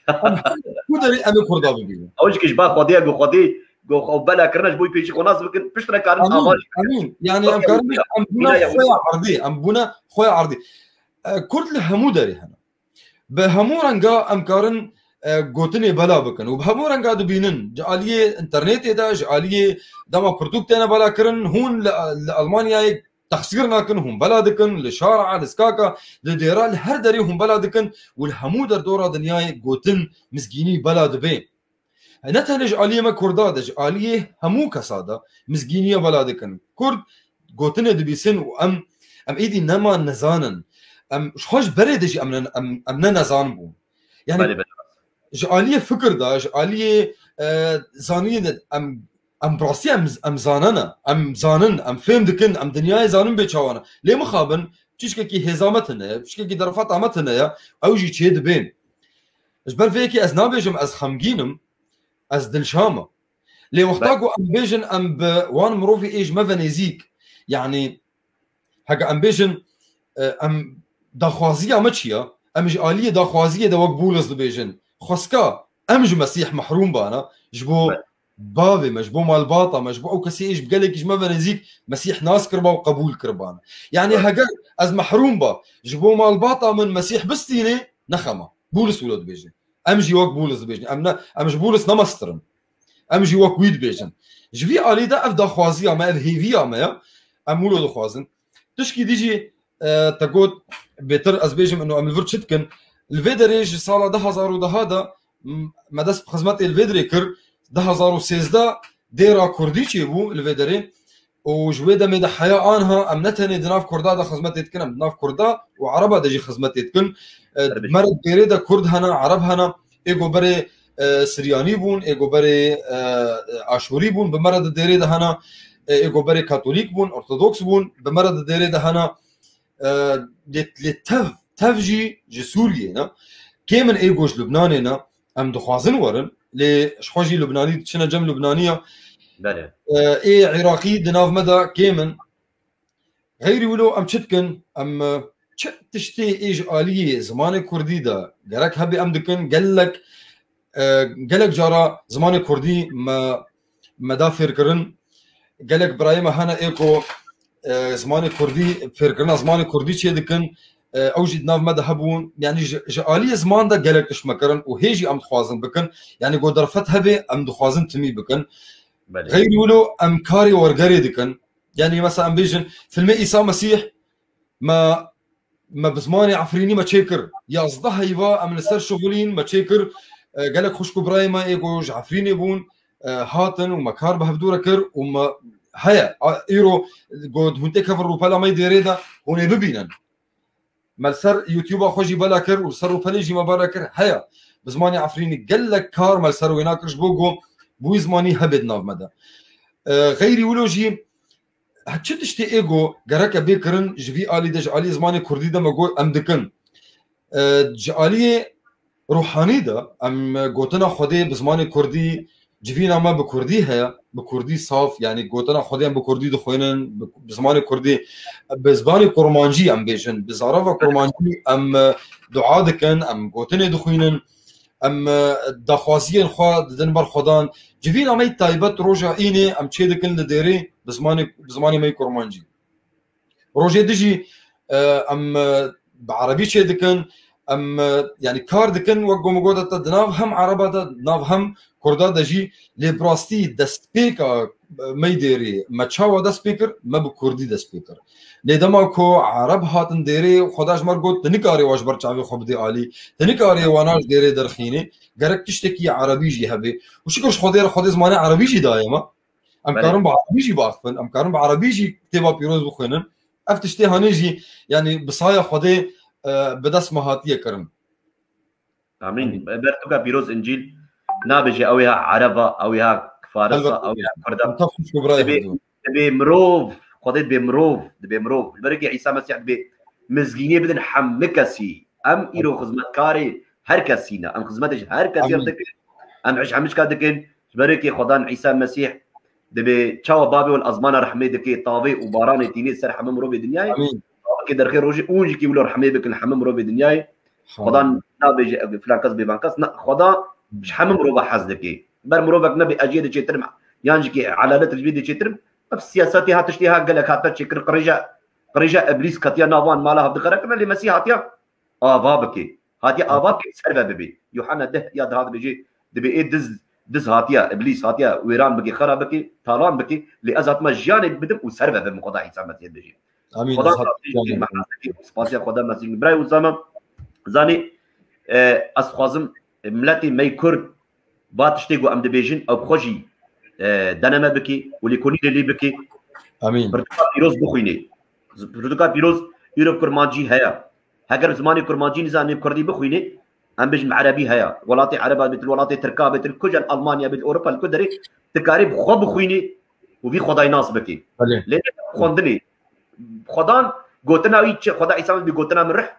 Em her ne ku derê em ê Kurda bibînin. Ew jî ki ji ba Xwedê ye, go Xwedê, go xwe bela kirine ji bo pêşî xwe nas bikin, piştre karin ava jî bikin. Amîn. Yani em karin bêjin, em bûne xoya erdê, em bûne xoya erdê. E, Kurd li hemû derê hene. Bi hemû renga em karin, e, gotinê bela bikin û bi hemû renga dibînin. Ji aliyê înternetê de, ji aliyê dema pirtûk têne bela kirin, hûn li, li Almanyayê texsîr nakin, hûn bela dikin, li şara, li skaka, li dêra, li her derê hûn bela dikin û li hemû derdora dinyayê gotin mizgînî bela dibe. Ne tenê ji aliyê me Kurda de, ji aliyê hemû kesa de mizgîniya bela dikin. Kurd gotinê dibîsin û em, em êdî nema nezan in. Em ji xwe ji berê de jî em ne, em, em ne nezan bûn. Yani, belê, belê. Ji aliyê fikir de, ji aliyê, e, zanînê de em, em bi rastî em, em zanene, em zanin, em fêm dikin, em dinyayê zanin bê çawa ne. Lê mixabin, tişkekî hêza me tune ye, tişkekî derfeta me tune ye, ew jî çê dibên. Ji ber vê yekê ez nabêjim ez xemgîn im, ez dilşam im. Lê wexta ku em bêjin em bi wan mirovî ê ji me ve nêzîk, yanî heke em bêjin, e, em daxwaziya me çi ye? Em ji aliyê daxwaziyê de wek Bûlis dibêjin. Xwestka em ji Mesîh mehrûm bana, ji bo bavê me, ji bo malbata me, ji bo ew kesê ê ji gelekî ji me ve nêzîk Mesîh nas kiriba û qebûl kiribana. Yanî heger ez mehrûm ba, ji bo malbata min Mesîh bistînê, nexema. Bûlis wilo dibêje. Em jî wek Bûlis dibêjin. Em ne, em ji Bûlis ne mestir in. Em jî wek wî dibêjin. Ji vî alî de ev daxwaziya me, ev hêviya me ye. Em wilo dixwazin. Tişkî dî jî, e, te got, bêtir ez bêjim, ino em li vir çi dikin? Li vê derê ji sala du hazar û deh de, m-, me dest bi xizmetê li vê derê kir, du hazar û sêzdeh dêra kurdî çêbû li vê derê. Û ji wê demê de heya anha em ne tenê di nav Kurda de xizmetê dikin, em di nav Kurda û Ereba de jî xizmetê dikin. E, me re dêrê de Kurd hene, Ereb hene, ê ku berê, e, Siryanî bûn, ê ku berê, e, Aşûrî bûn, bi me re di dêrê de hene, e, ê ku berê Katolîk bûn, Ortodoks bûn, bi me re di dêrê de hene, e, lê, lê tev, tev jî ji Sûriyê ne. Kêm in ê ku ji Lubnanê ne. Em dixwazin werin, lê ji xwe jî Lubnanî diçine cem Lubnaniya. Belê. E, ê Iraqî di nav me de kêm in. Xeyrî wilo em çi dikin? Em, e, çi tiştê ê ji aliyê zimanê kurdî de gerek hebe em dikin? Gelek, e, gelek cara zimanê kurdî me, me da fêrkirin. Gelek birayê me hene ê ku, e, zimanê kurdî, fêrkirina zimanê kurdî çê dikin. E, ew jî di nav me de hebûn. Yanî ji, ji aliyê ziman de gelek tişt me kirin û hê jî em dixwazin bikin. Yanî ku derfet hebe em dixwazin timî bikin. Belê. Xeyrî wilo em karê wergerê dikin. Yanî mesela em bêjin, filmê Îsa Mesîh me me bi zimanê Efrînî me çêkir. Yazdeh heyva em li ser şixulîn me çêkir. E, gelek xwişk û birayê me ê ku ji Efrînê bûn, e, hatin û me kar bi hevdû re kir û me heye. A, îro ku hûn tê kevin rûpela me yê dêrê de hûn ê bibînin. Me li ser YouTube-a xwe jî bela kir û li ser rûpelê jî me bela kir. Heye. Bi zimanê Efrînî gelek kar me li ser wêna kir ji bo ku bi wî zimanî hebe di nav me de. E, xeyrî wilo jî çi tiştê ê ku gereke bê kirin ji vî alî de, ji alî zimanê kurdî de me got em dikin. E, ji aliyê ruhanî de em gotina Xwedê bi zimanê kurdî, civîna me bi kurdî heye, bi kurdî saf, yanî gotina Xwedê em bi kurdî dixwînin, bi, bi zimanê kurdî, bi zimanê kurmancî em bêjin, bi zarava kurmancî em, e, dua dikin, em gotinê dixwînin, em, e, daxwaziyên xwe didin ber Xwedan. Civîna me yê taybet roja înê em çê dikin li dêrê bi zimanê, bi zimanê me yê kurmancî. Rojê dijî, e, em, e, bi erebî çê dikin, em, e, yanî kar dikin, wek ku min got te, di nav hem ereba de, di nav hem kurda de jî, lê bi rastî destpêka, e, me yê dêrê, me çawa dest pê kir, me bi kurdî dest pê kir. Lê dema ku ereb hatin dêrê, Xweda ji me re got, tu nikarê wa ji ber çavê xwe bidê alî, tu nikarê wana ji dêrê derxînê, gerek tiştekî erebî jî hebe. Û şikir ji Xwedê re, Xwedê zimanê erebî jî daye me. Em Belê. karin bi erebî jî biaxivin, em karin bi erebî jî kitêba pîroz bixwînin. Ev tiştê hanê jî, yanî bi saya Xwedê, e, bi dest me hatiye kirin. Amîn. Amîn. Bertuka pîroz Încîl nabêje ew ê ha ereba, ew ê ha farisa, Elbette. ew ê ha kurda. Em tev xwişk û birayê Dibê, hevdû. dibê mirov, Xwedê dibê mirov, dibê mirov. Li ber wekî Îsa Mesîh dibê mizgîniyê bidin hemî kesî. Em îro xizmetkarê her kesî ne. Em xizmetê ji her kesî re Amîn. dikin. Em ji hemî çika dikin. Ji ber wekî Xwedan Îsa Mesîh dibê çawa bavê wê li ezmana rehmê dike, tavê û baranê tînê ser hemî mirovê dinyayê. Amîn. Tavekê derxê rojê û hûn jî kî wilo rehmê bikin hemî mirovê dinyayê. Xwedan Amîn. nabêje ev filan kes bêvan kes. Na, Xweda ji hemî mirova hez dike. Ber mirovek nebe ez jê diçêtirim. Yan jî kî elalet ji vê diçêtirim. Ev siyasetê ha tiştê ha gelek hate çêkirin. Qirêja, qirêja Îblîs ketiya nav wan mala hevdixerekirine lê Mesîh hatiya ava bike. Hatiye ava bike ser ve bibe. Yuhanna deh ya daha dibêje, dibê ê diz, diz hatiye, Îblîs hatiye wêran bike, xera bike, talan bike, lê ez hatime jiyanê bidim û ser ve bibim, Xweda Îsa Mesîh dibêje. Amîn. Xweda Ez hat-, razî bî, yanî. me hez dike, spasiya Xweda Mesîh. Birayê Usame, zanî, e, ez dixwazim, e, miletê me yê Kurd, va tiştê ku em dibêjin, ew bi xwe jî, e, deneme bike û lêkolînê lê bike. Amîn. Pirtûka pîroz bixwîne. Pirtûka pîroz îro bi kurmancî heye. Heger zimanê kurmancî nizanê bi kurdî bixwîne, em bêjin bi erebî heye. Welatê ereba bêt, welatê tirka bêt, li ku jî Almanya bêt, Ewropa, li ku derê dikarî bi xwe bixwîne û vî Xwedayê nas bike. Belê. Lê ne xwendinê. Xwedan gotina wî çi? Xweda Îsa min dibê gotina min rih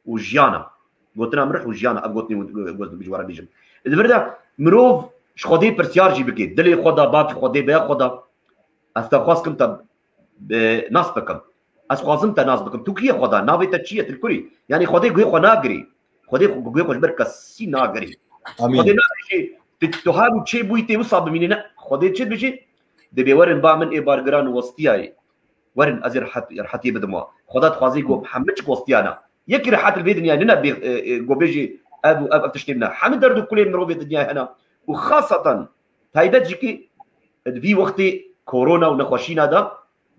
û jiyana. Gotina min rih û jiyana. Ev gotinê got, got, ji we re bêjim. Li vir de mirov ji Xwedê pirsyar jî bike. Dilê Xweda, bavkî Xwedê, veya Xweda. Ez te xwaz kim te, e, nas bikim. Ez xwazim te nas bikim. Tu kî ye Xweda? Navê te çi ye? Tu li kurî? Yanî Xwedê guhê xwe nagirî. Xwedê xwe, guhê xwe ji ber kesî nagirî. Amîn. Xwedê nabêjê, tu, tu hebû çê bûyî tê wisa bimînî. Ne. Xwedê çi dibêjê? Dibê werin ba min ê bargiran westiyayê. Werin ez ê rehet, rehetiyê bidim wa. Xweda dixwazê ku hemû çik westiyana. Yekî rehet li vê dinyayê nine bê, e, e, ku bêjê ev û ev, ev tiştê min e. Hemû derd û kulê mirovê dinyayê hene. Û xaseten taybet jî ki di vî wextê korona û nexweşîna de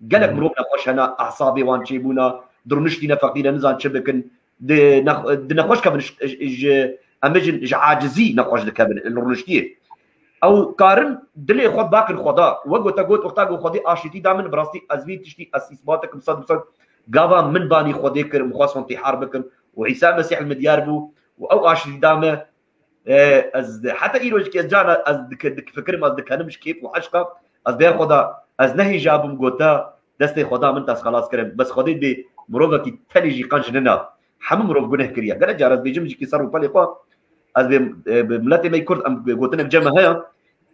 gelek mirov nexweş hene, esabê wan çêbûna, di rûniştî ne feqîr e, nizan çi bikin, di nex-, di nexweş kevin ji, ji, em bêjin ji acizî nexweş dikevin li rûniştiyê. Ew karin dilê xwe bakin Xweda. We gote got, wexta ku Xwedê aşîtî da min, bi rastî ez vî tiştî ez îsbat dikim sed bi sed. Gava min banî Xwedê kir, min xwest hûn tîhar bikin. Û Îsa Mesîh li min diyar bû û ew aşîtî da me. E, ez heta îro jî ez cana ez dik-, dik-, fikirim, ez dikenim ji kêf û eşqa. Ez bê Xweda, ez nehêja bûm gota, destê Xweda min te ez xelas kirim. Bes Xwedê dibê mirovekî tenê jî qenc nina. Hemû mirov guneh kiriye. Gelek car ez bêjim jî ki ser rûpelê xwe, ez bê, e, bi miletê me Kurd em gotinek cem me heye,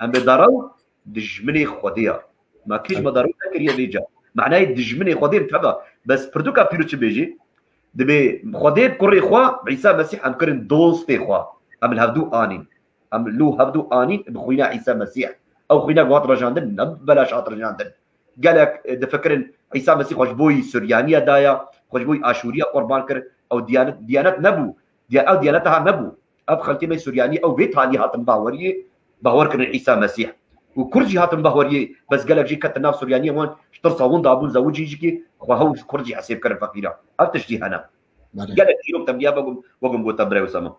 em bê daraw dijminê Xwedê ya. Ma kî ji me daraw nekiriye vê ca. Manayê dijminê Xwedê em teba. Bes pirtûka pîroz çi bêjî? Dibê Xwedê kurê xwe, Îsa Mesîh em kirin dostê xwe. Em li hevdû anîn. Em li hevdû anîn bi xwîna Îsa Mesîh. Ew xwîna ku hat rejandin, ne bi belaş hat rejandin. Gelek, e, difikirin Îsa Mesîh xwe ji bo yî Suryaniya daya, xwe ji bo yî Aşûriya qurban kir. Ew diyanet, diyanet nebû. Diya-, ew diyaneta ha nebû. Ev xelkê me Suryanî, ew vê talî hatin bahweriyê, bahwer kirin Îsa Mesîh. Û Kurd jî hatin bahweriyê, bes gelek jî ketin nav Suryaniyê wan, ji tirsa wan dabûn zewicî jî ki xwe hew ji Kurd jî hesêb kirin feqîra. Ev tişt jî hene. Belê. Gelek çîrok te biya wegum, wegum gota birayê Usama.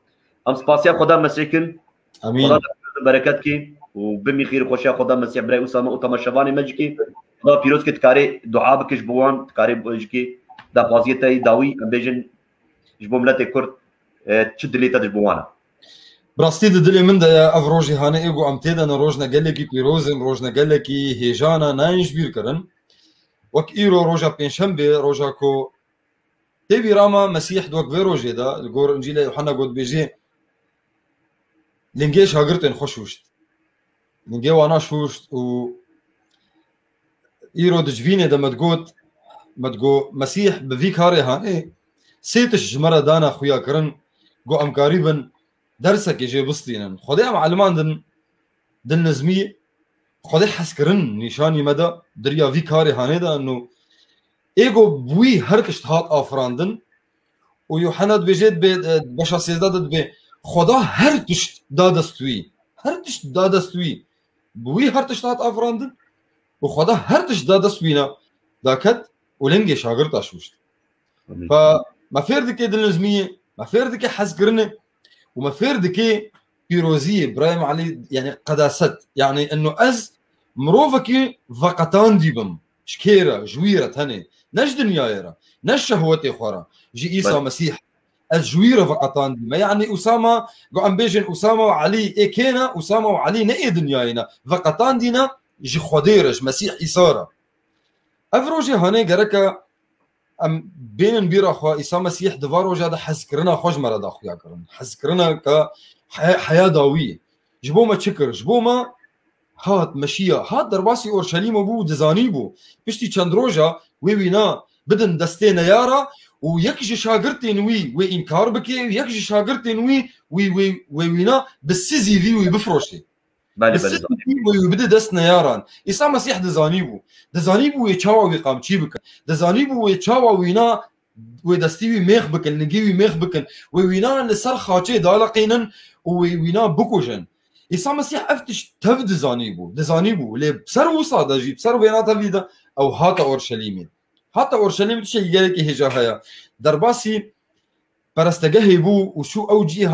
Em spasiya Xweda Mesîh kin. Amîn. Xweda te bereket kî û bimî xêr û xweşiya Xweda Mesîh birayê Usama û temaşevanê me jî kî. Xweda pîroz kî dikarê dua bikî ji bo wan, dikarê jî kî daxwaziyê te yî dawî em bêjin ji bo miletê Kurd, e, çi dilê te de ji bo wan e. Bi rastî di dilê min de ye, ev rojê hanê ê ku em tê de ne rojne gelekî pîroz in, rojne gelekî hêjan e, nayên ji bîr kirin. Wek îro roja pêncşembê, roja ku tê bîra me Mesîh di wek vê rojê de, li gor Încîla Yuhanna got bêjê, lingê şagirtên xwe şûşt. Lingê wana şûşt û îro di civînê de me digot, me digot, Mesîh bi vî karê hanê sê tişt ji me re dane xuya kirin, ku em karîbin dersekê jê bistînin. Xwedê em elimandin, dilnizmî, Xwedê hezkirin nîşanî me da, di riya vî karê hanê de eno. Ê ku bi wî her tişt hat afirandin û Yuhanna dibêje, dibê, e, beşa sêzdeh de dibê, Xweda her tişt da dest wî. Her tişt da dest wî. Bi wî her tişt hat afirandin û Xweda her tişt da dest wî ne, daket û lingê şagirta şûşt. Amîn. Fe me fêr dike dilnizmiyê, me fêr dike hezkirinê û me fêr dike pîroziyê, Birayê Elî, yani qedaset. Yani eno ez mirovekî veqetandî bim. Ji kê re? Ji wî re tenê. Ne ji dinyayê re. Ne ji şehwetê xwe re. Ji Îsa Belê. Mesîh. Ez ji wî re veqetandî me. Yani Usama, go em bêjin Usama û Elî ê kê ne? Usama û Elî ne ê dinyayê ne. Veqetandî ne ji Xwedê re, ji Mesîh Îsa re. Ev rojê hanê gereke em bênin bîra xwe, Îsa Mesîh di va roja de hezkirina xwe ji me re da xuya kirin. Hezkirina ke he-, heya dawî. Ji bo me çi kir? Ji bo me hat, meşiya, hat derbasî Orşelîmê bû û dizanî bû. Piştî çend roja wê wîna bidin destê neyara û yek ji şagirtên wî wê înkar bike û yek ji şagirtên wî wî, wê, wê wîna bi sizî vî wî bifroşê. Belê, belê, Bi sizî zanî. Wî wî bide dest neyaran. Îsa Mesîh dizanî bû. Dizanî bû wê çawa wî qamçî bikin. Dizanî bû wê çawa wîna wê destî wî mêx bikin, lingî wî mêx bikin. Wê wîna li ser xaçê daleqînin û wê wîna bikujin. Îsa Mesîh ev tişt tev dizanî bû. Dizanî bû. Lê ser wisa de jî, ser vêna tevî de ew hate Orşelîmê. Hate Orşelîmê tiştekî gelekî hêja heye. Derbasî perestegehê bû û çû ew cî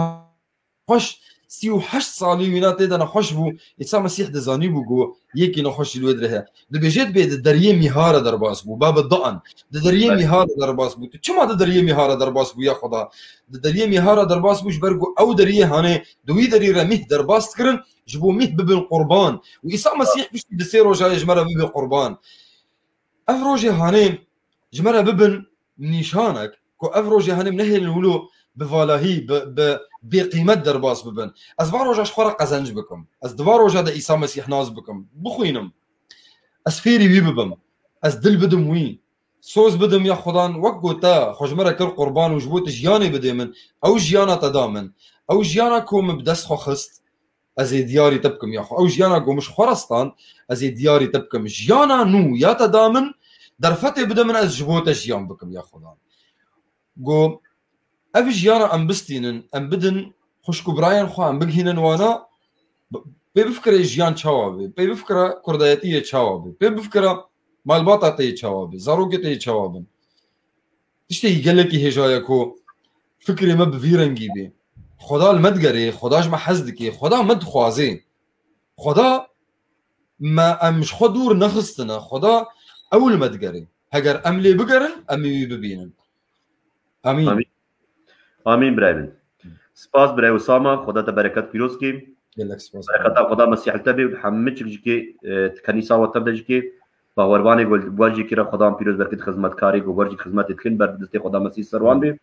xweş, sî û heşt salî wîna tê de nexweş bû, Îsa Mesîh dizanî bû ku yekî nexweş jî li wê dirê heye. Dibêje dibê di deriyê mîha re derbas bû, babe daan. Di deriyê Belê. Mîha re derbas bû. Tu çima di deriyê mîha re derbas bû ya Xweda? Di deriyê mîha re derbas bû ji ber ku ew deriyê hanê di wî derî re mîh derbas dikirin, ji bo mîh bibin qurban. Û Îsa Mesîh piştî di sê rojayê ji me re bibe qurban. Ev rojê hanê ji me re bibin nîşanek ku ev rojê hanê nehêlin wilo bi valahî, bi, bi bêqîmet derbas bibin. Ez va roja ji xwe re qezenc bikim. Ez di va roja de Îsa Mesîh nas bikim. Bixwînim. Ez fêrî wî bibim. Ez dil bidim wî. Soz bidim ya Xudan, wek ku te xwe ji me re kir qurban û ji bo tu jiyanê bidê min. Ew jiyana te da min. Ew jiyana ku min bi dest xwe xist. Ez ê diyarî te bikim ya xwe. Ew jiyana ku min ji xwe re stand, ez ê diyarî te bikim. Jiyana nû ya te da min, derfetê bide min, ez ji bo te jiyan bikim ya Xudan. Ku ev jiyana em bistînin, em bidin xwişk û birayên xwe, em bigihînin wana, b-, pê bifikire jiyan çawa bê, pê bifikire kurdayetiyê çawa bê, pê bifikire malbata te yê çawa bê, zarokê te yê çawa bin. Tiştekî gelekî hêja ye ku fikrê me bi vî rengî bê. Xweda li me digerê, Xweda ji me hez dike, Xweda me dixwazê. Xweda me em ji xwe dûr nexistine, Xweda ew li me digerê. Heger em lê bigerin, em ê wî bibînin. Amîn. Amîn. Amîn birayê min. Spas birayê Usama, Xweda te bereket pîroz kê. Gelek spas. Bereketa Xweda Mesîh li te bê û hemû çik jikê, e, ti kenîsa we tev de jikê. Bawervanê ku li wan jî kira Xweda pîroz berkit xizmetkarê ku wer jî xizmetê dikin ber destê Xweda Mesîh ser wan bê.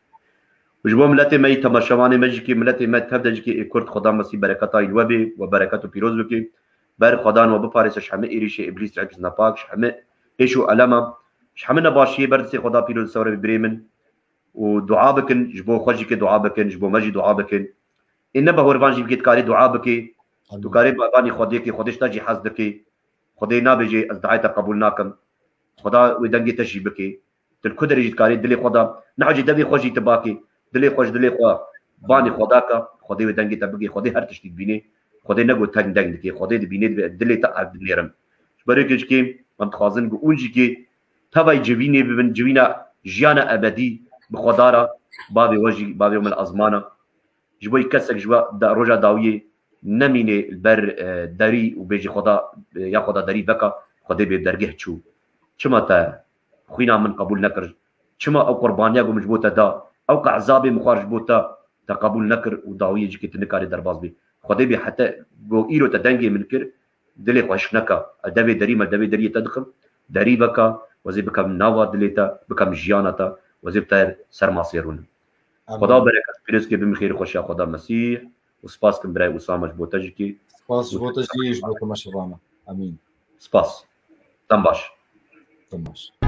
Û ji bo miletê me yî temaşevanê me jî kê, miletê me tev de jî kê ê Kurd Xweda Mesîh bereketa wî li we bê, we bereket û pîroz bike. Ber Xwedan we biparêze ji hemî êrîşê Îblîs, Îblîs nepak, ji hemî êş û elema, ji hemî nebaşiyê ber destê Xweda pîroz ser we bê birê min. Û dua bikin, ji bo xwe jî kê dua bikin, ji bo me jî dua bikin. Ê ne behwervan jî bikê dikarê dua bikê. Amîn. Tu karê bevanî Xwedê kê, Xwedê ji te jî hez dikê. Xwedê nabêjê ez duayê te qebûl nakim. Xweda wê dengê te jî bikê. Tu li ku derê jî dikarê dilê xwe de, nehecî devê xwe jî tu bakê. Dilê xwe ji dilê xwe banê xwe dake. Xwedê wê dengê te bigê. Xwedê her tiştî dibînê. Xwedê ne ku teng deng dikê. Xwedê dibînê, dibê dilê te ev dinêrim. Ji ber wê kê jikê em dixwazin ku hûn jî kê tevayî civînê bibin, civîna jiyana ebedî bi Xweda re. Bavê we jî, bavê min azmana. Ji bo kesek ji we da, roja dawiyê nemînê li ber, e, derî û bêjî Xweda, e, ya Xweda derî veka, Xwedê bê dergeh çû. Çima te xwîna min qebûl nekir? Çima ew qurbaniya ku min ji bo te da, ew qe ezabê min xwar ji bo te, te qebûl nekir û dawiyê jikê tu nikarî derbas bî? Xwedê bê hete ku îro te dengê min kir, dilê xwe hişk neka. Ez devê derî me, devê deriyê te dixim, derî veka, wezê bikem nava dilê te, bikem jiyana te, wezê bi te ser masê rûnim. Xweda bereket pîrozkê bimî xêr û xweşiya Xweda Mesîh û spas kim birayê Usame ji bo te jikê. Spas ji bo te jî, ji bo temaşevana. Amîn. Spas. Dem baş. Dem baş.